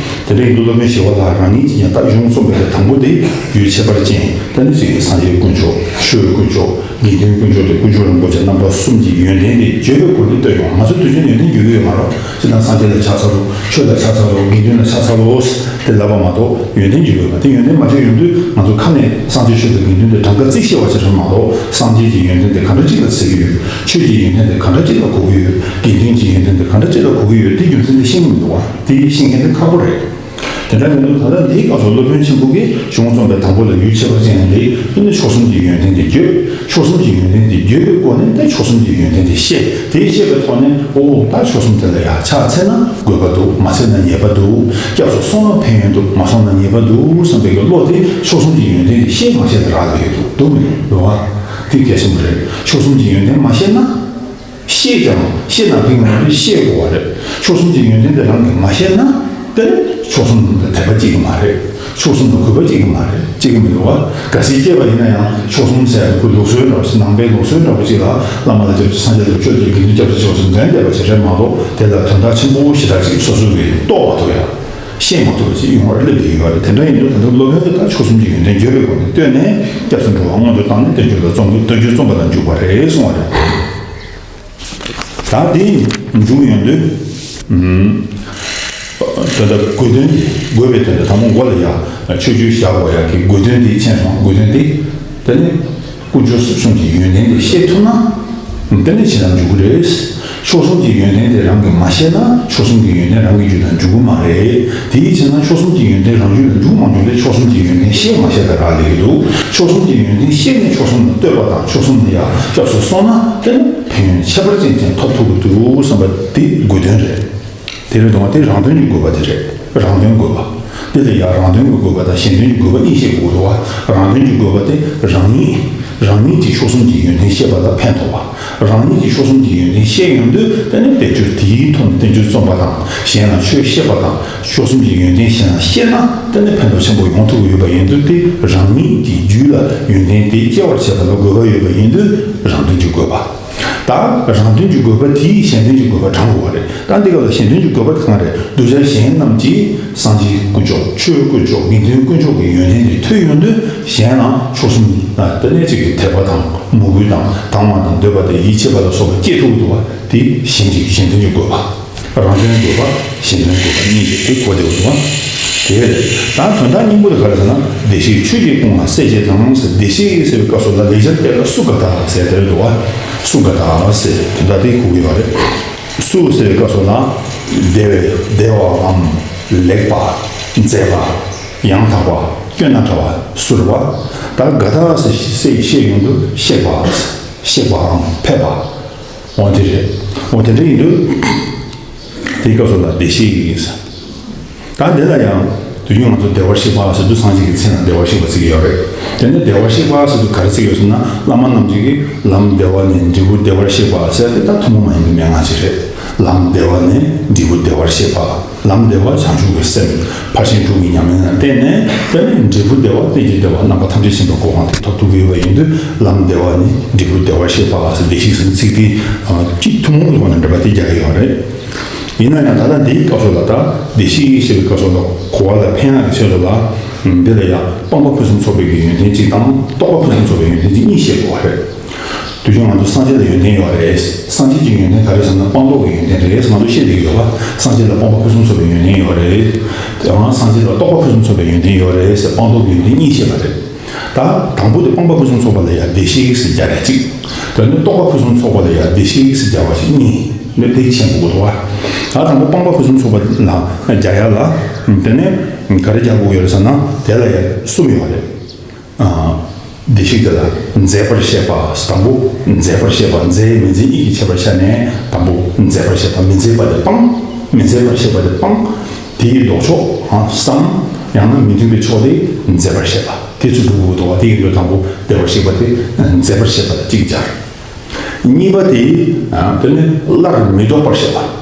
དེ་འདྲ་ཡིན་དུས་སློབ་དཔོན་ཞི་བ་ལྷ་རང་ཉིད་ཀྱིས་ཀྱང་ད་གཞུང་རྩོམ་པའི་དང་པོ་དེ་ཡུལ་ཁྱད་པར་ཅན་དེ་ནི་ཅིག་སངས་རྒྱས་དཀོན་མཆོག་ཆོས་དཀོན་མཆོག་དགེ་འདུན་དཀོན་མཆོག་དེ་དཀོན་མཆོག་རིན་པོ་ཆེ་རྣམ་པ་གསུམ་གྱི་ཡོན་ཏན་དེ་བརྗོད་པའི་སྒོ་ནས་བསྟོད་ཡོང་། ང་ཚོ་དུས་རྒྱུན་ཡོན་ཏན་བརྗོད་ཀྱི་ཡོད་མ་རེད། སྤྱིར་བཏང་སངས་རྒྱས་ལ་ཕྱག་འཚལ་ལོ། ཆོས་ལ་ཕྱག་འཚལ་ལོ། དགེ་འདུན་ལ་ཕྱག་འཚལ་ལོ། དེ་ལབ་པ་མ་གཏོགས་ཡོན་ཏན་བརྗོད་ཡོད་པ་དེ་ཡོན་ཏན་མ་བརྗོད་ཡོང་དུས་ང་ཚོ་ཁ་ནས་སངས་རྒྱས་ཆོས་དང་དགེ་འདུན་དེ་གྲངས་ཀ་རྩིས་ཤེས་པ་ཅིག་རེད་མ་གཏོགས་སངས་རྒྱས་ཀྱི་ཡོན་ཏན་དེ་ག་འདྲ་ཅིག་ལ་བརྩི་གི་ཡོད། ཆོས་ཀྱི་ཡོན་ཏན་དེ་ག་འདྲ་ཅིག་ལ་གོ་གི་ཡོད། དགེ་འདུན་གྱི་ཡོན་ཏན་དེ་ག་འདྲ་ཅིག་ལ་གོ་གི་ཡོད། དེ་རྒྱུ་མཚན་དེ་ཤེས་ཀྱི་མི་འདུག་བ། དེ་ཤེས་མཁན་དེ་ཁག་པོ་རེད། དེ་འདྲ་ཡིན་དུས་ད་ལྟ་འདིའི་སྐབས་སུ་སློབ་དཔོན་ཆེན་པོ་གིས་གཞུང་རྩོམ་པའི་དང་པོ་ལ་ཡུལ་ཁྱད་པར་ཅན་འདི་ཨ་ནི་མཆོག་གསུམ་གྱི་ཡོན་ཏན་དེ་བརྗོད། མཆོག་གསུམ་གྱི་ཡོན་ཏན་དེ་བརྗོད་པའི་སྒོ་ནས་ད་མཆོག་གསུམ་གྱི་ཡོན་ཏན་དེ་བཤད། དེ་བཤད་པའི་ཐོག་ནས་ཨོ་ད་མཆོག་གསུམ་དེ་ལ་ཡང་ཕྱག་འཚལ་ན་དགོས་པ་འདུག་མ་འཚལ་ན་ཉེས་པ་འདུག་སྐྱབས་སུ་སོང་ན་ཕན་ཡོན་འདུག་མ་སོང་ན་ཉེས་པ་འདུག་བསམ་པའི་བློ་དེ་མཆོག་གསུམ་གྱི་ཡོན་ཏན་དེ་བཤད་མ་བཤད་ལ་རག་ལས་འདུག་འདུག་མི་འདུག་བ། དེ་གལ་ཆེན་པོ་རེད། མཆོག་གསུམ་གྱི་ཡོན་ཏན་མ་ཤེས་ན། ཤེས་ཀྱང་ཤེས་ན་ཕན་ཡོན་རེད། ཤེས་དགོས་པ་རེད། མཆོག་གསུམ་གྱི་ཡོན་ཏན་དེ་རང་གིས་མ་ཤེས་ན་དེ་ནི་མཆོག་གསུམ་དེ་དད་པ་སྐྱེ་གི་མ་རེད། མཆོག་གསུམ་ལ་གུས་པ་སྐྱེ་གི་མ་རེད། སྐྱེ་གི་མི་འདུག་བ། གལ་སྲིད་སྐྱེས་པ་ཡིན་ན་ཡང་མཆོག་གསུམ་ཟེར་ཁོ་ལུགས་སྲོལ་འདྲ་བ་ཞིག་ནང་པའི་ལུགས་སྲོལ་འདྲ་བོ་ཅིག་ལ་བླ་མ་ལ་སྐྱབས་སུ། སངས་རྒྱས་ལ་སྐྱབས་སུ། དགེ་འདུན་སྐྱབས་སུ་མཆིའོ་ཟེར་འདོན་བསྡད་པ་ཞིག་རེད་མ་གཏོགས། དེ་ལ་དོན་དག་ཆེན་པོ་ཞེ་དྲག་ཅིག་སོ་སོ་གིས་རྟོགས་མ་ཐུབ་ཡ། ཤེས་མ་ཐུབ་པ་ཞིག་ཡོང་བར་སླེབས་བསྡད་ཡོད་རེད། དེ་འདྲ་ཡིན་དུས་ད་ལྟ་སློབ་དཔོན་གྱིས་ད་མཆོག་གསུམ་གྱི་ཡོན་ཏན་བརྗོད་པའི་སྒོ་ནས་བསྟོད་ནས་སྐྱབས་སུ་འགྲོ་བ་སྔོན་དུ་བཏང་ནས་བསྟན་བཅོས་ལ་རྩོམ། བསྟན་བཅོས་རྩོམ་པ་ལ་འཇུག་པ་རེད་གསུངས་པ་རེད། ད་དེ་མཇུག་ཡོང་དུས། ད་ལྟ་དགོས་དོན་དེ། དགོས་པའི་དོན་དེ་དང་པོ་མགོ་ལ་ཡ་མཆོད་བརྗོད་བཞག་དགོས་ཡ་གི་དགོས་དོན་དེ་མཁྱེན་སོང་། དགོས་དོན་དེ། དེ་ནི་དཀོན་མཆོག་གསུམ་གྱི་ཡོན་ཏན་དེ་ཤེས་ཐུབ་ན། དེ་ནས་ཕྱི་ལ་འཇུག་གི་རེད། མཆོག་གསུམ་གྱི་ཡོན་ཏན་དེ་རང་གིས་མ་ཤེས་ན་མཆོག་གསུམ་གྱི་ཡོན་ཏན་རང་གི་རྒྱུད་ལ་འཇུག་གི་མ་རེད། དེའི་ཕྱིར་ན་མཆོག་གསུམ་གྱི་ཡོན་ཏན་རང་རྒྱུད་ལ་འཇུག་མ་འཇུག་དེ་མཆོག་གསུམ་གྱི་ཡོན་ཏན་ཤེས་མ་ཤེས་ལ་རག་ལས་ཀྱི་འདུག་མཆོག་གསུམ་གྱི་ཡོན་ཏན་ཤེས་ནས་མཆོག་གསུམ་ལ་བསྟོད་པ་དང་མཆོག་གསུམ་ལ་ཡང་སྐྱབས་སུ་སོང་ན་དེ་ནི་ཕན་ཡོན་ཁྱད་པར་ཅན་ཅན་ཐོབ་ཐུབ་ཀྱི་འདུག་བསམ་པ་དེ་དགོས་དོན་རེད། དེ་རེད་དང་། དེ་རང་དོན་གྱི་དགོས་པ་དེ་རེད། རང་དོན་དགོས་པ། དེ་ལ་ཡང་རང་དོན་གྱི་དགོས་པ་དང་གཞན་དོན་གྱི་དགོས་པ་གཉིས་བཤད་དགོས་འདུག་བ། རང་དོན་གྱི་དགོས་པ་དེ་རང་ཉིད། རང་ཉིད་ཀྱིས་མཆོག་གསུམ་གྱི་ཡོན་ཏན་ཤེས་པ་ལ་ཕན་ཐོགས་པ། རང་ཉིད་ཀྱིས་མཆོག་གསུམ་གྱི་ཡོན་ཏན་ཤེས་ཡོང་དུས་དེ་ནི་བསྟན་བཅོས་དེའི་ཐོག་ནས་བསྟན་བཅོས་རྩོམ་པ་དང་། གཞན་ལ་ཆོས་བཤད་པ་དང་། མཆོག་གསུམ་གྱི་ཡོན་ཏན་གཞན་ལ་བཤད་ན་དེ་ནི་ཕན་ཐོགས་ཆེན་པོ་ཡོང་ཐུབ་ཀྱི་ཡོད་པ་ཡིན་དུས། དེ་རང་ཉིད་ཀྱི་རྒྱུད་ལ་ཡོན་ཏན་དེ་སྐྱེ་བར་བྱེད་པ་ལ་དགོས་པ་ཡོད་པ་ཡིན་དུས་རང་དོན་གྱི་དགོས་པ། ད་རང་དོན་གྱི་དགོས་པ་དེས་གཞན་དོན་གྱི་དགོས་པ་དྲང་དགོས་པ་རེད། ད་འདི་སྐབས་ལ་གཞན་དོན་གྱི་དགོས་པ་དེ་གང་རེད། གདུལ་བྱ་གཞན་རྣམས་ཀྱིས་སངས་རྒྱས་དཀོན་མཆོག་ཆོས་དཀོན་མཆོག་དགེ་འདུན་དཀོན་མཆོག་གི་ཡོན་ཏན་དེ་ཐོས་ཡོང་དུས་གཞན་ལ་མཆོག་གསུམ་ལ་དེ་ནས་ཅིག་གི་དད་པ་དང་མོས་གུས་དང་དང་བ་དང་འདོད་པ་དེ་ཡིད་ཆེས་པ་ལ་སོགས་པ་སྐྱེ་ཐུབ་འདུག་བ། དེ་གཞན་གྱི་གཞན་དོན་གྱི་དགོས་པ། རང་དོན་དགོས་པ། གཞན་དོན་དགོས་པ་གཉིས་ཀྱི་དེ་གོ་བདེ་བོ་འདུག་བ། དེ་རེད། ད་དོན་དག་སྙིང་པོ་དེ་ག་རེ་ཟེར་ན། བདེ་གཤེགས་ཆོས་ཀྱི་དཔུང་ལ་སྲས་བཅས་དང་ཟེར། བདེ་གཤེགས་ཟེར་བའི་སྐབས་སུ་ལ་ལེགས་སྦྱར་དེ་ལ་སུ་ག་ད་ཟེར་དེ་རེད་འདུག་བ། སུ་ག་ད་ཟེར་དོན་དག་དེ་གོ་གི་ཡོད་རེད། སུ་ཟེར་བའི་སྐབས་སུ་ལ་བདེ་བའི་བདེ་བའམ་ལེགས་པ། མཛེས་པ། ཡང་དག་པ། སྐྱོན་དང་བྲལ་བ་སུ་རེད་བ། ད་ག་ད་ཟེར་བཤད་ཡོང་དུས་གཤེགས་པ། གཤེགས་པའམ་ཕེབས་པ། འོ་དེ་རེད། འོ་དེ་འདྲ་ཡིན་དུས། དེའི་སྐབས་སུ་ལ་བདེ་གཤེགས་ཡིན་ཟེར། ད་འདི་ལ་ཡང་དུས་རྒྱུན་ང་ཚོ་བདེ་བར་གཤེགས་པ་ཟེར་དུས་སངས་རྒྱས་ཀྱི་མཚན་ལ་བདེ་བར་གཤེགས་པ་བརྩི་གི་ཡོད་རེད། དེ་ནས་བདེ་བར་གཤེགས་པ་ཟེར་དུས་ག་རེ་བརྩི་གི་ཡོད་ཟེར་ན། བླ་མ་རྣམས་ཀྱིས་ལམ་བདེ་བ་ནས་འབྲས་བུ་བདེ་བར་གཤེགས་པ་ཟེར་དེ་ད་ཐུན་མོང་མ་ཡིན་པའི་མན་ངག་ཅིག་རེད། ལམ་བདེ་བ་ནས་འབྲས་བུ་བདེ་བར་གཤེགས་པ། ལམ་བདེ་བ་བྱང་ཆུབ་ཀྱི་སེམས། ཕར་ཕྱིན་དྲུག་གི་ཉམས་ལེན་ལ་བརྟེན་ནས། དེ་ནས་འབྲས་བུ་བདེ་བ། རྟེན་གྱི་བདེ་བ། རྣམ་པ་ཐམས་ཅད་མཁྱེན་པའི་གོ་འཕང་དེ་ཐོབ་ཐུབ་ཀྱི་ཡོད་པ་ཡིན་དུས། ལམ་བདེ་བ་ནས་འབྲས་བུ་བདེ་བར་གཤེགས་པ་ཟེར་བདེ་གཤེགས་ཟེར་ཚིག་དེ་གཅིག་ཐུན་མོང་གི་ཐོག་ནས་འགྲེལ་པ་དེ་རྒྱག་གི་ཡོད་རེད། ཡིན་ན་ཡང་ད་ལྟ་འདིའི་སྐབས་སུ་ལ་ད་བདེ་གཤེགས་ཞེས་པའི་སྐབས་སུ་ལ་གོ་བ་ལ་ཕན་ཡག་གི་ཆེད་དུ་ལ། འདི་ལ་ཡང་སྤངས་པ་ཕུན་སུམ་ཚོགས་པའི་གི་ཡོན་ཏན་གཅིག་དང་རྟོགས་པ་ཕུན་སུམ་ཚོགས་པའི་ཡོན་ཏན་གཅིག་གཉིས་བཤད་དགོས་པ་རེད། དུས་རྒྱུན་ང་ཚོ་སངས་རྒྱས་ལ་ཡོན་ཏན་ཡོད་རེད། སངས་རྒྱས་ཀྱི་ཡོན་ཏན་ག་རེ་ཟེར་ན་སྤངས་རྟོགས་ཀྱི་ཡོན་ཏན་རེད། ང་ཚོ་བཤད་བསྡད་ཀྱི་ཡོད་པ། སངས་རྒྱས་ལ་སྤངས་པ་ཕུན་སུམ་ཚོགས་པའི་ཡོན་ཏན་ཡོད་རེད། དེ་ཡང་སངས་རྒྱས་ལ་རྟོགས་པ་ཕུན་སུམ་ཚོགས་པའི་ཡོན་ཏན་ཡོད་རེད་ཟེར་སྤངས་རྟོགས་ཀྱི་ཡོན་ཏན་གཉིས་བཤད་པ་རེད། ད་དང་པོ་དེ་སྤངས་པ་ཕུན་སུམ་ཚོགས་པ་ལ་ཡང་བདེ་གཤེགས་ཟེར་སྦྱར་ཡ་གཅིག་དེ་ནས་རྟོགས་པ་ཕུན་སུམ་ཚོགས་པ་ལ་ཡང་བདེ་གཤེགས་ཟེར་སྦྱར་བ་ཞིག་གཉིས། འདི་དེ་མཁྱེན་དགོས་འདུག་བ། ད་དང་པོ་སྤངས་པ་ཕུན་སུམ་ཚོགས་པ་ལ་སྦྱར་ཡ་ལ། དེ་ནས་ག་རེ་སྦྱར་དགོས་ཡོད་རེད་ཟེར་ན། དེ་ལ་ཡང་གསུམ་ཡོད་རེད། ཨ། བདེ་གཤེགས་དེ་ལ་མཛེས་པར་བཤད་པ། དང་པོ་མཛེས་པར་བཤད་པ། མཛེས་མི་མཛེས་གཉིས་ཀྱི་ཁྱད་པར་ཤར་ནས། དང་པོ་མཛེས་པར་བཤད་པ། མི་མཛེས་པ་དེ་སྤངས། མི་མཛེས་པར་བཤད་པ་དེ་སྤངས། དེའི་ལྡོག་ཕྱོགས་ཨ་བསམ། ཡང་ན་མི་མཐུན་པའི་ཕྱོགས་དེ་མཛེས་པར་བཤད་པ། དེ་ཚོ་འགྲོ་དགོས་འདུག་བ། དེ་ཡིན་དུས་དང་པོ་བདེ་བར་གཤེགས་པ་དེ་མཛེས་པར་བཤད་པ་ལ་གཅིག་སྦྱར། གཉིས་པ་དེ། ཨ། དེ་ནི་སླར་མི་ལྡོག་པར་བཤད་པ།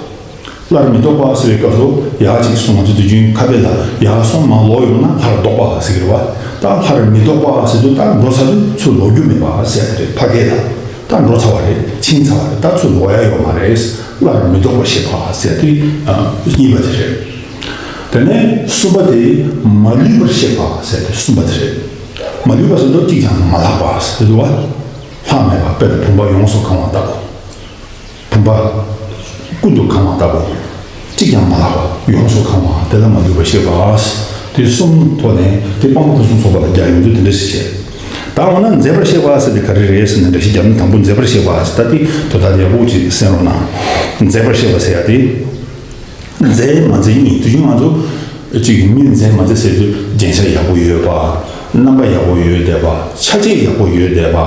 སླར་མི་ལྡོག་པ་ཟེར་བའི་སྐབས་སུ་ཡར་གཅིག་སོང་ཚུལ་དུས་རྒྱུན་ཁ་དཔེ་ལ་ཡར་སོང་མར་ལོག་ཡོང་ན་སླར་ལྡོག་པ་ཟེར་གྱི་རེད་བ། ད་སླར་མི་ལྡོག་པ་ཟེར་དུས་ད་འགྲོ་ཚར་དུས་ཚུར་ལོག་རྒྱུ་མེད་པ་ཟེར་དེ་རེད། ཕ་སྐད་ལ། ད་འགྲོ་ཚར་བ་རེད། ཕྱིན་ཚར་བ་རེད། ད་ཚུར་ལོག་ཡ་ཡོད་མ་རེད། སླར་མི་ལྡོག་པ་ཞེས་པ་ཟེར་དུས། ཨ། གཉིས་པ་དེ་རེད། དེ་ནས་གསུམ་པ་དེ་མ་ལུས་པར་བཤད་པ་ཟེར་དུས་གསུམ་པ་དེ་རེད། མ་ལུས་པ་ཟེར་དུས་གཅིག་ཀྱང་མ་ལྷག་པ་ཟེར་དུས་བ། ལྷག་མེད་པ་དཔེར་ན་བུམ་པ་ཡོངས་སུ་གང་བ་ལྟ་བུ། བུམ་པ་ཀུན་ཏུ་གང་བ་ལྟ་བུ། གཅིག་ཀྱང་མ་ལྷག་པ་ཡོངས་སུ་གང་བ་དེ་ལ་མ་ལུས་པར་བཤད་པ། དེ་གསུམ་ཐོག་ནས་དེ་སྤངས་པ་ཕུན་སུམ་ཚོགས་པ་ལ་སྦྱར་ཡོང་དུས་དེ་འདྲ་ཞིག་བྱས། ད་འོ་ན་མཛེས་པར་བཤད་པ་ཟེར་དེ་ག་རེ་རེད་ཟེར་ན། འགྲེལ་བཤད་རྒྱབ་ན་དང་པོ་མཛེས་པར་བཤད་པ་ཟེར། ད་དེ་དོན་དག་ཡག་པོ་ཅིག་གསན་རོགས་གནང་། མཛེས་པར་བཤད་པ་ཟེར་ཡ་དེ། མཛེས་མ་མཛེས་གཉིས། དུས་རྒྱུན་ང་ཚོ། གཅིག་གིས་མི་མཛེས་མ་མཛེས་ཟེར་དུས་རྒྱན་ཆ་ཡག་པོ་ཡོད་པ། རྣམ་པ་ཡག་པོ་ཡོད་བསྡད་པ། ཆ་བྱད་ཡག་པོ་ཡོད་བསྡད་པ།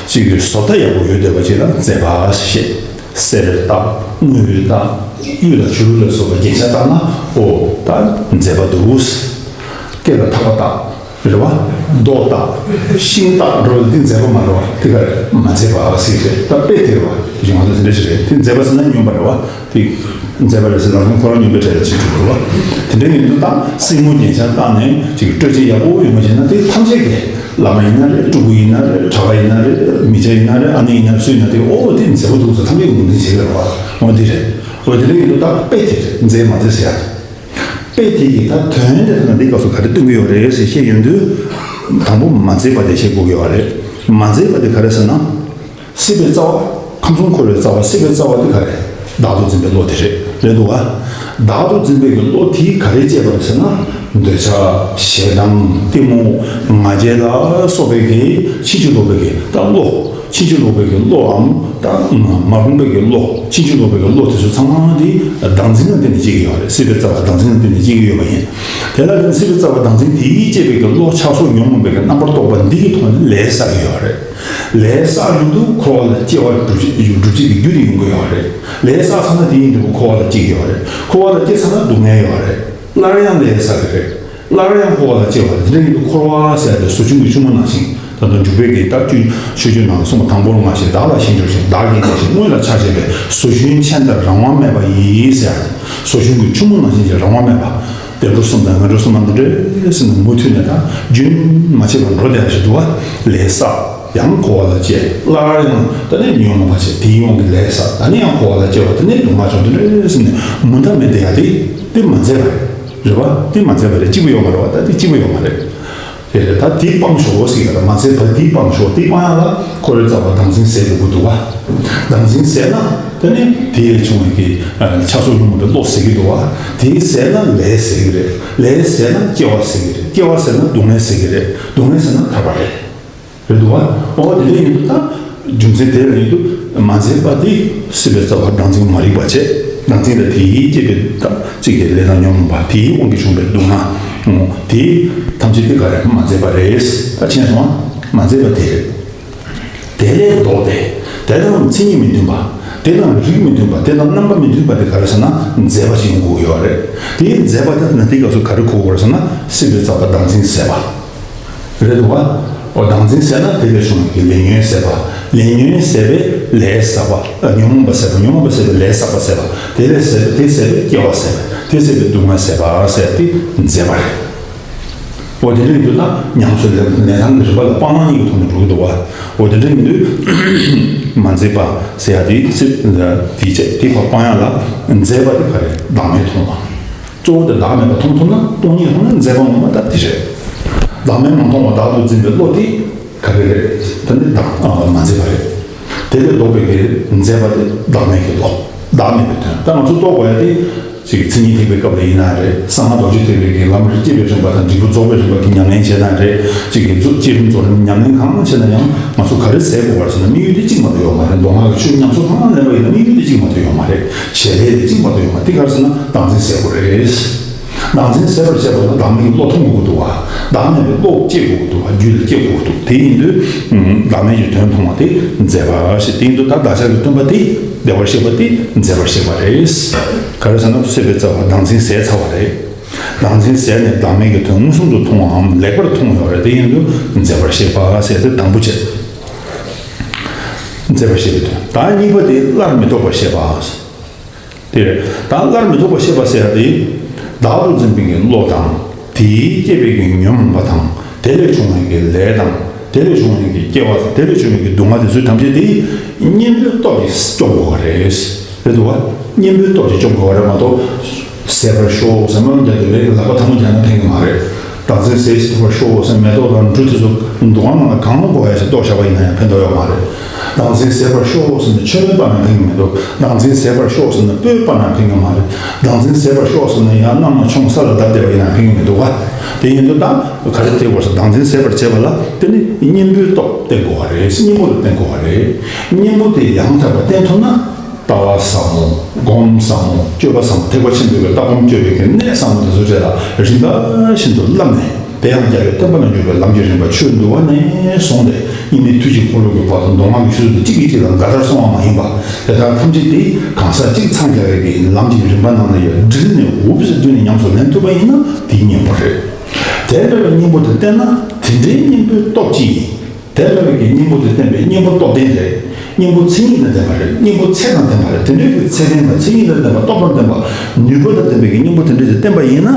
གཅིག་གིས་བཟོ་ལྟ་ཡག་པོ་ཡོད་བསྡད་པ་ཅིག་ལ་མཛེས་པ་ཞེས། གསེར་བཏགས། དངུལ་བཏགས། གཡུ་དང་བྱུ་རུ་ལ་སོགས་པའི་རྒྱན་ཆ་བཏགས་ན། ཨོ། ད་མཛེས་པ་འདུག། སྐེ་ལ་ཐག་པ་བཏགས། རེད་བ། རྡོ་བཏགས། ཤིང་བཏགས་འགྲོ་བ་འདི་མཛེས་པ་མ་རེད་བ། དེ་ག་རེད། མ་མཛེས་པ་ཟེར་རེད། ད་དཔེ་དེ་རེད་བ། ཡོང་བ་ད་དེ་འདྲ་ཞིག་རེད། དེ་མཛེས་པ་ཟེར་ན་སྨྱོན་པ་རེད་བ། དེ་མཛེས་པ་རེད་ཟེར་ན་རང་ཁོ་རང་སྨྱོན་པའི་གྲས་ལ་བྱེད་ཐུབ་རེད་བ། དེ་འདྲ་ཡིན་དུས་ད་སྲིང་མོ་རྒྱན་ཆ་བཏགས་ནས་ཅིག་སྤྲོས་བཅས་ཡག་པོ་ཡོང་བ་བྱས་ན། དེ་ཐམས་ཅད་ཀྱིས་བླ་མ་ཡིན་ན་རེད། སྤྲུལ་སྐུ་ཡིན་ན་རེད། གྲྭ་པ་ཡིན་ན་རེད། མི་སྐྱ་ཡིན་ན་རེད། ཨ་ནེ་ཡིན་ན་རེད། སུ་ཡིན་ན་དེ་ཨོ་དེ་མཛེས་པོ་འདུག་ཟེར་ཐམས་ཅད་ཀྱིས་ངོས་འཛིན་བྱེད་ཀྱི་རེད་བ། འོ་འདི་རེད། འོ་དེ་འདྲ་ཡིན་དུས་ད་དཔེ་དེ་རེད། མཛེས་མ་མཛེས་ཟེར་ཡག་དེ། དཔེ་དེ་ཡི་ད་དོན་དེ་ལ་འདི་སྐབས་སུ་ག་རེ་སྟོན་གྱི་ཡོད་རེད་ཟེར་བཤད་ཡོང་དུས། དང་པོ་མ་མཛེས་པ་དེ་བཤད་དགོས་ཀྱི་ཡོད་རེད། མ་མཛེས་པ་དེ་ག་རེ་ཟེར་ན། སྲིད་པའི་རྩ་བ། ཁམས་གསུམ་འཁོར་བའི་རྩ་བ། སྲིད་པའི་རྩ་བ་དེ་ག་རེ། བདག་ཏུ་འཛིན་པའི་བློ་དེ་རེད། རེད་འདུག་ག། བདག་ཏུ་འཛིན་པའི་གི་བློ་དེས་ག་རེ་བསྐྱེད་པ་རེད་ཟེར་ན། འདོད་ཆགས། ཞེ་སྡང་། གཏི་མུག་ང་རྒྱལ་ལ་སོགས་པའི་གི་ཕྱིན་ཅི་ལོག་པའི་གི་ད་བློ། ཕྱིན་ཅི་ལོག་པའི་གི་བློའམ་ད་མ་རུངས་པའི་གི་བློ། ཕྱིན་ཅི་ལོག་པའི་གི་བློ་དེ་ཚོ་ཚང་མ་དེ་བདག་འཛིན་ལ་བརྟེན་ནས་སྐྱེ་གི་ཡོད་རེད། སྲིད་པའི་རྩ་བ་བདག་འཛིན་ལ་བརྟེན་ནས་སྐྱེ་གི་ཡོད་པ་ཡིན། དེ་ལ་བརྟེན་སྲིད་པའི་རྩ་བ་བདག་འཛིན་དེས་བསྐྱེད་པའི་གི་བློ་ཆགས་སོགས་ཉོན་མོངས་པའི་གི་རྣམ་པར་རྟོག་པ་འདི་གི་ཐོག་ནས་ལས་བསགས་ཀྱི་ཡོད་རེད། ལས་བསགས་ཡོང་དུས་འཁོར་བ་ལ་སྐྱེ་བ་སྒྲུབ་བྱེད་སྒྲུབ་བྱེད་ཀྱི་རྒྱུ་དེ་ཡོང་གི་ཡོད་རེད། ལས་བསགས་ཚར་ན་དེ་ཡིན་དུས་འཁོར་བ་ལ་སྐྱེ་གི་ཡོད་རེད། འཁོར་བ་ལ་སྐྱེ་ཚར་ན་སྡུག་བསྔལ་ཡོད་རེད། སླར་ཡང་ལས་བསགས་ཀྱི་རེད། སླར་ཡང་འཁོར་བ་ལ་སྐྱེ་བ་རེད། དེ་འདྲ་ཡིན་དུས་འཁོར་བ་ཟེར་ཏེ་ཟོ་ཆུན་གྱི་ཆུ་མོ་ནང་བཞིན། ད་དུང་འཇུག་པའི་གི་ད་ཆོས་ཆོས་སྤྱོད་ནང་གསུངས་པ། དང་པོར་སྔ་ཕྱི་བདག་ལ་ཞེན་བྱ་ཞིང་། བདག་གིས་ཉོན་ཞིང་སྔོན་ལ་ཆགས་བྱས་པའི། ཟོ་ཆུན་ཆེན་ལྟར་རང་དབང་མེད་པ་ཡིས་ཟེར་ཡ་དེ། ཟོ་ཆུན་གྱི་ཆུ་མོ་ནང་བཞིན་གྱི་རང་དབང་མེད་པ། བདེ་འགྲོ་གསུམ་དང་ངན་འགྲོ་གསུམ་མ་འདི་འདྲ་ཟེར་ནས་མུ་མཐུད་ནས་ད་རྒྱུན་མ་ཆད་པར་འགྲོ་བསྡད་པ་ཞིག་འདུག་བ། ལས་བསགས། ཡང་འཁོར་བ་ལ་སྐྱེ། སླར་ཡང་ད་ནི་ཉོན་མོངས་པ་བྱས། དེའི་དབང་གིས་ལས་བསགས། ད་ནི་ཡང་འཁོར་བ་ལ་སྐྱེ་བ། དེ་ནི་སྡུག་བསྔལ་བྱུང་། དེ་འདྲ་ཟེར་ནས་མུ་མཐའ་མེད་བསྡད་ཡ་དེ་དེ་མ་མཛེས་པ་རེད། རེད་བ། དེ་མ་མཛེས་པ་རེད། སྐྱིད་པོ་ཡོད་མ་རེད་བ། ད་དེ་སྐྱིད་པོ་ཡོད་མ་རེད། དེ་རེད། ད་དེ་སྤང་ཤོག་ཟེར་གྱི་རེད། མ་མཛེས་པ་དེ་སྤང་ཤོག་དེ་སྤང་ཡག་ལ་འཁོར་བའི་རྩ་བ་བདག་འཛིན་ཟེར་དགོས་ཀྱི་འདུག་བ། བདག་འཛིན་ཟེར་ན་དེ་ནི་དེ་ལས་བྱུང་བའི་གི་ཆགས་སོགས་ཉོན་མོངས་པའི་བློ་ཟེར་གྱི་འདུག་བ། དེ་ཟེར་ན་ལས་ཟེར་གྱི་རེད། ལས་ཟེར་ན་སྐྱེ་བ་ཟེར་གྱི་རེད། སྐྱེ་བ་ཟེར་ན་སྡུག་བསྔལ་ཟེར་གྱི་རེད། སྡུག་བསྔལ་ཟེར་ན་ཐར་པ་རེད། རེད་འདུག་བ། འོ་དེ་འདྲ་ཡིན་དུས་ད་རྒྱུ་མཚན་དེ་ལ་ཡིན་དུས་མ་མཛེས་པ་དེ་སྲིད་པའི་རྩ་བ་བདག་འཛིན་མ་རིག་པ་བྱས། བདག་འཛིན་ལ་དེའི་སྐྱེད་པའི་ད་གཅིག་གི་ལས་དང་ཉོན་མོངས་པ་དེའི་དབང་གིས་བྱུང་བའི་སྡུག་བསྔལ་དེ་ཐམས་ཅད་དེ་ག་རེ་མ་མཛེས་པ་རེད། ད་མཁྱེན་སོང་ང་། མ་མཛེས་པ་དེ་རེད། དེ་ལས་ལྡོག་སྟེ། དེ་དང་མཚན་ཉིད་མི་མཐུན་པ། དེ་དང་རིགས་མི་མཐུན་པ། དེ་དང་རྣམ་པ་མི་མཐུན་པ་དེ་ག་རེ་ཟེར་ན་མཛེས་པ་ཞིག་ཡོང་དགོས་ཀྱི་ཡོད་རེད། དེའི་མཛེས་པ་དེ་ན་དེའི་སྐབས་སུ་ག་རེ་གོ་དགོས་རེད་ཟེར་ན་སྲིད་པའི་རྩ་བ་བདག་འཛིན་ཟེར་བ། རེད་འདུག་བ། འོ་བདག་འཛིན་ཟེར་ན་དེ་ལས་བྱུང་བའི་ལས་ཉོན་ཟད་པ། ལས་ཉོན་ཟད་པས་ལས་བསགས་པ། ཉོན་མོངས་པ་ཟད་པ། ཉོན་མོངས་པ་ཟད་པས་ལས་བསགས་པ་ཟད་པ། དེ་ལས་ཟད་པ། དེ་ཟད་པས་སྐྱེ་བ་ཟད་པ། དེ་ཟད་པས་སྡུག་བསྔལ་ཟད་པ་ཟེར་ཏེ་མཛེས་པ་རེད། འོ་དེ་འདྲ་ཡིན་དུས་ད་ཉམས་སུ་ལེན་ལེན་སྟངས་ཀྱི་རིམ་པ་ལ་སྤང་བླང་གཉིས་ཀྱི་ཐོག་ནས་འགྲོ་གི་འདུག་བ། འོ་དེ་འདྲ་ཡིན་དུས་མ་མཛེས་པ་ཟེར་ཡ་དེ་སྲིད་དེའི་ཆེད་དེ་ཕར་སྤང་ཡ་ལ་མཛེས་པ་དེ་ག་རེ། བདག་མེད་མཐོང་བ། གཙོ་བོ་དེ་བདག་མེད་པ་མཐོང་ཐུབ་ན། སྟོང་ཉིད་མཐོང་ན་མཛེས་པ་ངོ་མ་ད་དེ་རེད། བདག་མེད་མ་མཐོང་བ་བདག་ཏུ་འཛིན་པའི་བློ་དེ་ག་རེ་རེད། ད་ནི་བདག་ཨ་མ་མཛེས་པ་རེད། དེ་ལས་ལྡོག་པའི་གི་མཛེས་པ་དེ་བདག་མེད་ཀྱི་བློ། བདག་མེད་པའི་དོན། ད་ང་ཚོ་རྟོགས་དགོས་ཡ་དེ་ཅིག་མཚན་ཉིད་ཐེག་པའི་སྐབས་ལ་ཡིན་ན་རེད། གསང་སྔགས་རྡོ་རྗེ་ཐེག་པའི་གི་ལམ་རིམ་སྐྱེས་པའི་རིམ་པ་དང་འབྲས་བུ་རྫོགས་པའི་རིམ་པ་གི་ཉམས་ལེན་བྱས་ན་རེད། ཅིག་གི་རྫོགས་བསྐྱེད་རིམ་རྫོགས་རིམ་ཉམས་ལེན་གང་བྱས་ན་ཡང་ང་ཚོ་ག་རེ་ཟད་དགོས་པ་རེད་ཟེར་ན་དམིགས་ཡུལ་དེ་གཅིག་མ་གཏོགས་ཡོད་མ་རེད། མདོ་སྔགས་ཀྱི་ཆོས་ཉམས་སུ་གང་ལེན་པ་ཡིན་ན་དམིགས་ཡུལ་དེ་གཅིག་མ་གཏོགས་ཡོད་མ་རེད། བྱེད་ལས་དེ་གཅིག་མ་གཏོགས་ཡོད་མ་རེད། དེ་ག་རེ་ཟེར་ན་བདག་འཛིན་ཟད་དགོས་རེད། བདག་འཛིན་ཟད་པར་བྱེད་པ་ལ་བདག་མེད་ཀྱི་བློ་མཐོང་དགོས་ཀྱི་འདུག་བ། བདག་མེད་པའི་བློ་སྐྱེ་དགོས་ཀྱི་འདུག་བ། རྒྱུད་ལ་སྐྱེ་དགོས་ཀྱི་འདུག་དེ་ཡིན་དུས་བདག་མེད་ཀྱི་དོན་མཐོང་བ་དེ་མཛེས་པ་ཞེས། དེ་ཡིན་དུས་ད་བདག་ཅག་གི་སྟོན་པ་དེ་བདེ་བར་གཤེགས་པ་དེ་མཛེས་པར་གཤེགས་པ་རེད། ག་རེ་ཟེར་ན་སྲིད་པའི་རྩ་བ་བདག་འཛིན་ཟད་ཚར་བ་རེད། བདག་འཛིན་ཟད་ནས་བདག་མེད་ཀྱི་དོན་མངོན་སུམ་དུ་མཐོང་བའམ་ལེགས་པར་མཐོང་ཡོད་རེད། དེ་ཡིན་དུས་མཛེས་པར་གཤེགས་པ་ཟེར་དེ་དང་པོ་བྱས། མཛེས་པར་གཤེགས་པའི་དོན། ད་གཉིས་པ་དེ་སླར་མི་ལྡོག་པར་གཤེགས་པ། དེ་རེད། ད་སླར་མི་ལྡོག་པར་གཤེགས་པ་ཟེར་ཡ་དེ། བདག་ཏུ་འཛིན་པའི་གི་བློ་དང་། དེས་བསྐྱེད་པའི་གི་ཉོན་མོངས་པ་དང་། དེ་ལས་བྱུང་བའི་གི་ལས་དང་། དེ་ལས་བྱུང་བའི་གི་སྐྱེ་བ་དང་། དེ་ལས་བྱུང་བའི་གི་སྡུག་བསྔལ་དེ་ཚོའི་ཐམས་ཅད་དེ་གཉེན་པོའི་སྟོབས་ཀྱིས་སྐྱོབ་དགོས་པ་རེད། རེད་འདུག་བ། གཉེན་པོའི་སྟོབས་ཀྱིས་སྐྱོབ་དགོས་པ་རེད་མ་གཏོགས། ཟད་པར་ཤོག་ཟེར་སྨོན་ལམ་རྒྱག་དུས་ལས་ལག་པ་ཐལ་མོ་རྒྱག་ན་ཕན་གི་མ་རེད། བདག་འཛིན་ཟད་ཐུབ་པར་ཤོག་ཟེར་མེ་ཏོག་དང་འབྲུ་དེ་ཚོ་འདུ་ཁང་ནང་ལ་གང་དགོས་ཡ་ཞིག་གཏོར་བཞག་པ་ཡིན་ན་ཡང་ཕན་ཐོགས་ཡོད་མ་རེད། བདག་འཛིན་ཟད་པར་ཤོག་ཟེར་ནས་མཆོད་མེ་སྤར་ན་ཕན་གི་མི་འདུག་བདག་འཛིན་ཟད་པར་ཤོག་ཟེར་ནས་སྤོས་སྤར་ན་ཕན་གི་མ་རེད། བདག་འཛིན་ཟད་པར་ཤོག་ཟེར་ནས་ཡང་གནམ་ལ་མཆོང་ས་ལ་བརྡབས་བསྡད་པ་ཡིན་ན་ཕན་གི་མི་འདུག་ག། དེ་ཡིན་དུས་ད་ག་རེ་དེ་དགོས་ཟེར། བདག་འཛིན་ཟད་པར་བྱེད་པ་ལ་དེ་ནི་གཉེན་པོའི་སྟོབས་བསྟེན་དགོས་པ་རེད། གཉེན་པོ་ལ་བསྟེན་དགོས་པ་རེད། གཉེན་པོ་དེ་ཡང་དག་པར་བསྟེན་ཐུབ་ན། ལྟ་བ་ཟབ་མོ། སྒོམ་ཟབ་མོ། སྤྱོད་པ་ཟབ་མོ། ཐེག་པ་ཆེན་པོའི་ལྟ་སྒོམ་སྤྱོད་པའི་གི་གནད་ཟབ་མོ་དེ་ཚོ་རེད་ལ། རིམ་པ་བཞིན་དུ་བསླབས་ནས། དེ་ཡང་རྒྱལ་བའི་བསྟན་པ་ལ་འཇུག་པའི་ལམ་གྱི་རིམ་པ་ཆོས་འདུལ་བ་ནས་བཟུང་སྟེ། དབྱེར་མེད་ཐུགས་ཀྱི་འཁོར་ལོ་གི་བར་དུ་མདོ་སྔགས་ཀྱི་ཆོས་སྡེ་གཅིག་གིས་གཅིག་ལ་འགལ་ཟླར་སོང་བ་མ་ཡིན་པ། དེ་དག་ཐམས་ཅད་དེ་གང་ཟག་གཅིག་འཚང་རྒྱ་བའི་གི་ལམ་གྱི་རིམ་པ་ནང་ལ་ཡང་དྲིལ་ནས་འུབ་ཟེར་བཏོན་ནས་ཉམས་སུ་ལེན་ཐུབ་པ་ཡིན་ན་དེའི་གཉེན་པོ་རེད། དེ་འདྲ་བའི་གཉེན་པོ་དེ་བསྟེན་ན་དེ་འདྲའི་གཉེན་པོའི་སྟོབས་ཀྱིས། དེ་ལྟ་བུའི་གི་གཉེན་པོ་དེ་བསྟེན་པའི་གཉེན་པོ་སྟོབས་ལྡན་རེད། གཉེན་པོ་མཚན་ཉིད་དང་ལྡན་པ་རེད། གཉེན་པོ་ཚད་དང་ལྡན་པ་རེད། དེ་འདྲའི་གི་ཚད་ལྡན་པ། མཚན་ཉིད་དང་ལྡན་པ། སྟོབས་དང་ལྡན་པ། ནུས་པ་དང་ལྡན་པའི་གི་གཉེན་པོ་དེ་འདྲ་ཞིག་བསྟེན་པ་ཡིན་ན།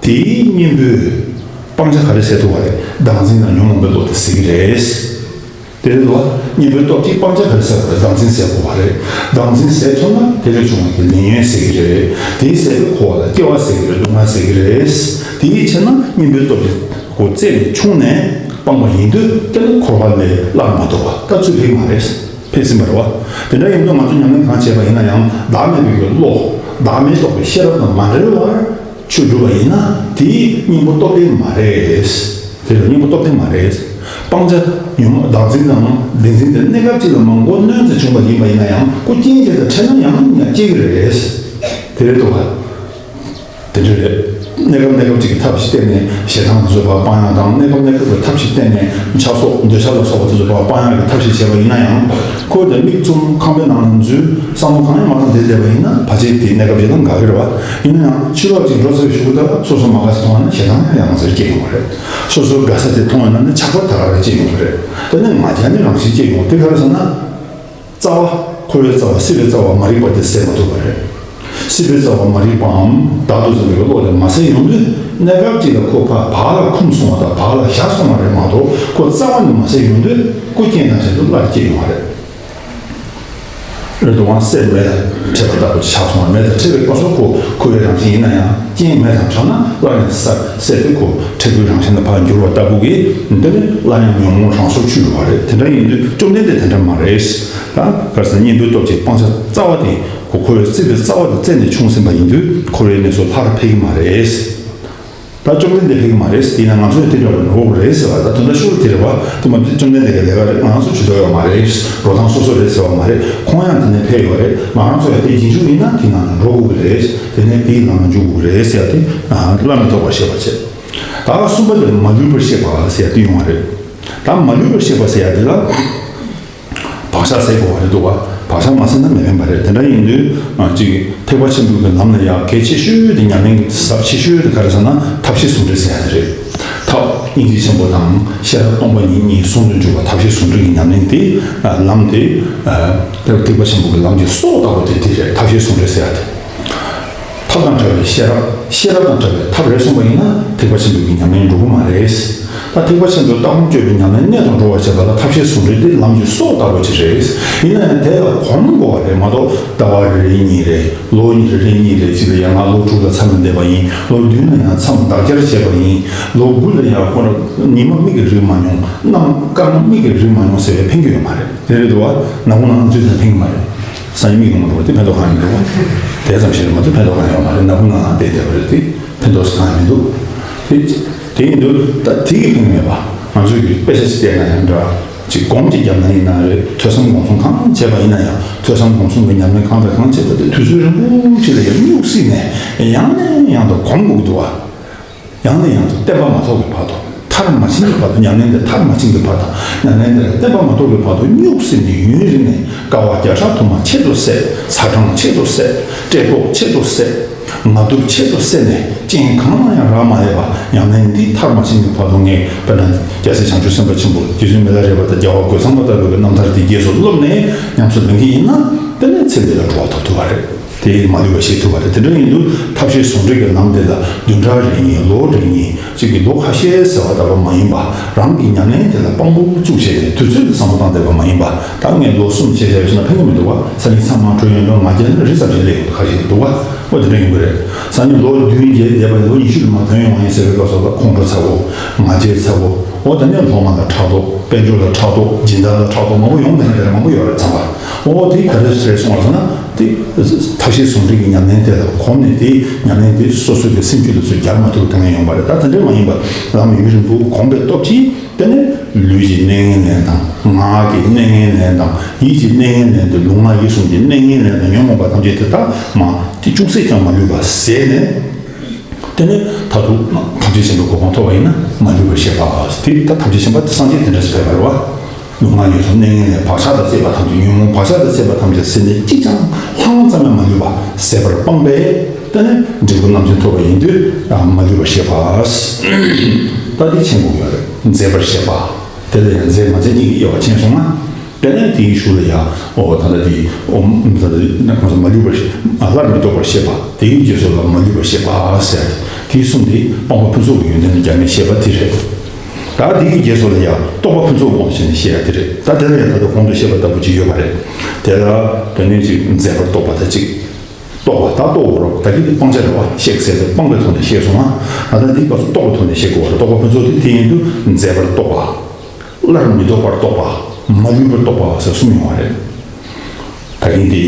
དེའི་གཉེན་པོས་སྤང་བྱ་ག་རེ་ཟད་ཐུབ་པ་རེད། བདག་འཛིན་དང་ཉོན་མོངས་པའི་བློ་དེ་ཟད་ཀྱི་རེད། དེ་རེད་བ། གཉེན་པོའི་སྟོབས་ཀྱིས་སྤང་བྱ་ག་རེ་ཟད་པ་རེད། བདག་འཛིན་ཟད་དགོས་པ་རེད། བདག་འཛིན་ཟད་ཐུབ་ན་དེ་ལས་བྱུང་བའི་གི་ལས་ཉོན་ཟད་ཀྱི་རེད། དེའི་ཟད་པའི་འཁོར་བ་ལ་སྐྱེ་བ་ཟད་ཀྱི་རེད། སྡུག་བསྔལ་ཟད་ཀྱི་རེད། དེའི་ཕྱིར་ན་གཉེན་པོའི་སྟོབས་ཀྱིས། ཁོ་རྩད་ནས་ཕྱུང་ནས་སྤངས་པ་ཡིན་དུས། དེ་ནི་འཁོར་བ་ལས་སླར་མ་ཐོབ་པ་ད་ཚུར་ཕེབས་མ་རེད། ཕེབས་ཟིན་པ་རེད་བ། དེ་འདྲ་ཡིན་དུས་ང་ཚོ་ཉམས་ལེན་གང་བྱས་པ་ཡིན་ན་ཡང་། བདག་མེད་པའི་བློ། བདག་མེད་རྟོགས་པའི་ཤེས་རབ་དང་མ་བྲལ་བར་ཆོས་སྒྲུབ་པ་ཡིན་ན། དེའི་གཉེན་པོ་སྟོབས་ལྡན་མ་རེད། དེ་ལ་གཉེན་པོ་སྟོབས་ལྡན་མ་རེད། སྤང་བྱ་ཉོན་མོངས་བདག་འཛིན་དང་བདེན་འཛིན་དེ་གནས་སྐབས་གཅིག་ལ་མ་གོ་གནོན་དུ་བྱུང་བ་ཡིན་པ་ཡིན་ན་ཡང་། ཁོ་རྐྱེན་གཅིག་དང་འཕྲད་ན་ཡང་ཡང་སྐྱེ་གི་རེད། དེ་རེད་འདུག་ག། དེ་འདྲ་རེད། གནས་སྐབས་གནས་སྐབས་ཅིག་གི་ཐབས་ཤིག་བསྟེན་ནས་ཞེ་སྡང་དེ་ཚོ་ཕར་སྤང་ཡག་དང་། གནས་སྐབས་གནས་སྐབས་ཀྱི་ཐབས་ཤིག་བསྟེན་ནས་ཆགས་སོགས་འདོད་ཆགས་ལ་སོགས་པ་དེ་ཚོ་ཕར་སྤང་ཡག་གི་ཐབས་ཤིག་བྱས་པ་ཡིན་ན་ཡང་། ཁོ་དེ་མིག་བཙུམ་ཁང་པའི་ནང་ལ་འཛུལ། བསམ་བློ་གང་ཡང་མ་བཏང་བསྡད་བསྡད་པ་ཡིན་ན། ཕལ་ཆེར་དེ་གནས་སྐབས་ཅིག་ལ་འགག་གི་རེད་བ། ཡིན་ན་ཡང་ཕྱི་ལོགས་ཅིག་འགྲོ་ཚར་བའི་གཞུག་གུ་ད་སོ་སོ་མ་དགའ་ས་མཐོང་བ་ན་ཞེ་སྡང་ཡང་ཡང་སེ་སྐྱེ་ཡོང་གི་རེད། སོ་སོ་དགའ་ས་དེ་མཐོང་བ་ན་ནི་ཆགས་པ་ད་ག་རང་སྐྱེ་ཡོང་གི་རེད། དེ་ནི་ང་རྒྱལ་ནི་རང་བཞིན་སྐྱེ་ཡོང་། དེ་ག་རེ་ཟེར་ན། རྩ་བ། འཁོར་བའི་རྩ་བ། སྲིད་པའི་རྩ་བ་མ་རིག་པ་དེ་ཟད་མ་ཐུབ་པ་རེད། སྲིད་པའི་རྩ་བ་མ་རིག་པའམ་བདག་ཏུ་འཛིན་པའི་བློ་དེ་མ་ཟད་ཡོང་དུས། གནས་སྐབས་གཅིག་ལ་ཁོ་ཕར་བག་ལ་འཁུམས་སོང་བ་དང་བག་ལ་ཞ་སོང་བ་རེད་མ་གཏོགས། ཁོ་རྩ་བ་ནས་མ་ཟད་ཡོང་དུས། ཁོ་རྐྱེན་དང་བྲལ་དུས་སླར་སྐྱེ་ཡོང་བ་རེད། རེད་འདུག་ག། སྲེད་མེ་དང་འཕྲད་པ་ལྟ་བུ་ཆགས་སོང་བ། མེ་དང་འཕྲད་པའི་སྐབས་སུ་ཁོ་འཁོར་བའི་རང་བཞིན་ཡིན་ན་ཡང་། རྐྱེན་མེ་དང་བྲལ་ན་སླར་ཡང་སྲེད་སྲེད་དེ་ཁོ་འཕྲལ་ཕུགས་རང་བཞིན་ལ་ཕར་འགྱུར་བ་ལྟ་བུ་གི། འདི་ནི་སླར་ཡང་ཉོན་མོངས་རང་སོར་ཆུད་འགྲོ་བ་རེད། དེ་འདྲ་ཡིན་དུས་བཅོམ་ལྡན་འདས་དེ་འདྲ་མ་རེད། ད་ག་རེ་ཟེར། གཉེན་པོའི་སྟོབས་ཀྱིས་སྤང་བྱ་རྩ་བ་དེ། ཁོ་འཁོར་བའི་སྲིད་པའི་རྩ་བ་དེ་རྩད་ནས་ཕྱུང་ཟིན་པ་ཡིན་དུས། འཁོར་བའི་གནས་སུ་སླར་ཕེབས་ཀྱི་མ་རེད། ད་བཅོམ་ལྡན་འདས་ཕེབས་ཀྱི་མ་རེད། དེས་ན་ང་ཚོ་ཡང་དེ་འདྲ་བ་འགྲོ་དགོས་རེད་ཟེར་བ། ད་དོན་དག་ཤུགས་དེ་རེད་བ། དེ་མ་བཅོམ་ལྡན་འདས་ཀྱི་ལས་ཀ་རེད། ང་ཚོ་ཇུས་གཏོགས་ཡོད་མ་རེད། འགྲོ་སྟངས་སོ་སོ་རེད་ཟེར་བ་མ་རེད། ཁོང་ཡང་དེ་ནས་ཕེབས་ཡོད་རེད། ང་རང་ཚོ་ཡང་དེ་རྗེས་འཇུག་ཡིན་ན་དེའི་ནང་ལ་འགྲོ་དགོས་ཀྱི་རེད། དེ་ནས་དེའི་ལམ་ལ་འཇུག་དགོས་ཀྱི་རེད་ཟེར་ཡ་དེ། ཨ། བླ་མེད་རྟོགས་པར་བཤད་པ་བྱས། ད་གསུམ་པ་དེ་མ་ལུས་པར་གཤེགས་པ་ཟེར་ཡ་དེ་ཡོང་བ་རེད། ད་མ་ལུས་པར་གཤེགས་པ་ཟེར་ཡ་དེ་ལ། བག་ཆགས་ཟད་དགོས་པ་རེད་འདུག་བ། བག་ཆགས་མ་ཟད་ན་མི་ཕན་པ་རེད། དེ་འདྲ་ཡིན་དུས། ཨ། ཅིག་ཐེག་པ་ཆེན་པོའི་གི་ལམ་ལ་ཡ་གལ་ཆེ་ཤོས་དེ། ཉམས་ལེན་གྱི་ཟབ་ཆེ་ཤོས་དེ་ག་རེ་ཟེར་ན། ཐབས་ཤེས་ཟུང་འབྲེལ་ཟེར་ཡ་དེ་རེད། ཐབས་སྙིང་རྗེ་ཆེན་པོ་དང་ཤེས་རབ་སྟོང་པ་ཉིད་གཉིས་ཟུང་དུ་འཇུག་པ། ཐབས་ཤེས་ཟུང་འབྲེལ་གྱི་ཉམས་ལེན་དེ། ཨ། ལམ་དེ། ཨ། ཐེག་པ་ཆེན་པོའི་གི་ལམ་གྱི་སྲོག་ལྟ་བུ་དེ་དེ་རེད། ཐབས་ཤེས་ཟུང་འབྲེལ་ཟེར་ཡ་དེ། ཐབས་དང་བྲལ་བའི་ཤེས་རབ། ཤེས་རབ་དང་བྲལ་བའི་ཐབས་རེད་གསུངས་པ་ཡིན་ན། ཐེག་པ་ཆེན་པོའི་གི་ཉམས་ལེན་འགྲོ་གི་མ་རེད། ད་ཐེག་པ་ཆེན་པོའི་ལྟ་སྒོམ་སྤྱོད་པའི་ཉམས་ལེན་གནད་དུ་འགྲོ་བར་བྱེད་པ་ལ་ཐབས་ཤེས་ཟུང་འབྲེལ་དེ་ལམ་གྱི་སྲོག་ལྟ་བུ་ཅིག་རེད། ཡིན་ན་ཡང་དེ་ལ་གོམས་དགོས་པ་རེད་མ་གཏོགས། ཟླ་བ་རེ་རེ་གཉིས་རེ། ལོ་རེ་རེ་གཉིས་རེ་ཅིག་ལ་ཡང་ང་ལོ་དྲུག་ལ་མཚམས་ལ་བསྡད་པ་ཡིན། ལོ་བདུན་ལ་ཡང་མཚམས་འདག་སྦྱར་བྱས་པ་ཡིན། ལོ་དགུ་ལ་ཡང་ཁོ་ཉི་མ་མིག་གིས་རིག་མ་མྱོང་། གནམ་སྐར་མ་མིག་གིས་རིག་མ་མྱོང་ཟེར་བས་ཕན་གྱི་ཡོད་མ་རེད། དེ་རེད་འདུག་བ། ནམ་གུང་ནངས་ཚུད་ཙང་ཕན་གྱི་མ་རེད། སང་ཉིན་མིག་གིས་མ་འགྲོ་བ་དེ་ཕན་ཐོགས་གང་ཡང་མི་འདུག་བ། དེ་ཙམ་ཞིག་རེད་མ་གཏོགས་ཕན་ཐོགས་གང་ཡང་ཡོད་མ་རེད། ནམ་གུང་ནངས་བསྡད་བསྡད་པ་རེད་དེ། ཕན་ཐོགས་གང་ཡང་མི་འདུག་དེ་དེ་ཡིན་དུས་ད་དེ་གིས་ཕན་གྱི་མེད་པ། ང་ཚོས་ཀྱི་དཔེ་ཆ་ཞིག་བལྟས་ན་ཡང་འདྲ། ཅིག་སྒོམ་ཅིག་བརྒྱབ་ན་ཡིན་ན་རེད། ཐོས་བསམ་སྒོམ་གསུམ་གང་བྱས་པ་ཡིན་ན་ཡང་། ཐོས་བསམ་སྒོམ་གསུམ་གྱི་ཉམས་ལེན་གང་དང་གང་བྱས་པ་དེ་དུས་ཚོད་རིང་པོ་ཅིག་ལ་ཡང་སྨྱུག་བསྲེས་ནས་ཡང་ནས་ཡང་དུ་སྒོམ་དགོས་ཀྱི་འདུག་བ། ཡང་ནས་ཡང་དུ་བརྟན་པ་མ་ཐོབ་ཀྱི་བར་དུ། མཐར་མ་ཕྱིན་གྱི་བར་དུ། ཉམས་ལེན་དེ་མཐར་མ་ཕྱིན་གྱི་བར་དུ། ཉམས་ལེན་དེ་ལ་བརྟན་པ་མ་ཐོབ་ཀྱི་བར་དུ་སྨྱུག་བསྲེས་ནས་ཡུན་རིང་ནས། དཀའ་བ་བརྒྱ་ཕྲག་དུ་མ་ཆེད་དུ་བསྲེ། ཚ་གྲང་ཆེད་དུ་བསྲེ། བཀྲེས་ལྐོག་ཆེད་དུ་བསྲེ། ངལ་དུབ་ཆེད་དུ་བསྲེ་ནས། རྐྱེན་གང་ལ་ཡང་རག་མ་ལས་པ། ཉམས་ལེན་འདི་མཐར་མ་ཕྱིན་གྱི་བར་དུ་ངས། དཔེར་ན་རྒྱལ་སྲས་བྱང་ཆུབ་སེམས་དཔའ་ཆེན་པོ་རྗེ་བཙུན་མི་ལ་རས་པ་དང་རྒྱལ་བ་རྒོད་ཚང་པ་ལྟ་བུའི་གི་རྣམ་ཐར་དེ་རྗེས་སུ་བསླབས་ནས་ཉམས་སུ་ལེན་གྱི་ཡིན་ན། དེ་ནས་ཚེ་འདི་ལ་གྲོལ་བ་ཐོབ་ཐུབ་པ་རེད། དེ་མ་ལུས་པ་ཤེས་ཐུབ་པ་རེད། དེ་འདྲ་ཡིན་དུས་ཐབས་ཤེས་ཟུང་འབྲེལ་གྱི་ལམ་དེ་ལ་བདུན་ཕྲག་རེ་གཉིས། ལོ་རེ་གཉིས། གཅིག་གི་ལོ་ཁ་ཤས་ཟེར་བ་ལྟ་བུ་མ་ཡིན་པ། རང་གི་ཉམས་ལེན་དེ་ལ་དཔང་པོ་བཙུགས་བྱས་ཏེ་དུས་ཚོད་དུ་བསམ་བློ་བཏང་བསྡད་པ་མ་ཡིན་པ། ད་ངས་ལོ་གསུམ་བྱས་བྱས་ཡོད་ན་ཕན་གྱི་མི་འདུག་བ། སང་ཉིན་ཚང་མ་གྲོལ་ཡོང་དུས་ང་རྒྱལ་ནི་རི་ཙམ་ཞིག་སླེབས་ཡོང་དུས་ཁ་ཤས་འདུག་བ། འོ་དེ་འདྲ་ཡིན་དགོས་རེད། སང་ཉིན་ལོ་བདུན་བརྒྱད་བསྡད་པ་ལོ་ཉི་ཤུ་ལ་མ་ཐོན་ཡོང་བ་ཡིན་ཟེར་བའི་སྐབས་སུ། ད་ཁོང་ཁྲོ་ཚ་བོ། ང་རྒྱལ་ཚ་བོ། འོ་ད་ནི་སློབ་མ་ལ་ཕྲག་དོག་དཔལ་འབྱོར་ལ་ཕྲག་དོག་སྦྱིན་བདག་ལ་ཕྲག་དོག་མང་པོ་ཡོང་དེ་འདྲ་མང་པོ་ཡོད་རེད་ཚང་མ། འོ་དེ་ག་རེ་རེད་གསུངས་པ་སོང་ན་དེ་ཐབས་ཤེས་ཟུང་འབྲེལ་གྱི་ཉམས་ལེན་དེ་ལ་གོམས་ནས་དེ་ཉམས་ལེན་དེ་སོ་སོའི་གི་སེམས་རྒྱུད་ལ་ཚུར་རྒྱག་མ་ཐུབ་པའི་དཀའ་ངལ་ཡོང་བ་རེད། ད་དེ་འདྲ་མ་ཡིན་པ་ལམ་ཡུན་རིང་པོ་གོམས་པའི་སྟོབས་ཀྱིས། དེ་ནས་ལུས་ཀྱི་གནས་ངན་ལེན་དང་ངག་གི་གནས་ངན་ལེན་དང་ཡིད་ཀྱི་གནས་ངན་ལེན་ཏེ་ལུས་ངག་ཡིད་གསུམ་གྱི་གནས་ངན་ལེན་དང་ཉོན་མོངས་པ་ཐམས་ཅད་དེ་དག་མ་དེ་ཅུང་ཟད་ཀྱང་མ་ལུས་པ་ཟད་ནས། དེ་ནས་མཐར་ཐུག་ཐམས་ཅད་མཁྱེན་པའི་གོ་འཕང་ཐོབ་པ་ཡིན་ན་མ་ལུས་པར་གཤེགས་པ་དེ་ད་ཐམས་ཅད་མཁྱེན་པ་དེ་སངས་རྒྱས་དེ་འདྲ་ཞིག་རེད་པ། ལུས་ངག་ཡིད་གསུམ་གནས་ངན་ལེན་བག་ཆགས་དང་བཅས་པ་ཐམས་ཅད་ཉོན་མོངས་བག་ཆགས་དང་བཅས་པ་ཐམས་ཅད་ཟད་ནས་གཅིག་ཀྱང་ལྷག་ཙམ་ཡང་མ་ལུས་པ་ཟད་པར་སྤངས་པས། དེ་ནས་འབྲས་བུ་རྣམ་མཁྱེན་ཐོབ་པ་ཡིན་དུས་མ་ལུས་པར་གཤེགས་པ། ད་འདི་མཁྱེན་དགོས་ཡོད་རེད། མཛད་པར་གཤེགས་པ། དེ་ལ་ཡང་མཛད་མ་མཛད་གཉིས་ཀྱི་དབྱེ་བ་མཁྱེན་སོང་ན། དེ་ནས་དེའི་གཞུག་ལ་ཡང་འོ་ད་ལྟ་དེ་འོ་ད་ལྟ་ནི་གང་ཟག་མ་ལུས་པར་སླར་མི་ལྡོག་པར་གཤེགས་པ་དེའི་རྗེས་སུ་ལ་མ་ལུས་པར་གཤེགས་པ་ཟེར་ཏེ་དེའི་གསུམ་དེ་སྤངས་པ་ཕུན་ཚོགས་ཀྱི་ཡོན་ཏན་ལ་སྦྱར་ནས་བཤད་པ་དེ་རེད། ད་དེ་གི་རྗེས་སུ་ལ་ཡང་རྟོགས་པ་ཕུན་ཚོགས་དབང་དུ་བྱས་ནས་བཤད་ཡ་དེ་རེད། ད་དེ་ལ་ཡང་ད་ལྟ་གོང་དུ་བཤད་པ་ལྟ་བུ་ཅིག་ཡོད་པ་རེད། དེ་ལ་དེ་ནས་ཅིག་མཛད་པར་རྟོགས་པ་ད་ཅིག་རྟོགས་པ་ད་རྟོགས་པ་རོ་ད་གི་དེ་སྤང་བྱ་རེད་བ། གཤེགས་ཟེར་ཏེ་སྤངས་པའི་ཐོག་ནས་བཤད་སོང་ང་། ད་ལྟ་འདི་སྐབས་སུ་རྟོགས་པའི་ཐོག་ནས་བཤད་དགོས་པ་རེད། རྟོགས་པ་ཕུན་ཚོགས་དེ་དེ་ཡིན་དུས་མཛད་པར་རྟོགས་པ། སླར་མི་ལྡོག་པར་རྟོགས་པ། མ་ལུས་པར་རྟོགས་པ་ཟེར་གསུམ་ཡོང་བ་རེད། ད་གིན་དེ་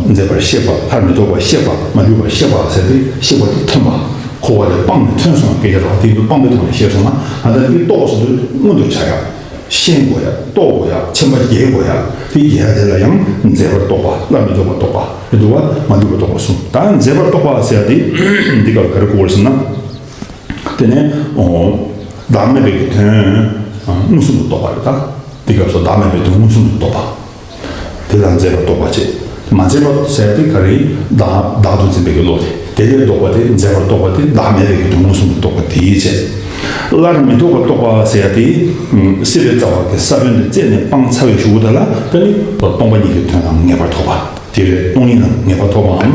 མཛད་པར་གཤེགས་པ། སླར་མི་ལྡོག་པར་གཤེགས་པ། མ་ལུས་པར་གཤེགས་པ་ཟེར་ཏེ་གཤེགས་པ་དེ་ཐོན་པ། འཁོར་བ་ལས་སྤངས་ནས་ཐོན་སོང་བ་སྐད་ཆ་རེད་བ། དེ་ཡིན་དུས་སྤངས་པའི་ཐོག་ནས་བཤད་སོང་ང་། ད་ལྟ་འདི་རྟོགས་ཟེར་དུས་མངོན་དུ་བྱ་ཡ། ཤེས་དགོས་ཡ། རྟོགས་དགོས་ཡ། མཁྱེན་པ་རྒྱས་དགོས་ཡ། དེ་རྒྱས་ཡ་དེ་ལ་ཡང་མཛད་པར་རྟོགས་པ། སླར་མི་ལྡོག་པར་རྟོགས་པ་རེད་འདུག་བ། མ་ལུས་པར་རྟོགས་པ་གསུམ། ད་མཛད་པར་རྟོགས་པ་ཟེར་ཡ་དེ་འདི་སྐབས་ག་རེ་གོ་དགོས་རེད་ཟེར་ན། དེ་ནས་བདག་མེད་པའི་གི་དོན་མངོན་སུམ་དུ་རྟོགས་པ་རེད། ད་འདི་སྐབས་སུ་བདག་མེད་པའི་དོན་མངོན་སུམ་དུ་རྟོགས་པ། དེ་ལ་མཛད་པར་རྟོགས་པ་བྱེད། མ་མཛད་པ་ཟེར་ཏེ་ག་རེ། བདག་བདག་ཏུ་འཛིན་པའི་གི་བློ་དེ། དེ་ལས་ལྡོག་པ་དེ་མཛད་པར་རྟོགས་པ་དེ་བདག་མེད་པའི་གི་དོན་མངོན་སུམ་དུ་རྟོགས་པ་དེ་ཡིས་བྱེད། སླར་མི་ལྡོག་པར་རྟོགས་པ་ཟེར་ཏེ། སྲིད་པའི་རྩ་བ་གི་ས་བོན་དེ་རྩད་ནས་སྤངས་ཚར་བའི་གཞུག་གུ་དེ་ལ་དེ་ནི་སྟོང་པ་ཉིད་ཀྱི་དོན་ལ་ངེས་པར་ཐོབ་པ་དེ་རེད། སྟོང་ཉིད་ལ་ངེས་པར་ཐོབ་པའམ།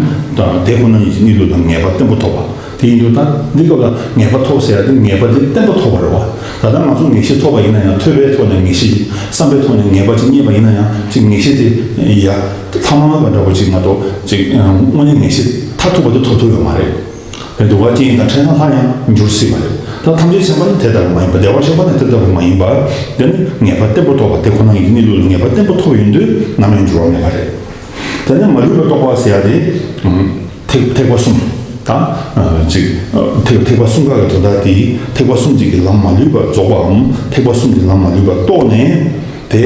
དེ་ཁོ་ན་ཉིད་ཀྱི་གནས་ལུགས་ལ་ངེས་པ་བརྟན་པོ་ཐོབ་པ། དེ་ཡིན་དུས་ད་འདི་སྐབས་ལ་ངེས་པ་ཐོབ་ཟེར་ཡ་དེ་ངེས་པ་དེ་བརྟན་པོ་ཐོབ་པ་རེད་བ། ད་ལྟ་ང་ཚོ་ངེས་ཤེས་ཐོབ་པ་ཡིན་ན་ཡང་ཐོས་པའི་ཐོག་ནས་ངེས་ཤེས་ཀྱི་བསམ་པའི་ཐོག་ནས་ངེས་པ་ཅིག་རྙེད་པ་ཡིན་ན་ཡང་ཅིག་ངེས་ཤེས་དེ་ཡ་ཐ་མལ་པ་འདྲ་པོ་ཅིག་མ་གཏོགས་ཅིག་དངོས་གནས་ངེས་ཤེས་མཐར་ཐུག་པ་དེ་ཐོབ་ཐུབ་ཡོད་མ་རེད། རེད་འདུག་བ། རྐྱེན་དང་འཕྲད་ན་སླར་ཡང་འགྱུར་སྲིད་པ་རེད། ད་ཐམས་ཅད་མཁྱེན་པ་ནི་དེ་ལྟ་བུ་མ་ཡིན་པ། བདེ་བར་གཤེགས་པ་ནི་དེ་ལྟ་བུ་མ་ཡིན་པ། དེ་ནི་ངེས་པ་བརྟན་པོ་ཐོབ་པ་དེ་ཁོ་ན་ཉིད་ཀྱི་གནས་ལུགས་ལ་ངེས་པ་བརྟན་པོ་ཐོབ་ཡོང་དུས་ནམ་ཡང་འགྱུར་བ་མེད་པ་རེད། དེ་ནས་མ་ལུས་པར་རྟོགས་པ་ཟེར་ཡ་དེ། ཐེག་ཐེག་པ་གསུམ། ད་ཅིག་ཐེག་ཐེག་པ་གསུམ་ཀ་གི་དོན་དག་དེ་ཐེག་པ་གསུམ་གྱི་ལམ་མ་ལུས་པ་རྫོགས་པའམ། ཐེག་པ་གསུམ་གྱི་ལམ་མ་ལུས་པ་རྟོགས་ནས། དེ་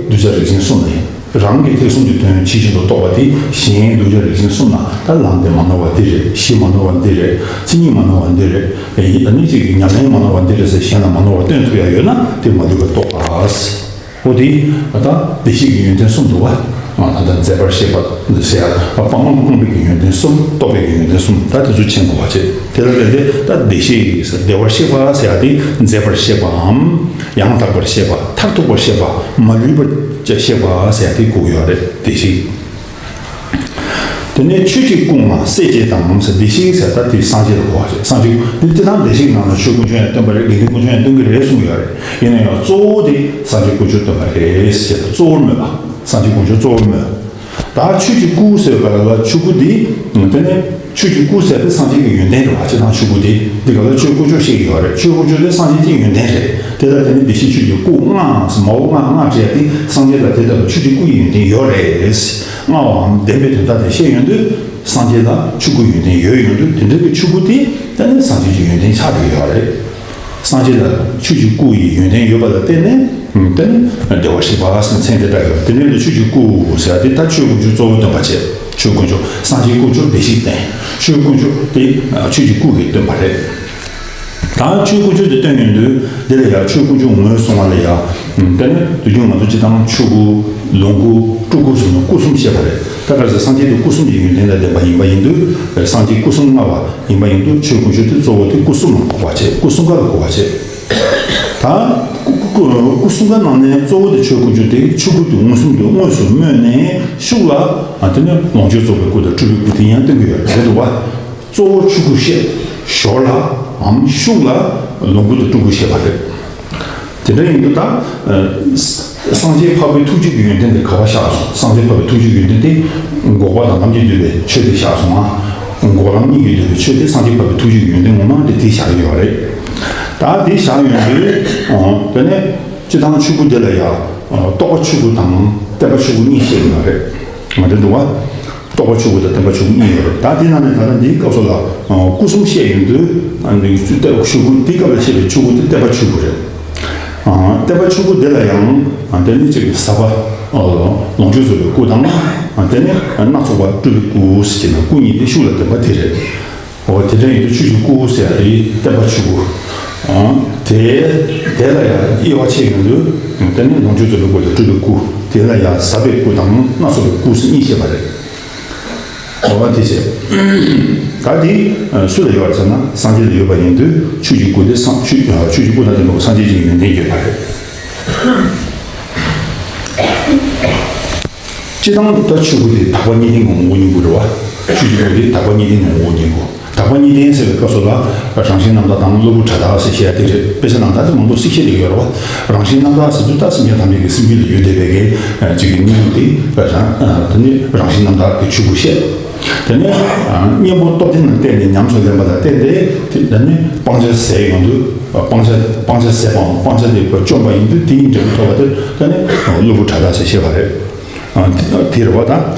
གདུལ་བྱ་རིགས་ཅན་གསུམ་ལ་ཡིན། རང་གི་ཐེག་གསུམ་གྱི་དོན་ཇི་བཞིན་དུ་རྟོགས་པ་དེ་གཞན་གདུལ་བྱ་རིགས་ཅན་གསུམ་ལ་ད་ལམ་དེ་མ་ནོར་བ་འདི་རེད། གཞི་མ་ནོར་བ་འདི་རེད། མཚན་ཉིད་མ་ནོར་བ་འདི་རེད། ཨ་ནི་ཅིག་ཉམས་ལེན་མ་ནོར་བ་འདི་རེད་ཟེར་གཞན་ལ་མ་ནོར་བ་སྟོན་ཐུབ་ཡ་ཡོད་ན་དེ་མ་ལུས་པར་རྟོགས་པ། འོ་དེ་ད་བདེ་གཤེགས་ཀྱི་ཡོན་ཏན་གསུམ་འདུག་བ། ད་ལྟ་མཛད་པར་གཤེགས་པ་ཟེར་ཡ་སྤང་བླང་སྤངས་པའི་གི་ཡོན་ཏན་གསུམ། རྟོགས་པའི་གི་ཡོན་ཏན་གསུམ། ད་དེ་ཚོ་མཁྱེན་དགོས་པ་བྱེད། དེ་ལ་བརྟེན་ཏེ་ད་བདེ་གཤེགས་ཀྱི་ཟེར་བདེ་བར་གཤེགས་པ་ཟེར་ཡ་དེ་མཛད་པར་གཤེགས་པའམ། ཡང་དག་པར་གཤེགས་པ། མཐར་ཐུག་པར་གཤེགས་པ། མ་ལུས་པར་གཤེགས་པ་ཟེར་ཡ་དེ་གོ་གི་ཡོད་རེད། བདེ་གཤེགས། དེ་ནས་ཆོས་ཀྱི་སྐུ་ལྔ་སྲས་བཅས་དང་ཟེར། བདེ་གཤེགས་ཟེར་ད་དེ་སངས་རྒྱས་ལ་གོ་བ་བྱེད། སངས་རྒྱས་འདི་སྤྱིར་བཏང་བདེ་གཤེགས་ནང་ལ་ཆོས་དཀོན་མཆོག་ཡང་སྟོན་པ་རེད། དགེ་འདུན་དཀོན་མཆོག་ཡང་སྟོན་གྱི་རེད་གསུངས་ཡོད་རེད། ཡིན་ན་ཡང་གཙོ་བོ་དེ་སངས་རྒྱས་དཀོན་མཆོག་སྟོན་པ་རེད་ཟེར། གཙོ་བོར་སྨོས་པ། སངས་རྒྱས་དཀོན་མཆོག་གཙོ་བོར་སྨོས། ད་ཆོས་ཀྱི་སྐུ་ཟེར་བ་ལ་ཆོས་སྐུ་འདི་དེ་ནས་ཆོས་ཀྱི་སྐུ་ཟེར་དེ་སངས་རྒྱས་ཀྱི་ཡོན་ཏན་རེད་བ། སྤྱིར་བཏང་ཆོས་སྐུ་དེ་འདི་ག་ལ་ཆོས་དཀོན་མཆོག་བཤད་ཀྱི་ཡོད་རེད། ཆོས་དཀོན་མཆོག་དེ་སངས་རྒྱས་ཀྱི་ཡོན་ཏན་རེད། དེ་ལ་དེ་ནི་བདེ་གཤེགས་ཆོས་ཀྱི་སྐུ་ལྔ་ཟེར་མའོ་ལྔ་ལྔ་བྱས་ཏེ་སངས་རྒྱས་ལ་དེ་ལྟ་བུ་ཆོས་ཀྱི་སྐུ་ཡི་ཡོན་ཏན་ཡོད་རེད། ལྔ་བའམ་བདེན་པའི་དོན་དག་དེ་བཤད་ཡོང་དུས་སངས་རྒྱས་ལ་ཆོས་སྐུ་ཡོན་ཏན་ཡོད་ཡོང་དུས་དེ་འདྲ་གི་ཆོས་སྐུ་དེ་ད་ནི་སངས་རྒྱས་ཀྱི་ཡོན་ཏན་ཆགས་བསྡད་ཡོད་རེད། སངས་རྒྱས་ལ་ཆོས་ཀྱི་སྐུ་ཡི་ཡོན་ཏན་ཡོད་པ་ལ་བརྟེན་ནས་དེ་ནི་བདེ་བར་གཤེགས་པ་ཟེར་མཚན་དེ་བཏགས་ཡོད། དེ་འདྲ་ལ་ཆོས་ཀྱི་སྐུ་ཟེར་ཡ་དེ་ད་ཆོས་དཀོན་མཆོག་གཙོ་བོ་སྟོན་པ་བྱས། ཆོས་དཀོན་མཆོག་སངས་རྒྱས་དཀོན་མཆོག་བདེ་གཤེགས་བསྟན། ཆོས་དཀོན་མཆོག་དེ་ཆོས་ཀྱི་སྐུ་གིས་སྟོན་པ་རེད། ད་ཆོས་དཀོན་མཆོག་དེ་སྟོན་ཡོང་དུས་འདི་ལ་ཡང་ཆོས་དཀོན་མཆོག་ངོས་བཟུང་བ་ལ་ཡང་། དེ་ནི་དུས་རྒྱུན་ང་ཚོ་སྤྱིར་བཏང་ཆོས་སྐུ། ལོངས་སྐུ། སྤྲུལ་སྐུ་ཟེར་ནས་སྐུ་གསུམ་བཤད་པ་རེད། ད་ག་རེ་ཟེར་སངས་རྒྱས་དེ་སྐུ་གསུམ་གྱི་ཡོན་ཏན་དང་ལྡན་པ་ཡིན་པ་ཡིན་དུས་སངས་རྒྱས་སྐུ་གསུམ་མངའ་བ་ཡིན་པ་ཡིན་དུས་ཆོས་དཀོན་མཆོག་དེ་གཙོ་བོ་དེ་སྐུ་གསུམ་ལ་གོ་བ་བྱེད། སྐུ་གསུམ་ཀ་ལ་གོ་བ་བྱེད། ད་སྐུ་སྐུ་སྐུ་སྐུ་གསུམ་ཀ་ནང་ནས་གཙོ་བོ་དེ་ཆོས་དཀོན་མཆོག་དེ་ཆོས་སྐུ་དེ་མངོན་སུམ་དུ་དངོས་སུ་སྨོས་ནས་ཤུགས་ལ་དེ་ནི་ལོངས་སྤྱོད་རྫོགས་པའི་སྐུ་དང་སྤྲུལ་པའི་སྐུ་དེ་ཡང་སྟོན་གྱི་ཡོད་རེད་འདུག་བ། གཙོ་བོ་ཆོས་སྐུ་བཤད། ཞོར་ལ་འམ་ཤུགས་ལ་ལོངས་སྐུ་དང་སྤྲུལ་སྐུ་བཤད་པ་རེད། དེ་འདྲ་ཡིན་དུས་ད་སངས་རྒྱས་འཕགས་པའི་ཐུགས་རྗེ་གི་ཡོན་ཏན་དེ་ག་པར་བཞག་སོང་། སངས་རྒྱས་འཕགས་པའི་ཐུགས་རྗེ་གི་ཡོན་ཏན་དེ་འགོག་པ་དང་ལམ་གྱིས་བསྡུས་པའི་ཆོས་དེ་བཞག་སོང་ང་། འགོག་ལམ་གཉིས་ཀྱིས་བསྡུས་པའི་ཆོས་དེ་སངས་རྒྱས་འཕགས་པའི་ཐུགས་རྗེ་གི་ཡོན་ཏན་ངོ་མ་དེ་དེ་བཞག་ཡོད་རེད། ད་དེ་བཞག་ཡོང་དུས། ཨོ། དེ་ནས་སྤྱིར་བཏང་ཆོས་སྐུ་དེ་ལ་ཡང་། ཨོ། རྟོགས་པ་ཆོས་སྐུ་དང་བསྟན་པ་ཆོས་སྐུ་གཉིས་བཤད་ཡོད་རེད། ང་དེ་འདུག་བ། རྟོགས་པ་ཆོས་སྐུ་དང་བསྟན་པ་ཆོས་སྐུ་གཉིས་ཡོད་རེད། ད་དེ་ནང་ནས་ད་ལྟ་འདིའི་སྐབས་སུ་ལ། ཨོ། སྐུ་གསུམ་བཤད་ཡོང་དུས། ཨ་ནི་ཆོས་སྐུ་དེའི་སྐབས་ལ་བཤད་པའི་ཆོས་སྐུ་དེ་བསྟན་པ་ཆོས་སྐུ་རེད། ཨ། བསྟན་པ་ཆོས་སྐུ་དེ་ལ་ཡང་། ཨ། དེ་ནི་གཅིག་གི་ཟབ་པ། ཨ། ལོངས་སྤྱོད་རྫོགས་པའི་སྐུ་དང་། ཨ། དེ་ནི་སྣ་ཚོགས་པ་སྤྲུལ་པའི་སྐུ་ཟེར་གྱི་ན། སྐུ་གཉིས་དེ་ཤུགས་ལ་ལྡན་པ་དེ་རེད། འོ། དེ་འདྲ་ཡིན་དུས་ཆོས་ཀྱི་སྐུ་ཟེར་ཡ་དེ་བསྟན་པ་ཆོས་སྐུ། ཨ། དེ། དེ་ལ་ཡང་དབྱེ་བ་ཕྱེ་ཡོང་དུས། དེ་ནི་ལོངས་སྤྱོད་རྫོགས་པའི་སྐུ་དང་སྤྲུལ་པའི་སྐུ། དེ་ལ་ཡང་ཟབ་པའི་སྐུ་དང་སྣ་ཚོགས་པའི་སྐུ་ཟེར་གཉིས་བཤད་པ་རེད། འོ། བ་དེ་བྱས། ད་དེ་སུ་ལ་ཡོད་རེད་ཟེར་ན། སངས་རྒྱས་ལ་ཡོད་པ་ཡིན་དུས་ཆོས་ཀྱི་སྐུ་དེ་སངས། ཆོས། ཆོས་ཀྱི་སྐུ་དང་ལྡན་པ་སངས་རྒྱས་ཀྱི་ཡོན་ཏན་ཡོད་པ་རེད། སྤྱིར་བཏང་ད་ཆོས་སྐུ་དེ་དག་པ་གཉིས་ལྡན་གྱི་ངོ་བོ་ཉིད་སྐུ་རེད་བ། ཆོས་ཀྱི་སྐུ་དེ་དག་པ་གཉིས་ལྡན་གྱི་ངོ་བོ་ཉིད་སྐུ། དག་པ་གཉིས་ལྡན་ཟེར་བའི་སྐབས་སུ་ལ། རང་བཞིན་རྣམ་དག་དང་གློ་བུར་སྒྲ་དག་ཟེར་བཤད་དེ་རེད། དཔེ་ཆ་ནང་ད་དེ་མང་པོ་ཞིག་བཤད་བསྡད་ཡོད་རེད་བ། རང་བཞིན་རྣམ་དག་ཟེར་དུས་ད་སེམས་ཅན་ཐམས་ཅད་ཀྱི་སེམས་རྒྱུད་ལ་ཡོད་བསྡད་པའི་གི་ཅིག་གི་གནས་ལུགས་དེ་རང་། དེ་ནི་རང་བཞིན་རྣམ་དག་གི་ཆོས་སྐུ་བཤད། དེ་ནས་གཉེན་པོ་སྟོབས་ལྡན་ལ་བརྟེན་ནས་ཉམས་སུ་ལེན་པ་ལ་བརྟེན་ཏེ། དེ་ནས་སྤང་བྱ་ཟད་ཡོང་དུས། སྤང་བྱ། སྤང་བྱ་ཟད་པའམ་སྤང་བྱ་དེ་བཅོམ་པ་ཡིན་དུས་དེའི་འབྲས་བུ་ཐོབ་པ་དེ་དེ་ནི་གློ་བུར་སྒྲ་དག་ཟེར་བཤད་པ་རེད། དེ་རེད་བ། ད་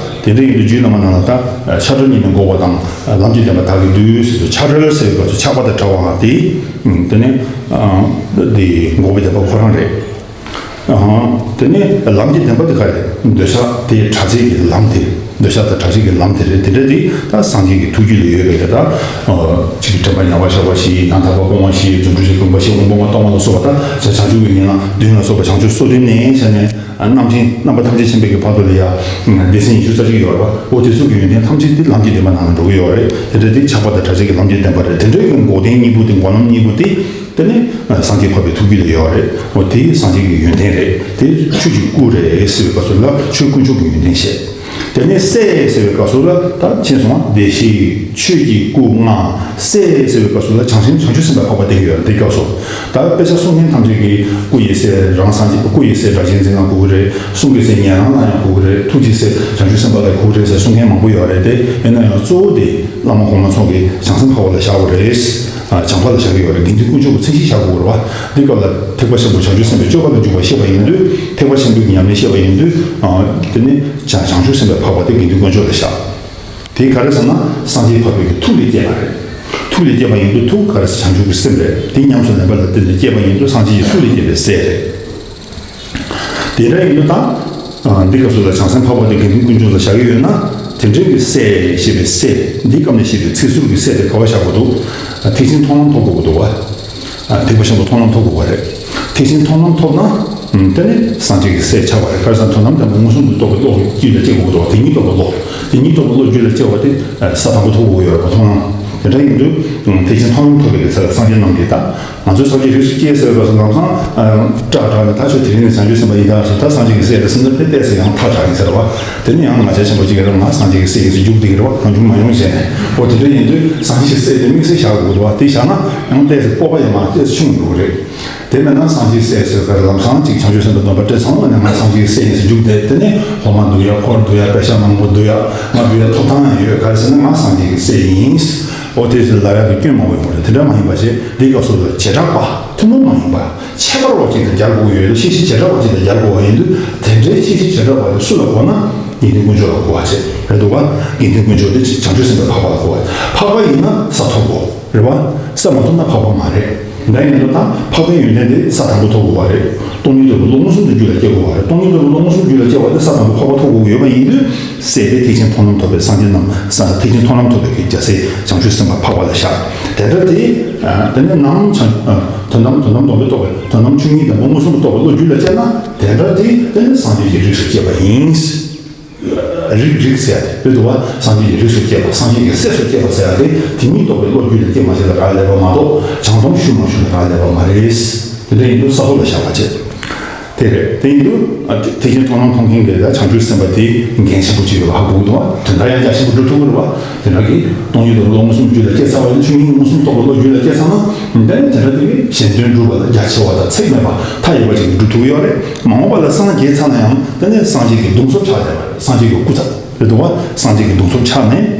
དེ་འདྲ་ཡིན་དུས་རྒྱུད་བླ་མའི་ནང་ལ་ད་ཆགས་བྲལ་གཉིས་ནི་འགོག་པ་དང་ལམ་གྱི་བདེན་པ་དག་གིས་འདུལ་ཟེར་དུས། ཆགས་བྲལ་ཟེར་བའི་སྐབས་སུ་ཆགས་པ་དང་བྲལ་བའང་དེ། དེ་ནི་དེ་འགོག་པའི་བདེན་པ་ཁོ་རང་རེད། ཨང་། དེ་ནས་ལམ་གྱི་བདེན་པ་དེ་ག་རེད། འདོད་ཆགས་དེ་བྲལ་བྱེད་ཀྱི་ལམ་དེ། འདོད་ཆགས་དང་བྲལ་བྱེད་ཀྱི་ལམ་དེ་རེད། དེ་འདྲ་དེ་ད་སངས་རྒྱས་ཀྱི་ཐུགས་རྒྱུད་ལ་ཡོད་པའི་གི་ད། ཨ། གཅིག་གི་དྲན་པ་ཉེ་བར་བཞག་པ་བཞི། ཡང་དག་པར་སྤོང་བ་བཞི། རྫུ་འཕྲུལ་གྱི་བུམ་པ་བཞི། དབང་པོ་ལྔ་སྟོང་པ་ལ་སོགས་པ། ད་བྱང་ཆུབ་ཀྱི་ཡན་ལག་བདུན་ལ་སོགས་པ་བྱང་ཆུབ་སོ་བདུན་ནས་བྱས་ནས། ཨ། རྣམ་མཁྱེན། རྣམ་པ་ཐམས་ཅད་མཁྱེན་པའི་གི་བར་དུ་ལ་ཡ། སྡེ་ཚན་ཉི་ཤུ་རྩ་གཅིག་ཡོད་རེད་བ། འོ་དེ་ཚོ་གི་ཡོན་ཏན་ཐམས་ཅད་དེ་ལམ་གྱི་བདེན་པ་ནང་ལ་འགྲོ་གི་ཡོད་རེད། དེ་འདྲ་དེ་ཆགས་པ་དང་བྲལ་བྱེད་ཀྱི་ལམ་གྱི་བདེན་པ་རེད། དེ་འདྲའི་གི་འགོག་བདེན་གཉིས་པོ་དེ། སྒོམ་ལམ་གཉིས་པོ་དེ། དེ་ནི་སངས་རྒྱས་འཕགས་པའི་ཐུགས་རྒྱུད་ལ་ཡོད་རེད། འོ་དེ་སངས་རྒྱས་ཀྱི་ཡོན་ཏན་རེད། དེ་ཆོས་ཀྱི་སྐུ་རེད་ཟེར་བའི་སྐབས་སུ་ལ་ཆོས་དཀོན་མཆོག་གི་ཡོན་ཏན་བཤད། དེ་ནས་སྲས་ཟེར་བའི་སྐབས་སུ་ལ་ད་ཕྱིན་སོང་བ། བདེ་གཤེགས་ཆོས་ཀྱི་སྐུ་ལྔ། སྲས་ཟེར་བའི་སྐབས་སུ་ལ་བྱང་སེམས་བྱང་ཆུབ་སེམས་དཔའ་འཕགས་པ་དེ་ཡོད་རེད། དེ་སྐབས་སུ་ད་དཔེ་ཆ་གསུང་མཁན་ཐམས་ཅད་ཀྱིས་སྐུ་ཡི་སྲས་རང་སངས་རྒྱས། སྐུ་ཡི་སྲས་སྒྲ་གཅན་འཛིན་ལ་གོ་གི་རེད། གསུང་གི་སྲས་ཉན་རང་ལ་ཡང་གོ་གི་རེད། ཐུགས་ཀྱི་སྲས་བྱང་ཆུབ་སེམས་དཔའ་ལ་གོ་གི་རེད་ཟེར་གསུང་མཁན་མང་པོ་ཡོད་རེད་དེ། ཡིན་ན་ཡང་གཙོ་བོ་དེ་བླ་མ་གོང་མ་ཚོ་གིས་བྱང་སེམས་འཕགས་པ་ལ་བཞག་དགོས་རེད། ཨ། བྱང་འཕགས་ལ་བཞག་གི་ཡོད་རེད། དགེ་འདུན་དཀོན་མཆོག་གི་མཚན་གཞི་བཞག་དགོས་རེད་བ། འདི་སྐབས་ལ་ཐེག་པ་ཆེན་པོ་བྱང་ཆུབ་སེམས་དཔའི་སྤྱོད་པ་ལ་འཇུག་པ་བཤད་པ་ཡིན་དུས། ཐེག་པ་ཆེན་པོའི་ཉམས་ལེན་བཤད་པ་ཡིན་དུས། ཨ། དེ་ནི་བྱང་བྱང་ཆུབ་སེམས་དཔའི་འཕགས་པ་དེ་དགེ་འདུན་དཀོན་མཆོག་ལ་བཞག། དེ་ག་རེ་ཟེར་ན་སངས་རྒྱས་འཕགས་པའི་གི་ཐུགས་ལས་སྐྱེས་པ་རེད། ཐུགས་ལས་སྐྱེས་པ་ཡིན་དུས་ཐུགས་ག་རེ་ཟེར། བྱང་ཆུབ་ཀྱི་སེམས་རེད། དེ་ཉམས་སུ་ལེན་པ་ལ་བརྟེན་ནས་སྐྱེས་པ་ཡིན་དུས་སངས་རྒྱས་ཀྱི་ཐུགས་ལས་སྐྱེས་པའི་སྲས་རེད། དེ་འདྲ་ཡིན་དུས་ད། ཨ། འདི་སྐབས་སུ་ལ་བྱང་སེམས་འཕགས་པ་དེ་དགེ་འདུན་དཀོན་མཆོག་ལ་བཞག་གི་ཡོད་ན། དེ་འདྲའི་གི་སྲས་ཞེས་པའི་སྲས། འདི་སྐབས་ནས་བཤད་པའི་ཚིག་ཟུར་གྱི་སྲས་དེ་ག་པར་བཞག་དགོས་འདུག། ཐེག་ཆེན་མཐོང་ལམ་ཐོབ་དགོས་ཀྱི་འདུག་བ། ཨ། ཐེག་པ་ཆེན་པོ་མཐོང་ལམ་ཐོབ་དགོས་པ་རེད། ཐེག་ཆེན་མཐོང་ལམ་ཐོབ་ན། ཨ། དེ་ནི་སངས་རྒྱས་ཀྱི་སྲས་ཆགས་པ་རེད། ག་རེ་ཟེར་ན་དོན་དམ་དང་པོ་མངོན་སུམ་དུ་རྟོགས་པའི་བློ་རྒྱུད་ལ་སྐྱེ་དགོས་ཀྱི་འདུག་བ། དེ་ཉིད་རྟོགས་པའི་བློ། དེ་ཉིད་རྟོགས་པའི་བློ་རྒྱུད་ལ་སྐྱེ་བ་དེ་ས་དང་པོ་ཐོབ་དགོས་ཀྱི་ཡོད་རེད་པ། མཐོང་ལམ། དེ་འདྲ་ཡིན་དུས་ཐེག་ཆེན་མཐོང་ལམ་ཐོབ་པའི་གི་ཚེ་ལ་སངས་རྒྱས་རྣམས་ཀྱིས་ད། ང་ཚོས་སངས་རྒྱས་རིགས་སུ་སྐྱེས་ཟེར་བའི་སྐབས་སུ་ལམ་སང་། ཨ། སྐྲག་སྐྲག་ནས་ད་ཁྱོད་དེ་རིང་ནས་བྱང་ཆུབ་སེམས་དཔའ་ཡིན་ད་ཟེར། ད་སངས་རྒྱས་ཀྱི་སྲས་རེད་ཟེར་ན་དེ་ཏོག་ཙམ་ཡང་ཐག་ཆགས་ཡིན་ཟེར་བ། དེ་ནི་ཡང་ང་ཆ་ཆེན་པོ་ཅིག་རེད། ང་སངས་རྒྱས་ཀྱི་སྲས་ཡིན་ཟེར་རྒྱུགས་བསྡད་ཀྱི་རེད་བ། གང་བྱུང་མང་བྱུང་བྱས་ནས། འོ་དེ་འདྲ་ཡིན་དུས་སངས་རྒྱས་ཀྱི་སྲས་དེ་དམིགས་བསལ་བཞག་དགོས་རེད་བ། དེ་བཞག་ན་ཡང་ཏོག་ཙམ་སྤོབས་པ་ཡང་མར་ཏོག་ཙམ་ཆུང་འགྲོ་གི་རེད། དེ་མེད་ན་སངས་རྒྱས་སྲས་ཟེར་ག་རེ། ལམ་སང་ཅིག་བྱང་ཆུབ་སེམས་དཔའི་སྡོམ་པ་སྤྲད་ཚར་བ་ནས་ང་སངས་རྒྱས་སྲས་ཡིན་ཟེར་རྒྱུགས་བསྡད། དེ་ནས་སློབ་མ་བསྡུ་ཡ། འཁོར་བསྡུ་ཡ། དཔེ་ཆ་མང་པོ་བསྡུ་ཡ། ང་བསྡུ་ཡ་ཐོབ་ཐང་ཡང་ཡོད། ག་རེ་ཟེར་ན་ང་སངས་རྒྱས་ཀྱི་སྲས་ཡིན། འོ་དེ་ཟེར་ལབ་ཡ་གི་སྐྱོན་མང་པོ་ཡོང་གི་རེད། དེ་འདྲ་མ་ཡིན་པ་བྱས། འདི་སྐབས་སུ་ལ་བྱེ་བྲག་པ་ཐུན་མོང་མ་ཡིན་པ་ཁྱད་པར་བ་ཅིག་དང་སྦྱར་དགོས་ཀྱི་ཡོད་ལ། ཤེས་བྱའི་བྱེ་བྲག་པ་ཅིག་དང་སྦྱར་དགོས་པ་ཡིན་དུས། དེ་འདྲའི་ཤེས་བྱའི་བྱེ་བྲག་པ་དེ་སུ་ལ་གོ་ན། དགེ་འདུན་དཀོན་མཆོག་ལ་གོ་བ་བྱས་རེད་འདུག་བ། དགེ་འདུན་དཀོན་མཆོག་དེ་བྱང་ཆུབ་སེམས་དཔའི་འཕགས་པ་ལ་གོ་བ། འཕགས་པ་ཡིན་ན་ས་ཐོབ་དགོས། རེད་བ། ས་མ་ཐོབ་ན་འཕགས་པ་མ་རེད། འདྲ་ཡིན་དུས་ད་འཕགས་པའི་ཡོན་ཏན་དེ་ས་དང་པོ་ཐོབ་དགོས་པ་རེད། སྟོང་ཉིད་རྟོགས་པའི་བློ་མངོན་སུམ་དུ་རྒྱུད་ལ་སྐྱེ་དགོས་པ་རེད། སྟོང་ཉིད་རྟོགས་པའི་བློ་མངོན་སུམ་དུ་རྒྱུད་ལ་སྐྱེ་བ་དེ་ས་དང་པོ་འཕགས་པ་ཐོབ་དགོས་ཀྱི་ཡོད་པ་ཡིན་དུས། སྲས་དེ་ཐེག་ཆེན་མཐོང་ལམ་ཐོབ་པའི་སངས་རྒྱས་རྣམས། ས། ཐེག་ཆེན་མཐོང་ལམ་ཐོབ་པའི་གི་རྒྱལ་སྲས་བྱང་ཆུབ་སེམས་དཔའ་འཕགས་པ་ལ་བཞག། དེ་འདྲ་དེ། ཨ། དེ་ནས་ནམ་བྱང་། ཨ། དོན་དམ་དོན་དམ་སྡོམ་པས་རྟོགས་པའི་དོན་དམ་ཆོས་ཉིད་དང་པོ་མངོན་སུམ་དུ་རྟོགས་པའི་བློ་རྒྱུད་ལ་སྐྱེས་ན། དེ་འདྲ་དེ་དེ་ནི་སངས་རྒྱས་ཀྱི་རིགས་སུ་སྐྱེས་པ་ཡིན། རིགས། རིགས་ཟེར་ཡ་དེ་རེད་འདུག་བ། སངས་རྒྱས་ཀྱི་རིགས་སུ་སྐྱེས་པ། སངས་རྒྱས་ཀྱི་སྲས་སུ་སྐྱེས་པ་ཟེར་ཡ་དེ་དེ་ཉིད་རྟོགས་པའི་བློ་རྒྱུད་ལ་སྐྱེས་མ་སྐྱེས་ལ་རག་ལས་པ་མ་གཏོགས། བྱང་སྡོམ་ཞུས་མ་ཞུས་ལ་རག་ལས་པ་མ་རེད། དེ་འདྲ་ཡིན་དུས་ས་ཐོབ་ལ་བཞག་པ་བྱེད། དེ་རེད། དེ་ཡིན་དུས། ཨ། ཐེག་ཆེན་མཐོང་ལམ་མཐོང་མཁན་གྱི་ད་བྱང་ཆུབ་སེམས་དཔའ་དེ་འགན་ཆེན་པོ་ཅིག་ཡོད་པ་ཧ་གོ་གི་འདུག་བ། དོན་དག་ཡང་རྒྱ་ཆེན་པོ་སྒྲུབ་ཐུབ་ཀྱི་རེད་བ། དེ་འདྲ་གི་སྟོང་ཉིད་རྟོགས་པའི་བློ་མངོན་སུམ་རྒྱུད་ལ་སྐྱེས་ཚར་བ་ཡིན་ན། ཆོས་ཉིད་མངོན་སུམ་རྟོགས་པའི་བློ་རྒྱུད་ལ་སྐྱེས་ཚར་ན། དེ་ནི་དེ་འདྲ་དེ་གི་གཞན་དོན་སྒྲུབ་པ་ལ་རྒྱ་ཆེ་བ་དང་ཚེགས་མེད་པ་མཐའ་ཡས་པ་ཅིག་སྒྲུབ་ཐུབ་ཀྱི་ཡོད་རེད། མ་འོངས་པ་ལ་སངས་རྒྱས་ཚར་ན་ཡང་དེ་ནི་སངས་རྒྱས་ཀྱི་གདུང་འཚོབ་ཆགས་བསྡད་པ་རེད། སངས་རྒྱས་ཀྱི་སྐུ་ཚབ་རེད་འདུག་བ། སངས་རྒྱས་ཀྱི་གདུང་འཚོབ་ཆགས་ནས།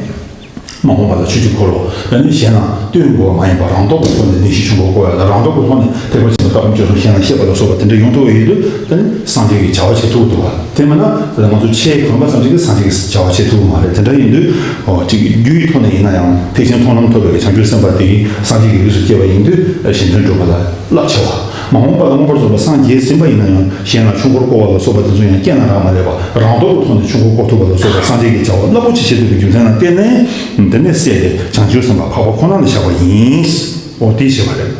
མ་འོངས་པ་ལ་ཆོས་ཀྱི་འཁོར་ལོ། དེ་ནི་གཞན་ལ། སྟོན་དགོས་པ་མ་ཡིན་པར་རང་སྟོབས་ཀྱི་ཐོག་ནས་བདེན་བཞིའི་ཆོས་འཁོར་བསྐོར་ཡ་དང་། རང་སྟོབས་ཀྱི་ཐོག་ནས་ཐེག་པ་ཆེན་པོའི་ལྟ་སྒོམ་སྤྱོད་གསུམ་གཞན་ལ་བཤད་པ་ལ་སོགས་པ་དེ་འདྲ་ཡོང་ཐུབ་པ་ཡིན་དུས། དེ་ནི་སངས་རྒྱས་ཀྱི་བྱ་བ་བྱེད་ཐུབ་འདུག་བ། དེ་མིན་ན་དེ་ལ་ང་ཚོ་ཆོས་གོན་པ་ཙམ་ཞིག་གིས་སངས་རྒྱས་ཀྱི་བྱ་བ་བྱེད་ཐུབ་ཀྱི་མ་རེད། དེ་འདྲ་ཡིན་དུས། ཨོ། གཅིག་རྒྱུ་ཡི་ཐོག་ནས་ཡིན་ན་ཡང་ཐེག་ཆེན་མཐོང་ལམ་ཐོབ་པའི་བྱང་ཆུབ་སེམས་དཔའ་དེ་སངས་རྒྱས་ཀྱི་རིགས་སུ་སྐྱེ་བ་ཡིན་དུས་གཞན་དོན་སྒྲུབ་པ་ལ་རླབས་ཆེ་བ། མ་འོངས་པ་ལ་མངོན་པར་རྫོགས་པར་སངས་རྒྱས་ཟིན་པ་ཡིན་ན་ཡང་། གཞན་ལ་ཆོས་འཁོར་བསྐོར་བ་ལ་སོགས་པ་དེ་ཚོ་ཡང་རྐྱེན་ལ་རག་མ་ལས་པར་རང་སྟོབས་ཀྱི་ཐོག་ནས་ཆོས་འཁོར་བསྐོར་ཐུབ་པ་ལ་སོགས་པ་སངས་རྒྱས་ཀྱི་བྱ་བ་རླབས་པོ་ཆེ་བྱེད་ཐུབ་པའི་རྒྱུ་མཚན་ལ་བརྟེན་ནས། དེ་ནས་སྲས་དེ་བྱང་ཆུབ་སེམས་དཔའ་འཕགས་པ་ཁོ་ན་ལ་བཞག་པ་ཡིན། འོ་དེ་བྱས་པ་རེད།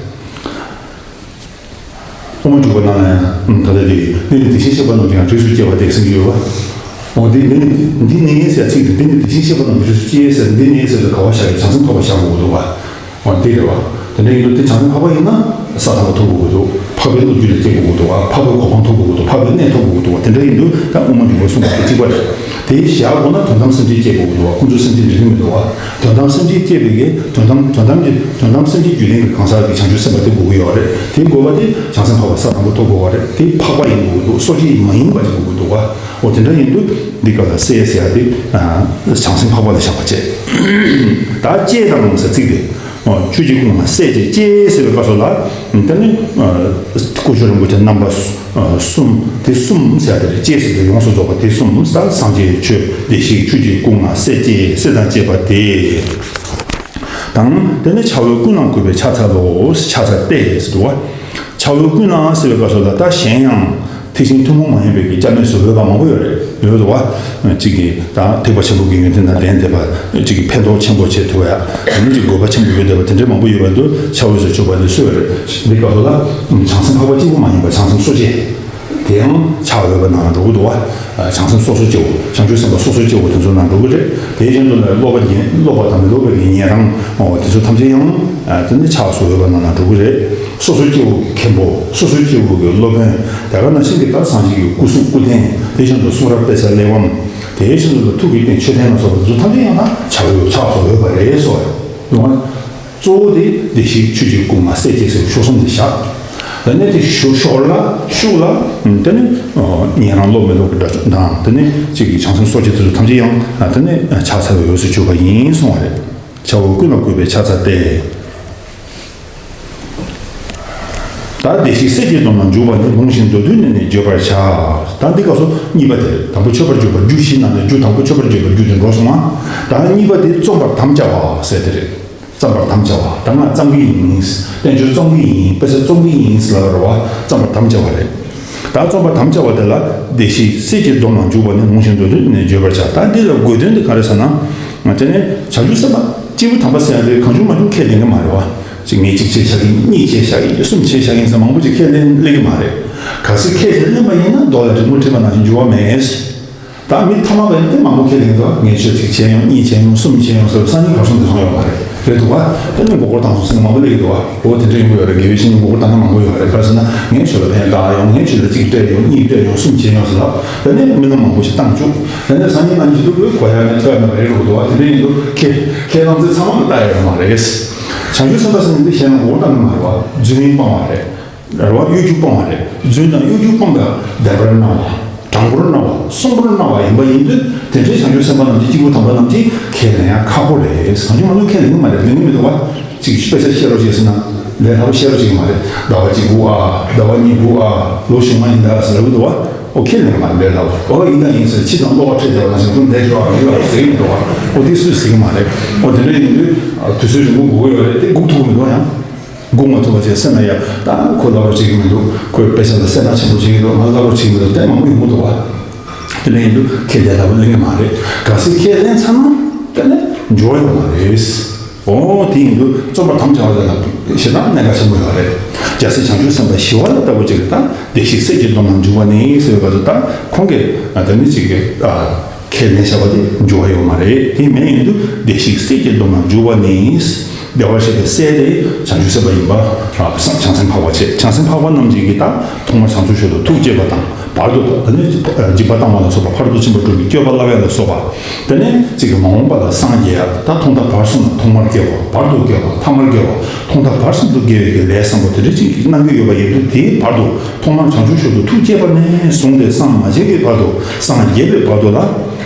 དབུ་མ་འཇུག་པ་ནང་ན་ཡང་། ད་ལྟ་དེ་འདི་ནི་དེ་བཞིན་གཤེགས་པ་རྣམས་ཀྱང་རིགས་སུ་སྐྱེ་བ་སྟེ་ཟེར་གྱི་ཡོད་པ། འོ་དེ་འདི་ནི་འདི་ནི་ཟེར་ཚིག་དེ། འདི་ནི་དེ་བཞིན་གཤེགས་པ་རྣམས་ཀྱང་རིགས་སུ་སྐྱེ་ཟེར། འདི་ནི་ཟེར་དུས་ག་བ་བཞག་ཡོད། བྱང་སེམས་འཕགས་པ་བཞག་དགོས་འདུག་བ། འོ་དེ་རེད་བ། དེ་འདྲ་ཡིན་དུས་དེ་བྱང་སེམས་འཕགས་པ་ཡིན་ན་ས་དང་པོ་ཐོབ་དགོས་ཀྱི་འདུག་འཕགས་པའི་ལོ་རྒྱུས་ལ་སྐྱེ་དགོས་ཀྱི་འདུག་བ། འཕགས་པའི་གོ་འཕང་ཐོབ་དགོས་ཀྱི་འདུག་འཕགས་པའི་གནས་ཐོབ་དགོས་ཀྱི་འདུག་བ། དེ་འདྲ་ཡིན་དུས་ད་དབུ་མ་འཇུག་པ་གསུངས་པ་དེ་གཅིག་པ་རེད། དེ་བཞག་དགོས་ན་དོན་དམ་སེམས་ཅན་སྐྱེ་དགོས་ཀྱི་འདུག་བ། ཁོང་ཚོའི་སེམས་ཅན་འགྲིག་གི་མི་འདུག་བ། དོན་དམ་དོན་དམ་གྱི་དོན་དམ་སེམས་ཅན་རྒྱུད་ལྡན་གྱི་གང་ཟག་གི་བྱང་ཆུབ་སེམས་དཔའ་དེ་དགོས་ཀྱི་ཡོད་རེད། དེ་དགོས་པ་དེ་བྱང་སེམས་འཕགས་པ་ས་དང་པོ་ཐོབ་དགོས་པ་རེད། དེ་འཕགས་པ་ཡིན་དགོས་ཀྱི་འདུག་སོ་སྐྱེ་མ་ཡིན་པ་ཅིག་དགོས་ཀྱི་འདུག་བ། འོ་དེ་འདྲ་ཡིན་དུས་འདི་སྐབས་ལ་སྲས་ཟེར་ཡ་དེ་བྱང་སེམས་འཕགས་པ་ལ་བཞག་པ་བྱས། ད་སྐྱེས་དང་ཟེར་ཚིག་དེ། ཆོས་ཀྱི་སྐུ་ལྔ་སྲས་བཅས་སྐྱེས་ཟེར་བའི་སྐབས་སུ་ལ། དེ་ནི་སྐུ་ཆོས་རིན་པོ་ཆེ་རྣམ་པ་གསུམ། དེ་གསུམ་ཟེར་ཡ་དེ་རེད། སྐྱེས་ཟེར་དུས་ཡོངས་སུ་རྫོགས་པ་དེ་གསུམ། ད་སངས་རྒྱས་ཆོས་བདེ་གཤེགས་ཆོས་ཀྱི་སྐུ་ལྔ་སྲས་བཅས་སྲས་དང་བཅས་པ་དེ། དང་། དེ་ནི་ཕྱག་འོས་ཀུན་ལའང་གུས་པས་ཕྱག་འཚལ་ལོ། ཕྱག་འཚལ་ཏེ་ཟེར་འདུག་བ། ཕྱག་འོས་ཀུན་ལའང་ཟེར་བའི་སྐབས་སུ་ལ་ད་གཞན་ཡང་ཐེག་ཆེན་ཐུན་མོང་མ་ཡིན་པའི་གི་སྐྱབས་གནས་སུ་འོས་པ་མང་པོ་ཡོད་རེད། ཡོད་འདུག་བ། གཅིག་གིས་ད་ཐེག་པ་ཆེན་པོ་གི་ཡོན་ཏན་དང་ལྡན་བསྡད་པ། གཅིག་གིས་ཕན་ཐོགས་ཆེན་པོ་བྱེད་ཐུབ་ཡ། དེ་ནི་གཅིག་དགོས་པ་ཆེན་པོ་ཡོད་བསྡད་པ་དེ་འདྲའི་མང་པོ་ཡོད་པ་འདུག་ཕྱག་འོས་སུ་གྱུར་པ་ནི་སུ་ཡོད་རེད། འདི་སྐབས་སུ་ལ་བྱང་སེམས་འཕགས་པ་གཅིག་པུ་མ་ཡིན་པར་བྱང་སེམས་སོ་སྐྱེ། དེ་ཡང་ཕྱག་འོས་པ་ནང་ལ་འགྲོ་གི་འདུག་བ། བྱང་སེམས་སོ་སོ་སྐྱེ་བོ། བྱང་ཆུབ་སེམས་དཔའ་སོ་སོ་སྐྱེ་བོ་དེ་ཚོ་ནང་འགྲོ་གི་རེད། དེ་བཞིན་དུ་ལ་སློབ་པ་ཉན། སློབ་པ་དང་མི་སློབ་པའི་ཉན་རང་། འོ་དེ་ཚོ་ཐམས་ཅད་ཡང་དེ་ནི་ཕྱག་སུ་འོས་པ་ནང་ལ་འགྲོ་གི་རེད། སོ་སོ་སྐྱེ་བོ་གི་མཁན་པོ། སོ་སོ་སྐྱེ་བོ་གི་སློབ་དཔོན། དེ་ག་ནང་བཞིན་གྱི་ད་སངས་རྒྱས་ཀྱི་སྐུ་གཟུགས་སྐུ་རྟེན། དེ་བཞིན་དུ་གསུང་རབ་དཔེ་ཆ་གླེགས་བམ། དེ་བཞིན་དུ་ཐུགས་ཀྱི་རྟེན་མཆོད་རྟེན་ལ་སོགས་པ་དེ་ཚོ་ཐམས་ཅད་ཡང་ད་ཕྱག་འོས། ཕྱག་སུ་འོས་པ་རེད་ཟེར་བ་རེད། གཙོ་བོ་དེ་བདེ་གཤེགས་ཆོས་ཀྱི་སྐུ་ལྔ་སྲས་བཅས་ཟེར་བའི་ཤོག་གསུམ་དེ་བཞག་དེ་ནས་དེ་ཞོ་ཞོར་ལ་ཤུགས་ལ། དེ་ནས་ཉན་རང་སློབ་མི་སློབ་ཀྱི་འདྲ་དང་། དེ་ནས་གཅིག་གིས་བྱང་སེམས་སོ་སྐྱེ་དེ་ཚོ་ཐམས་ཅད་ཡང་དེ་ནས་ཕྱག་འཚལ་བའི་འོས་སུ་གྱུར་པ་ཡིན་གསུང་བ་རེད། ཕྱག་འོས་ཀུན་ལ་གུས་པས་ཕྱག་འཚལ་ཏེ། ད་བདེ་གཤེགས་སྲས་ཀྱི་སྡོམ་ལ་འཇུག་པ་ནི། ལུང་བཞིན་མདོར་བསྡུས་ནས་ནི་བརྗོད་པར་བྱ། ད་འདི་སྐབས་སུ་གཉིས་པ་དེ། དང་པོ་མཆོད་པར་བརྗོད་པ། རྒྱུ་བཞི་ནང་ནས་རྒྱུ་དང་པོ་མཆོད་པར་བརྗོད་པའི་རྒྱུ་དེ་འགྲོ་སོང་ང་། ད་གཉིས་པ་དེ་རྩོམ་པར་དམ་བཅའ་བ་ཟེར་དེ་རེད། བརྩམ་པར་དམ་བཅའ་བ། ད་ང་བརྩམ་གྱི་ཡིན། བསྟན་བཅོས་རྩོམ་གྱི་ཡིན། དཔེ་ཆ་རྩོམ་གྱི་ཡིན་ཟེར་ལབ་པ་རེད་བ། བརྩམ་པར་དམ་བཅའ་བ་རེད། ད་རྩོམ་པར་དམ་བཅའ་བ་དེ་ལ་བདེ་གཤེགས་སྲས་ཀྱི་སྡོམ་ལ་འཇུག་པ་ནི། ལུང་བཞིན་མདོར་བསྡུས་ནས་བརྗོད་པར་བྱ། ད་འདི་ལ་དགོས་དོན་དེ་ག་རེ་ཟེར་ན། དེ་ནས་བྱང་ཆུབ་སེམས་དཔའ་སྐྱེས་བུ་དམ་པ་ཟེར་ཡ་དེ་གང་བྱུང་མང་བྱུང་ཁས་ལེན་གྱི་མ་རེད་བ། ཅིག་ངས་གཅིག་བྱས་བཞག་གི་ཡིན། གཉིས་བྱས་བཞག་གི་ཡིན། གསུམ་བྱས་བཞག་གི་ཡིན་ཟེར་མང་པོ་ཅིག་ཁས་ལེན་ལེན་གྱི་མ་རེད། གལ་སྲིད་ཁས་ལེན་ལེན་པ་ཡིན་ན་རྡོ་ལ་རི་མོ་བྲིས་པ་ནང་བཞིན་འགྱུར་བ་མེད། ད་མི་ཐ་མལ་པ་ཡིན་དུས་མང་པོ་ཁས་ལེན་འདུག་ངས་ཆོས་གཅིག་བྱས་ཡོང་། གཉིས་བྱས་ཡོང་། གསུམ་བྱས་ཡོང་ཟེར་བ་སང་ཉིན་གར་སོང་དེ་སོང་ཡོད་མ་རེད། རེད་འདུག་བ། དེ་ནི་མགོ་སྐོར་བཏང་སོང་ཟེར་མང་པོ་སླེབས་ཀྱི་འདུག་བ། འོ་དེ་འདྲ་ཡིན་དགོས་ཡོད་རེད། དགེ་བའི་བཤེས་གཉེན་མགོ་སྐོར་བཏང་མཁན་མང་པོ་ཡོད་རེད། ག་རེ་ཟེར་ན་ངས་ཆོས་ལ་ཕན་བཏགས་ཡོང་། ངས་ཆོས་ལ་གཅིག་སྤྲད་ཡོང་། གཉིས་སྤྲད་ཡོང་། གསུམ་བྱས་ཡོང་ཟེར་ལ། དེ་ནས་རྨི་ལམ་མང་པོ་ཞིག་བཏང་བཅུག་དེ་ནས་སང་ཉིན་གནངས་ཉིན་དུ་བོད་གོ་ཡ་ནས་ཐོས་ན་རེད་འགྲོ་གི་འདུག་བ། དེ་འདྲ་ཡིན་དུས་ཁས་ཁས་བླངས་ཚེ་ཚང་མ་ལ་ལྟ་ཡོད་མ་རེད། བྱང་ཆུབ་སེམས་དཔའ་ཟེར་མཁན་འདི་གཞན་ལ་མགོ་སྐོར་བཏང་གི་མ་རེད་བ། རྫུན་གཡེང་སྤང་བ་རེད། རེད་བ། གཡོ་སྒྱུ་སྤོང་བ་རེད། རྫུན་དང་གཡོ་སྒྱུ་སྤོང་བ། བཟླས་པར་གནང་བ། དྲང་པོར་གནང་བ། གསུང་པོར་གནང་བ་ཡིན་པ་ཡིན་དུས། དེ་འདྲའི་བྱང་ཆུབ་སེམས་དཔའ་རྣམས་ཀྱིས། སྐྱེས་བུ་དམ་པ་རྣམས་ཀྱིས་ཁས་ལེན་ཡ་ཁག་པོ་རེད། གང་བྱུང་མང་བྱུང་ཁས་ལེན་གྱི་མ་རེད། ལེན་གྱི་མི་འདུག་བ། ཅིག་དཔེ་ཆ་བཤད་རོགས་བྱེད་ཟེར་ན་ལས་སླ་པོ་བཤད་རོགས་བྱེད་ཀྱི་མ་རེད། ཟླ་བ་གཅིག་སྒུག་ཨ། ཟླ་བ་གཉིས་སྒུག་ཨ། ལོ་གཞུག་མ་ཡིན་ད་ཟེར་ལབ་ཀྱི་འདུག་བ། ཨོ་ཁས་ལེན་གྱི་མ་རེད། ལས་སླ་པོ། ཨོ་ཡིན་ད་ཡིན་ཟེར། ཕྱི་དང་བློ་ཁ་ཁྲེལ་བསྡད་པ་ནང་བཞིན་ཁོ་ལས་འགྲོ་ཨ་མི་ལ་ཟེར་གྱི་མི་འདུག་བ། ཨོ་དེ་སུས་ཟེར་གྱི་མ་རེད། ཨོ་དེ་འདྲ་ཡིན་དུས་དུས་ཚོད་རིང་པོ་སྒུག་གི་ཡོད་རེད། དེ་སྒུག་ཐུབ་ཀྱི་མི་འདུག་ཡང་། སྒུག་མ་ཐུབ་པ་བྱས་སེམས་ལ་ཡ། ད་ཁོ་ལབ་རོགས་བྱེད་ཀྱི་མི་འདུག་ཁོས་དཔེ་ཆ་ལ་སེམས་ཐག་ཆེན་པོ་བྱེད་ཀྱི་འདུག་ང་ལབ་རོགས་བྱེད་ཀྱི་མི་འདུག་དེ་མང་པོ་ཡོང་གི་འདུག་བ། དེ་འདྲ་ཡིན་དུས་ཁས་ལེན་ལ་བ་ལེན་གྱི་མ་རེད། གལ་སྲིད་ཁས་ལེན་ཚར་ན་དེ་ནས་འགྱུར་བ་ཡོང་མ་རེད། འོ་དེ་ཡིན་དུས་རྩོམ་པར་དམ་བཅའ་བ་དེ་ལ་ཞེ་དྲག་གནད་འགག་ཆེན་པོ་ཡོད་རེད། རྒྱལ་སྲས་བྱང་ཆུབ་སེམས་དཔའ་ཞི་བ་ལྷ་ལྟ་བུ་ཅིག་གིས་ད་བདེ་གཤེགས་སྲས་ཀྱི་སྡོམ་ལ་འཇུག་པ་ནི་ཟེར་བའི་སྐབས་སུ། ད་ཁོང་གིས་དེ་ནི་ཅིག་གིས་ཁས་ལེན་བྱ་བ་དེ་འགྱུར་བ་ཡོད་མ་རེད། དེ་མིན་ཡིན་དུས་བདེ་གཤེགས་སྲས་ཀྱི་སྡོམ་ལ་འཇུག་པ་ནི། བདེ་བར་གཤེགས་པའི་སྲས་དེ་བྱང་ཆུབ་སེམས་དཔའ་ཡིན་པ། བྱང་སེམས་འཕགས་པ་བྱས། བྱང་སེམས་འཕགས་པ་རྣམས་ཀྱིས་ཀྱིས་ད་ཐོག་མར་བྱང་ཆུབ་མཆོག་ཏུ་ཐུགས་བསྐྱེད་པ་དང་། བར་དུ་ད་ནི་འཇིགས་པ་དང་བ་ལ་སོགས་པ་ཕ་རོལ་ཏུ་ཕྱིན་པ་དྲུག་གི་སྤྱོད་པ་བསླབ་ཡ་ལ་སོགས་པ། དེ་ནས་ཅིག་གི་མ་འོངས་པ་ལ་སངས་རྒྱས་ཡ། ད་ཐོག་མཐའ་བར་གསུམ་ལ་ཐོག་མར་དགེ་བ། བར་དུ་དགེ་བ། ཐ་མར་དགེ་བ། ཐོག་མཐའ་བར་གསུམ་དུ་དགེ་བའི་གི་ལས་བཟང་པོ་དེ་འདྲ་ཅིག་གནང་གི་ཡོད་པ་ཡིན་དུས། དེའི་བར་དུ་ཐོག་མར་བྱང་ཆུབ་མཆོག་ཏུ་ཐུགས་བསྐྱེད་པ་ནས་བཟུང་སྟེ་སངས་མ་རྒྱས་ཀྱི་བར་དུ། སངས་རྒྱས་པའི་བར་དུ་ལ།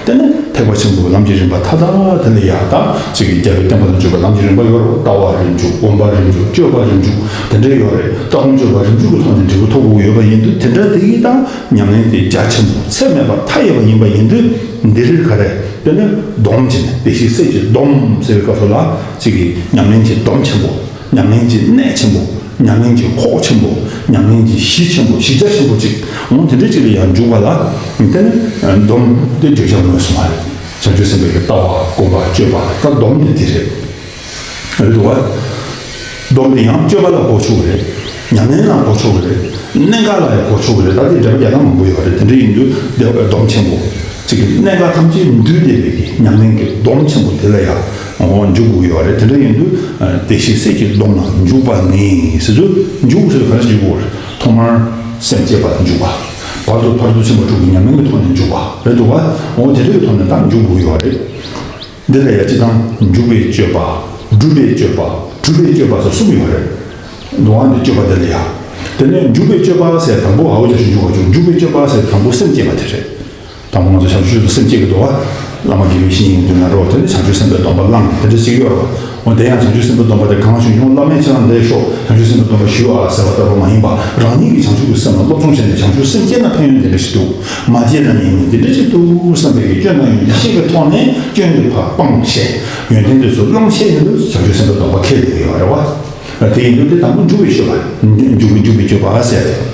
དེ་ནས་ཐེག་པ་ཆེན་པོའི་ལམ་གྱི་རིམ་པ་མཐའ་དག་དེ་ལ་ཡང་ད་ཅིག་གི་རྒྱལ་བའི་བསྟན་པ་ལ་འཇུག་པའི་ལམ་གྱི་རིམ་པ་ཡོད་རེད། ལྟ་བ་རིམ་འཇུག་སྒོམ་པ་རིམ་འཇུག་སྤྱོད་པ་རིམ་འཇུག་དེ་འདྲ་ཡོད་རེད། ལྟ་སྒོམ་སྤྱོད་པ་རིམ་འཇུག་གི་ཐོག་ནས་འབྲས་བུ་ཐོབ་དགོས་ཡོད་པ་ཡིན་དུས། དེ་འདྲ་དེ་གི་ད་ཉམས་ལེན་དེ་རྒྱ་ཆེན་པོ་ཚད་མེད་པ་མཐའ་ཡས་པ་ཡིན་པ་ཡིན་དུས། འདི་རིགས་ག་རེ་དེ་ནས་སྡོམ་བྱས་ནས་བདེ་གཤེགས་སྲས་ཀྱི་སྡོམ་ཟེར་བའི་སྐབས་སུ་ལ་ཅིག་གི་ཉམས་ལེན་གྱི་སྡོམ་ཆེན་པོ། ཉམས་ལེན་གྱི་གནད་ཆེན་པོ། ཉམས་ལེན་གྱི་ཁོག་ཆེན་པོ། ཉམས་ལེན་གྱི་གཞི་ཆེན་པོ། གཞི་རྒྱ་ཆེན་པོ་ཅིག་འོ་དེ་འདྲ་ཅིག་ལ་ཡང་འཇུག་པ་ལ། དེ་ནི་སྡོམ་དེ་བརྗོད་བྱ་མངོན་སུམ་མ་རེད། བྱང་ཆུབ་སེམས་དཔའི་གི་ལྟ་བ་སྒོམ་པ་སྤྱོད་པ་ད་སྡོམ་དེ་དེ་རེད། རེད་འདུག་བ། སྡོམ་དེ་ཡང་སྤྱོད་པ་ལ་གོ་ཆོག་གི་རེད། ཉམས་ལེན་ལ་གོ་ཆོག་གི་རེད། གནད་འགག་ལ་ཡང་གོ་ཆོག་གི་རེད། ད་དེ་འགྲེལ་པ་རྒྱག་སྟངས་མང་པོ་ཡོད་རེད། དེ་འདྲ་ཡིན་དུས་དེ་སྡོམ་ཆེན་པོ། ཅིག་གི་གནད་འགག་ཐམས་ཅད་འདུས་བསྡད་པའི་གི་ཉམས་ལེན་གྱི་སྡོམ་ཆེན་པོ་དེ་ལ་ཡང་འཇུག་དགོས་ཀྱི་ཡོད་རེད། དེ་འདྲ་ཡིན་དུས་བདེ་གཤེགས་སྲས་ཀྱི་སྡོམ་ལ་འཇུག་པ་ནི་ཟེར་དུས། འཇུག་ཟེར་དུས་ག་རེ་འཇུག་དགོས་རེད། ཐོག་མར་སེམས་བསྐྱེད་པ་ལ་འཇུག་པ། བར་དུ་ཕར་ཕྱིན་པ་དྲུག་གི་ཉམས་ལེན་གྱི་ཐོག་ནས་འཇུག་པ་རེད་འདུག་བ། འོ་དེ་འདྲའི་ཐོག་ནས་ད་འཇུག་དགོས་ཀྱི་ཡོད་རེད། འདི་ལ་ཡང་སྤྱིར་བཏང་འཇུག་པའི་སྤྱོད་པ། སྒྲུབ་པའི་སྤྱོད་པ། སྒྲུབ་པའི་སྤྱོད་པ་སོགས་གསུམ་ཡོད་རེད། འདུག་བ། འདི་སྤྱོད་པ་འདི་ལ་ཡང་། དེ་ནས་འཇུག་པའི་སྤྱོད་པ་ཟེར་དང་པོ་ཨའོ་རྒྱ་ཞུ་འཇུག་པ་འཇུག་འཇུག་པའི་སྤྱོད་པ་ཟེར་དང་པོ་སེམས་བསྐྱེད་པ་དེ་རེད། དང་པོ་ང་ཚོ་བྱང་ཆུབ་ཏུ་སེམས་བསྐྱེད་ཀྱི་འདུག་བ། བླ་མ་དགེ་བའི་བཤེས་གཉེན་མདུན་ན་འགྲོ། དེ་ནས་བྱང་ཆུབ་སེམས་དཔའི་སྡོམ་པ་བླངས། དེ་འདྲ་ཞིག་ཡོད་རེད་བ། འོ་དེ་ཡང་བྱང་ཆུབ་སེམས་དཔའི་སྡོམ་པ་དེ་གང་བྱུང་བྱུང་བླ་མའི་ཕྱག་ལ་འདས་ཤོག་བྱང་ཆུབ་སེམས་དཔའི་སྡོམ་པ་ཞུ་ཨ་ཟེར་བ་ལྟ་བུ་མ་ཡིན་པ། རང་ཉིད་ཀྱིས་བྱང་ཆུབ་ཀྱི་སེམས་ལ་སློབ་སྦྱོང་བྱས་ནས་བྱང་ཆུབ་སེམས་བསྐྱེད་ན་ཕན་ཡོན་དེ་འདྲ་ཞིག་འདུག་མ་བསྐྱེད་ན་ཉེས་དམིགས་འདི་འདྲ་ཞིག་འདུག་བསམ་པའི་གི་སྐྱོན་དང་ཡོན་ཏན་ཤེས་པའི་ཐོག་ནས་སྐྱོན་དེ་ཕར་སྤངས་བྱས། ཡོན་ཏན་དེ་ཚོ་བླངས་བྱས་ཡོང་དུས་བྱང་ཆུབ་སེམས་དཔའི་སྡོམ་པ་ཁེལ་བསྡད་ཀྱི་ཡོད་རེད་བ། དེ་ཡིན་དུས་དེ་དང་པོ་འཇུག་པའི་སྤྱོད་པ། འཇུག་པའི་འཇུག་པའི་སྤྱོད་པ་ཟེར་ཏེ།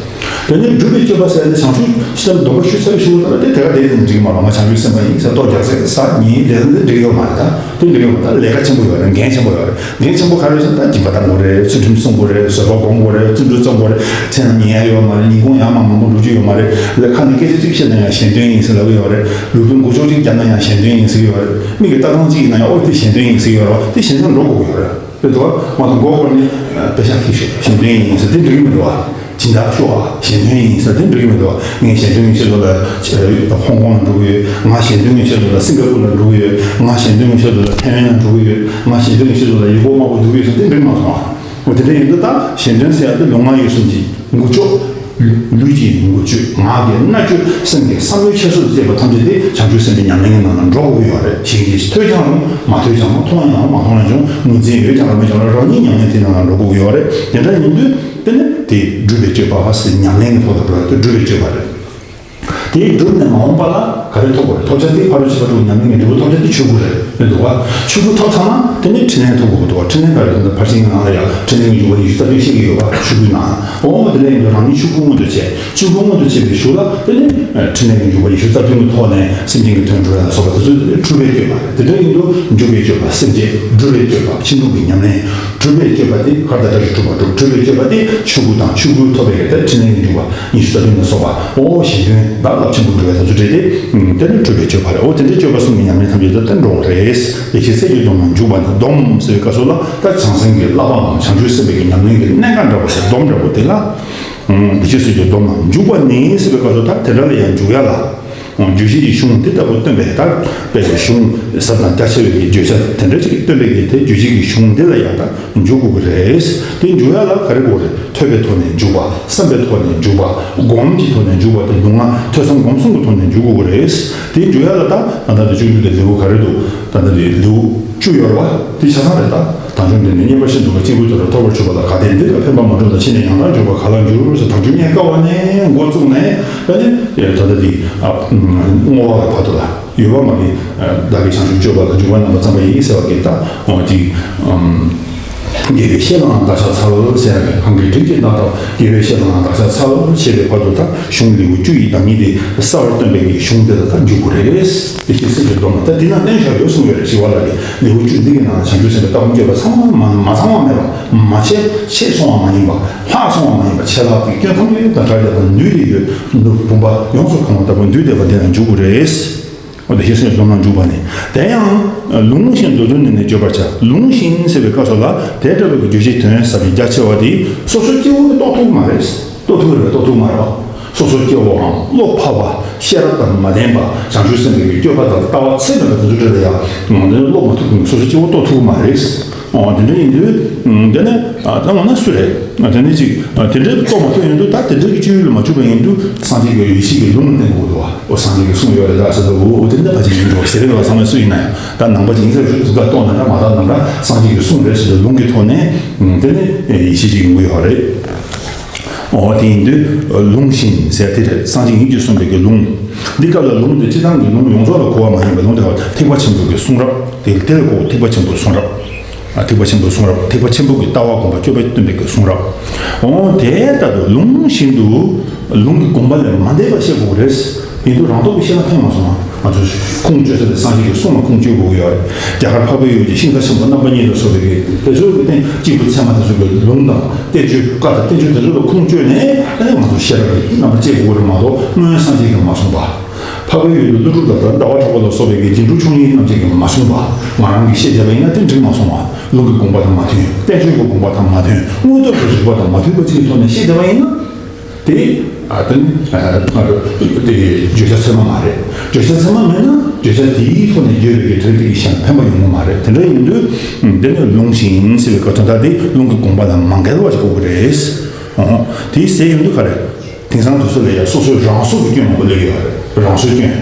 དེ་ནས་སྒྲུབ་པའི་སྤྱོད་པ་ཟེར་ཏེ་བྱང་ཆུབ་སེམས་སྡོམ་པ་ཞུ་ཚར་བའི་གཞུག་ལ་དེ་ག་དེ་ཡིན་འགྲིག་མ་རེད། ང་བྱང་ཆུབ་སེམས་དཔའ་ཡིན་ཟེར་རྟོགས་རྒྱག་ཟེར་ས་ཉིད་དེ་ཚོ་འགྲིག་ཡོད་མ་རེད། ད་དེ་འགྲིག་ཡོད་མ་རེད། ད་ལས་ཀ་ཆེན་པོ་ཡོད་རེད། འགན་ཆེན་པོ་ཡོད་རེད། འགན་ཆེན་པོ་ག་རེ་ཟེར་ན། ད་སྦྱིན་པ་གཏང་དགོས་རེད། ཚུལ་ཁྲིམས་སྲུང་དགོས་རེད། བཟོད་པ་སྒོམ་དགོས་རེད། བརྩོན་འགྲུས་བརྩོན་དགོས་རེད། མཚན་ལ་ཉན་ཡ་ཡོད་མ་རེད། ཉིན་གུང་ཡང་མ་མང་པོ་འགྲོ་རྒྱུ་ཡོད་མ་རེད། ལས་ཁ་ནས་སྐད་ཆ་གཅིག་བཤད་ན་ཡང་གཞན་དོན་ཡིན་ཟེར་ལབ་ཀྱི་ཡོད་རེད། ལུས་པོའི་མགོ་ལྕོག་གཅིག་བརྒྱབ་ན་ཡང་གཞན་དོན་ཡིན་ཟེར་གྱི་ཡོད་རེད། མིག་གི་ལྟ་སྟངས་གཅིག་ཡིན་ན་ཡང་ཨོ་དེ་གཞན་དོན་ཡིན་ཟེར་གྱི་ཡོད་རེད། དེ་གཞན་དོན་འགྲོ་དགོས་ཀྱི་ཡོད་རེད། དེ་འདུག་བ། མ་གཏོགས་མགོ་སྐོར་ནས་པེ་ཤག་ཁྱེར་ཤོག་གཞན་དོན་ཡིན་ཟེར་དེ་འགྲིག་གི་མི་འདུག་བ། སྦྱིན་བདག་ཤོག་ཨ་གཞན་དོན་ཡིན་ཟེར་དེ་འགྲིག་གི་མི་འདུག་བ། ངས་གཞན་དོན་གྱི་ཆེད་དུ་ལ་ཧོང་ཀོང་ལ་འགྲོ་གི་ཡོད། ང་གཞན་དོན་གྱི་ཆེད་དུ་ལ་སིང་ག་པུར་ལ་འགྲོ་གི་ཡོད། ང་གཞན་དོན་གྱི་ཆེད་དུ་ལ་ཐའེ་ཝན་ལ་འགྲོ་གི་ཡོད། ང་གཞན་དོན་གྱི་ཆེད་དུ་ལ་ཡུལ་སྐོར་མང་པོ་འགྲོ་གི་ཡོད་ཟེར་དེ་འགྲིག་མ་སོང་བ། འོ་དེ་འདྲ་ཡིན་དུས་ད་གཞན་དོན་ཟེར་ཡ་དེ་ལུས་ངག་ཡིད་གསུམ་གྱི་མགོ་ལྕོག་ལུས་ཀྱི་མགོ་ལྕོག་ངག་གི་སྣ་ལྕོག་སེམས་ཀྱི་བསམ་བློའི་འཁྱེར་སོ་དེ་བྱེད་པ་ཐམས་ཅད་དེ་བྱང་ཆུབ་སེམས་དཔའི་ཉམས་ལེན་གྱི་ནང་ལ་འགྲོ་དགོས་ཀྱི་ཡོད་རེད། གཞན་གྱིས་ཐོས་ཀྱང་རུང་མ་ཐོས་ཀྱང་རུང་མཐོང་ཡང་རུང་མ་མཐོང་ཡང་རུང་ངོས་འཛིན་ཡོད་ཀྱང་རུང་མེད་ཀྱང་རུང་རང་ཉིད་ཉམས་ལེན་དེའི་ནང་ལ་འགྲོ་དགོས་ཀྱི་ཡོད་རེད། དེ་འདྲ་ཡིན་དུས་དེ་ནི་དེ་སྒྲུབ་པའི་སྤྱོད་པ་ཟེར་ཉམས་ལེན་གྱི་ཐོག་ཏུ་འགྲོ་ཡ་དེ་སྒྲུབ་པའི་སྤྱོད་པ་རེད། དེའི་སྒྲུབ་ནས་མ་འོངས་པ་ལ་ག་རེ་ཐོབ་དགོས་རེད། ཐོབ་བྱ་དེ་ཕ་རོལ་ཕྱིན་པ་དྲུག་ཉམས་ལེན་གྱི་འབྲས་བུ་ཐོབ་བྱ་དེ་ཆོས་སྐུ་རེད། རེད་འདུག་བ། ཆོས་སྐུ་ཐོབ་ཚར་ན་དེ་ནས་ཕྲིན་ལས་ཐོབ་དགོས་འདུག་བ། ཕྲིན་ལས་ག་རེ་ཐོབ་ན། ཕར་ཕྱིན་གྱི་ནང་ལ་ཡང་ཕྲིན་ལས་ཀྱི་འབྱུང་བ་ཉི་ཤུ་རྩ་བདུན་བཤད་ཀྱི་ཡོད་པ་ཆོས་སྐུའི་ནང་། འོ་དེ་ལས་ཡིན་དུས་རང་ཉིད་ཆོས་སྐུ་མངོན་དུ་བྱས། ཆོས་སྐུ་མངོན་དུ་བྱས་པའི་གཞུག་ལ་དེ་ནས་ཕྲིན་ལས་ཀྱི་འབྱུང་བ་ཉི་ཤུ་རྩ་བདུན་གྱི་ཐོག་ནས་སེམས་ཅན་གྱི་དོན་སྒྲུབ་ཡ་ལ་སོགས་པ་དེ་ཚོ་སྒྲུབ་པའི་སྤྱོད་པ་རེད། དེ་འདྲ་ཡིན་དུས་འཇུག་པའི་སྤྱོད་པ་སེམས་བསྐྱེད། སྒྲུབ་པའི་སྤྱོད་པ་ཕྱིན་དྲུག་གི་ཉམས་ལེན། སྒྲུབ་པའི་སྤྱོད་པ་དེ་གར་དང་འདྲ་ཞིག་སྒྲུབ་པ་སྒྲུབ། སྒྲུབ་པའི་སྤྱོད་པ་དེ་ཆོས་སྐུ་དང་ཆོས་སྐུ་ཐོབ་པའི་གི་དེ་ཕྲིན་ལས་ཀྱི་འབྱུང་བ་ཉི་ཤུ་རྩ་བདུན་ལ་སོགས་པ། འོ་གཞན་དོན་དག་རླབས་ཆེན་པོ་འགྲུབ་པའི་དོན་ཚུལ་འགྲེལ་ཏེ། དེ་ནི་སྒྲུབ་པའི་སྤྱོད་པ་རེད། འོ་དེ་འདྲའི་སྤྱོད་པ་གསུམ་གྱི་ཉམས་ལེན་ཐམས་ཅད་དེ་འགྲོ་བ་རེད། བདེ་གཤེགས་སྲས་ཀྱི་སྡོམ་ལ་འཇུག་པ་ནི། སྡོམ་ཟེར་བའི་སྐབས་སུ་ལ་ད་བྱང་སེམས་ཀྱི་བསླབ་པའམ་བྱང་ཆུབ་སེམས་དཔའི་གི་ཉམས་ལེན་གྱི་གནད་འགག་འདྲ་བོ་ཞིག་སྡོམ་འདྲ་བོ་དེ་ལ། བདེ་གཤེགས་སྲས་ཀྱི་སྡོམ་ལ་འཇུག་པ་ནི་ཟེར་བའི་སྐབས་སུ་ད་དེ་འདྲ་ལ་ཡང་འཇུག་ཡ་ལ། རྒྱུད་བཞི་གི་གཞུང་འདི་ལྟ་བུ་སྟོན་པའི་ད་དཔེ་གཞུང་ཟབ་དང་རྒྱ་ཆེ་བའི་གི་བརྗོད་བྱ་དེ་འདྲ་ཅིག་སྟོན་པའི་གི་དེ་རྒྱུད་བཞི་གི་གཞུང་འདི་ལ་ཡང་ད་འཇུག་དགོས་ཀྱི་རེད། དེ་འཇུག་ཡ་ལ་ག་རེ་དགོས་རེད། ཐོས་པའི་ཐོག་ནས་འཇུག་པ། བསམ་པའི་ཐོག་ནས་འཇུག་པ། སྒོམ་གྱི་ཐོག་ནས་འཇུག་པ་དེ་ལུས་ངག་ཐོས་བསམ་སྒོམ་གསུམ་གྱི་ཐོག་ནས་འཇུག་དགོས་ཀྱི་རེད། དེ་འཇུག་ཡ་ལ་ད་ད་ལྟ་དེ་བཅུ་བཅུ་དེ་ལེའུ་ག་རེ་འདུག་ད་ལྟ་དེ་ལེའུ་བཅུ་ཡོད་རེད་བ། དེ་ཆ་ཚང་རེད། ད་དང་བྱུང་འདི་ནི་རྙེད་པར་ཤེས་པ་དང་། གཅིག་པུའི་དོན་ལ་ཐོབ་པར་གྱུར་པ་ལ། གལ་ཏེ་འདི་ལ་ཕན་པ་མ་བསྒྲུབས་ན། ཕྱིས་ནས་ཡང་དག་འཇུག་པ་ག་ལ་འགྱུར་ཟེར། དང་བྱུང་རྙེད་དཀའ་བ་ནས་འགོ་བཙུགས་ནས་ཨ་ནི་ད་ལྟ་འདི་ཨ་བསྔོ་བ་གི་བར་དུ་ལ་ཡོད་པ་མ་གི་བདག་གིས་བྱང་ཆུབ་སྤྱོད་པ་ལ་འཇུག་པ་རྣམ་པར་བརྩམས་པ་ཡིས་ཟེར་བ་གི་ད་འོ་ཅིག་དགེ་བའི་བཤེས་གཉེན་བདག་ཕྱག་འཚལ་ཟེར་ཡ་གི་གང་གི་དྲིན་གྱིས་བདག་ལྟ་བུ། དགེ་བའི་བཤེས་གཉེན་བདག་ཕྱག་འཚལ་ཞེས་པའི་བར་དུ་ད་གཞུང་ལེའུ་བཅུ་ཡི་བདག་ཉིད་དེ་གསལ་བར་སྟོན་པའི་གི་གཞུང་དེ་ལ་ད་འཇུག་དགོས་རེད། བདེ་གཤེགས་སྲས་ཀྱི་སྡོམ་ལ་ད་འདི་ན་བསྟན་བཞག་ཡོད་གསུངས་ཡོད་རེད། ཞི་བ་ལྷ་གིས་ལེའུ་བཅུ་འདི་གི་ནང་ལ་བྱང་ཆུབ་སེམས་དཔའི་ལྟ་སྒོམ་སྤྱོད་པ་ཚང་མ་མ་མ་ཚང་བ་མེད་པ། མ་ཆད་ཆད་སོང་བ་མ་ཡིན་པ། ལྷག་སོང་བ་མ་ཡིན་པ། ཆད་ལྷག་གི་སྐྱོན་ཐམས་ཅད་དང་བྲལ་བསྡད་པ། འདུས་ཏེ་ཡོད་ནོར་བུམ་པ་ཡོངས་སུ་གང་བ་ལྟ་བུ་འདུས་བསྡད་པ་འདི་ན་འཇུག་དགོས་རེད། འོ་དེ་བདེ་གཤེགས་སྲས་ཀྱི་སྡོམ་ལ་འཇུག་པ་ནི། དེ་ཡང་ལུང་བཞིན་མདོར་བསྡུས་ནས་ནི་བརྗོད་པར་བྱ། ལུང་བཞིན་ཟེར་བའི་སྐབས་སུ་ལ་དེ་འདྲ་བའི་བརྗོད་བྱའི་དོན་ཟབ་ཅིང་རྒྱ་ཆེ་བ་དེ་སོ་སོའི་སྐྱེ་བོ་གིས་རྟོགས་ཐུབ་ཀྱི་མ་རེད། རྟོགས་ཐུབ་ཀྱི་རེད། རྟོགས་ཐུབ་ཀྱི་མ་རེད་བ། སོ་སོའི་སྐྱེ་བོའམ་བློ་འཕགས་པ། ཤེས་རབ་དང་མ་ལྡན་པ་བྱང་ཆུབ་སེམས་དཔའི་སྤྱོད་པ་དང་ལྟ་བ་ཚད་མེད་པ་དེ་ཚོ་འདྲ་ལ་ཡང་དེ་ནི་ཀློག་མ་ཐུབ་ཀྱི་སོ་སོ་སྐྱེ་བོ་རྟོགས་ཐུབ་ཀྱི་མ་རེད། ཨོ་དེ་འདྲ་ཡིན་དུས་དེ་ནི་ད་འོ་ན་སུ་རེད། དེ་ནི་ཅིག་དེ་འདྲའི་རྟོགས་མ་ཐུབ་ཡིན་དུས་ད་དེ་འདྲའི་གི་སྤྱོད་ཡུལ་ལ་མ་གྱུར་པ་ཡིན་དུས་སངས་རྒྱས་ཀྱི་ཡེ་ཤེས་ཀྱི་ལུང་བསྟན་དགོས་འདུག་བ། ཨོ་སངས་རྒྱས་ཀྱིས་གསུངས་ཡོད་རེད་ད་ཟེར་དུས་འོ་དེ་འདྲ་ཕལ་ཆེར་ཡིན་འགྲོ་ཟེར་རེད་བ། ཚང་མས་སུ་ཡིན་ན་ཡང་ད་ནང་པ་ཅིག་ཡིན་ཟེར་ཞུ་དུས་ད་རྟོགས་ན་འདྲ་མ་རྟོགས་ན་འདྲ་སངས་རྒྱས་ཀྱིས་གསུངས་རེད་ཟེར་དུས་ལུང་གི་ཐོག་ནས་དེ་ནི་ཡེ་ཤེས་ཅིག་ཡོང་གི་ཡོད་རེད། འོ་དེ་ཡིན་དུས་ལུང་བཞིན་ཟེར་དེ་རེད། སངས་རྒྱས་ཉིད་ཀྱིས་གསུངས་པའི་གི་ལུང་། འདི་སྐབས་ལ་ལུང་དེ་སྤྱི་བཏང་གི་ལུང་ཡོངས་རྫོགས་ལ་གོ་བ་མ་ཡིན་པའི་ལུང་དེ་ཐེག་པ་ཆེན་པོའི་གི་གསུང་རབ་དེ་དེ་ལ་གོ། ཐེག་པ་ཆེན་པོའི་གསུང་རབ། ཨ་ཐེག་པ་ཆེན་པོའི་གསུང་རབ། ཐེག་པ་ཆེན་པོ་གི་ལྟ་བ་སྒོམ་པ་སྤྱོད་པ་སྟོན་པའི་གི་གསུང་རབ། འོ་དེ་ལྟ་བུ་ལུང་བཞིན་དུ་ལུང་གི་དགོངས་པ་ལས་མ་འདས་པ་བཤད་དགོས་རེད། ཡིན་དུས་རང་སྟོབས་ཀྱིས་བཤད་ན་ཕན་མ་སོང་ང་། ང་ཚོས་ཁུངས་བཅོལ་ས་དེ་སངས་རྒྱས་ཀྱི་གསུང་ལ་ཁུངས་བཅོལ་དགོས་ཀྱི་ཡོད་རེད། རྒྱ་གར་འཕགས་པའི་ཡུལ་གྱི་ཤིང་རྟ་ཆེན་པོ་རྣམ་པ་གཉིས་ལ་སོགས་པའི་གི་དེ་ཚོའི་གི་རྟེན་གཅིག་པུ་ཚད་མ་དེ་ཚོའི་གི་ལུང་དང་བསྟན་བཅོས་བཀའ་དང་བསྟན་བཅོས་དེ་ཚོ་ལ་ཁུངས་བཅོལ་ནས་ཨ་ནི་ང་ཚོ་ཤེས་རབ་ཀྱི་རྣམ་པ་སྐྱེ་དགོས་རེད་མ་གཏོགས་སྔོན་སངས་རྒྱས་ཀྱིས་མ་གསུངས་པ། འཕགས་པའི་ཡུལ་དུ་ཀླུ་སྒྲུབ་དང་ཟླ་བ་གྲགས་པ་ལ་སོགས་པའི་གི་རྗེ་འབྲུག་ཆུང་གཉིས་རྣམས་ཀྱིས་མ་གསུངས་པ། ང་རང་གིས་བཤད་བསྡད་པ་ཡིན་ན་དེ་འགྲིག་མ་སོང་བ། ལུང་གི་དགོངས་པ་དང་མ་མཐུན། བསྟན་བཅོས་ཀྱི་དགོངས་པ་དང་མ་མཐུན། དངོས་སྟོབས་ཀྱི་རིགས་པ་དང་མ་མཐུན་པ་ཅིག་གི་ཐོག་ནས་བཤད་བསྡད་པ་ཡིན་ན། དེ་ཨ་དེ་ནི་ཨ་ང་རང་དེ་བརྗོད་བྱ་ཚད་མ་མ་རེད། བརྗོད་བྱ་ཚད་མ་མེད་ན་བརྗོད་བྱ་དེའི་ཐོག་ནས་བརྗོད་པའི་གི་དོན་དེ་གི་གཞན་ཕན་པ་ཡོང་གི་མ་རེད། དེ་འདྲ་ཡིན་དུས་དེ་ནི་ལུང་བཞིན་ཟེར་བའི་སྐབས་དོན་དག་དེ་ལུང་གི་དགོངས་པ་དང་མ་འགལ་བ་ཞིག་དགོས་ཀྱི་རེད། ཨོ་དེ་ཟེར་ཡོང་དུས་ག་རེ། དེང་སང་དུས་ཚོད་ལ་ཡང་སོ་སོའི་རང་སྲོག་གི་སྐྱོན་མང་པོ་སླེབས་ཡོད་རེད། རང་སྲོག་སྐྱོན།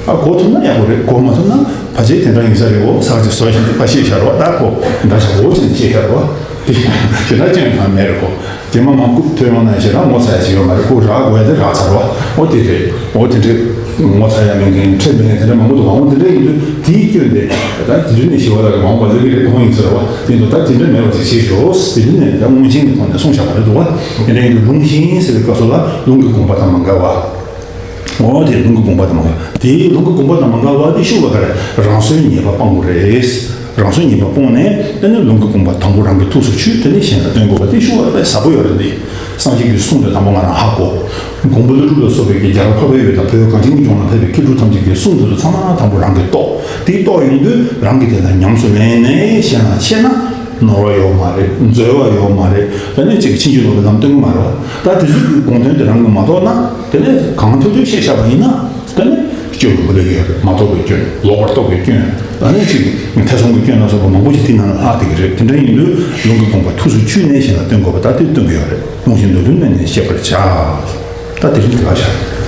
ཨ་གོ་ཐུབ་ན་ཡག་པོ་རེད། གོ་མ་ཐུབ་ན་ཕལ་ཆེར་དེ་འདྲ་ཡིན་ས་རེད། འོ་ས་ཆ་བཟོ་བཞིན་དུ་ཕ་ཤེས་ཤར་བ་ད་གོ་དེ་འདྲ་ཞག་འོ་ཅན་ཤེས་ཤར་བ་དེ་དེ་འདྲ་སྐྱོན་གང་མེད་རེད། གོ་རྗེས་མ་མ་ཁུག་ཐོན་ཡོང་ན་ཞེ་དྲག་ངོ་ཚ་ཡ་ཞིག་ཡོད་མ་རེད། ཁོ་རག་དགོས་ཡ་དེ་རག་ཚར་བ་འོ་དེ་རེད། འོ་དེ་འདྲ་ངོ་ཚ་ཡ་མེད་མཁན་ཁྲེལ་མེད་མཁན་དེ་འདྲ་མང་པོ་འདུག་འོ་དེ་འདྲ་ཡིན་དུས་དེའི་སྐྱོན་དེ་ད་དེ་དུས་ནས་ཞི་བ་ལྷ་གི་མ་འོངས་པ་ལས་ཀྱི་རེད་མཐོང་ཡིན་ཟེར་བ་དེ་འདུག་ད་དེ་འདྲ་མེད་པ་ཅིག་བྱེད་ཤོག་དེ་དུས་ནས་ད་མངོན་ཞེན་གྱི་ཐོག་ནས་གསུངས་བཞག་པ་རེད་འདུག་བ། དེ་འདྲ་ཡིན་དུས་ལུང་བཞིན་ཟེར་བའི་སྐབས་སུ་ལ་ལུང་གི་དགོངས་པ་དང་མ་འགལ་བ། འོ་དེ་ལུང་གི་དགོངས་པ་དང་མ་འགལ། དེའི་ལུང་གི་དགོངས་པ་དང་མ་འགལ་བ་དེ་ཤུགས་ལ་ག་རེ་རང་སོའི་ཉེས་པ་སྤང་དགོས་རེད། རང་སོའི་ཉེས་པ་སྤོང་ནས་དེ་ནས་ལུང་གི་དགོངས་པ་དང་པོ་རང་གི་ཐུགས་སུ་ཆུད། དེ་ནས་གཞན་ལ་སྟོན་དགོས་པ་དེ་ཤུགས་ལ་དཔེ་ཟབ་པོ་ཡོད་རེད་འདི། སངས་རྒྱས་ཀྱི་གསུང་དེ་དང་པོ་ང་རང་ཧ་གོ། མགོན་པོ་ཀླུ་སྒྲུབ་ལ་སོགས་པའི་གི་རྒྱ་གར་འཕགས་པའི་ཡུལ་དང་བོད་གངས་ཅན་གྱི་ལྗོངས་ལ་ཕེབས་པའི་མཁས་གྲུབ་ཐམས་ཅད་ཀྱི་གསུང་དེ་ཚོ་ཚང་མ་དང་པོ་རང་གིས་རྟོགས། དེ་རྟོགས་ཡོང་དུས་རང་གིས་དེ་ལ་ཉམས་སུ་ལེན་ནས་གཞན་ལ་འཆད་ན་ནོར་བ་ཡོད་མ་རེད། འཛོལ་བ་ཡོད་མ་རེད། དེ་ནས་ཅིག་ཕྱིན་ཅི་ལོག་གི་ལམ་སྟོན་གི་མ་རེད་བ། ད་དེ་ཚོ་གི་དགོངས་དོན་དེ་རང་གིས་མ་རྟོགས་ན་དེ་ནས་གང་ཐོས་ཐོས་བཤད་བཞག་པ་ཡིན་ན། དེ་ནས་སྐྱོན་མང་པོ་སླེབས་ཡོད་རེད། མ་རྟོགས་པའི་སྐྱོན། ལོག་པར་རྟོགས་པའི་སྐྱོན། ཨ་ནི་ཅིག་ཐེ་ཚོམ་གྱི་སྐྱོན་ལ་སོགས་པ་མང་པོ་ཞིག་དེའི་ནང་ལ་ལྷག་བསྡད་ཀྱི་རེད། དེ་འདྲ་ཡིན་དུས་ལུང་གི་དགོངས་པ་ཐུགས་སུ་ཆུད་ནས་གཞན་ལ་སྟོན་དགོས་པ་ད་དེ་སྟོན་གྱི་ཡོད་རེད། ལུང་བཞིན་དུ་ལུང་བསྟན་ནས་བཤད་པར་བྱ། ད་དེ་རིང་དེ་ག་བྱ།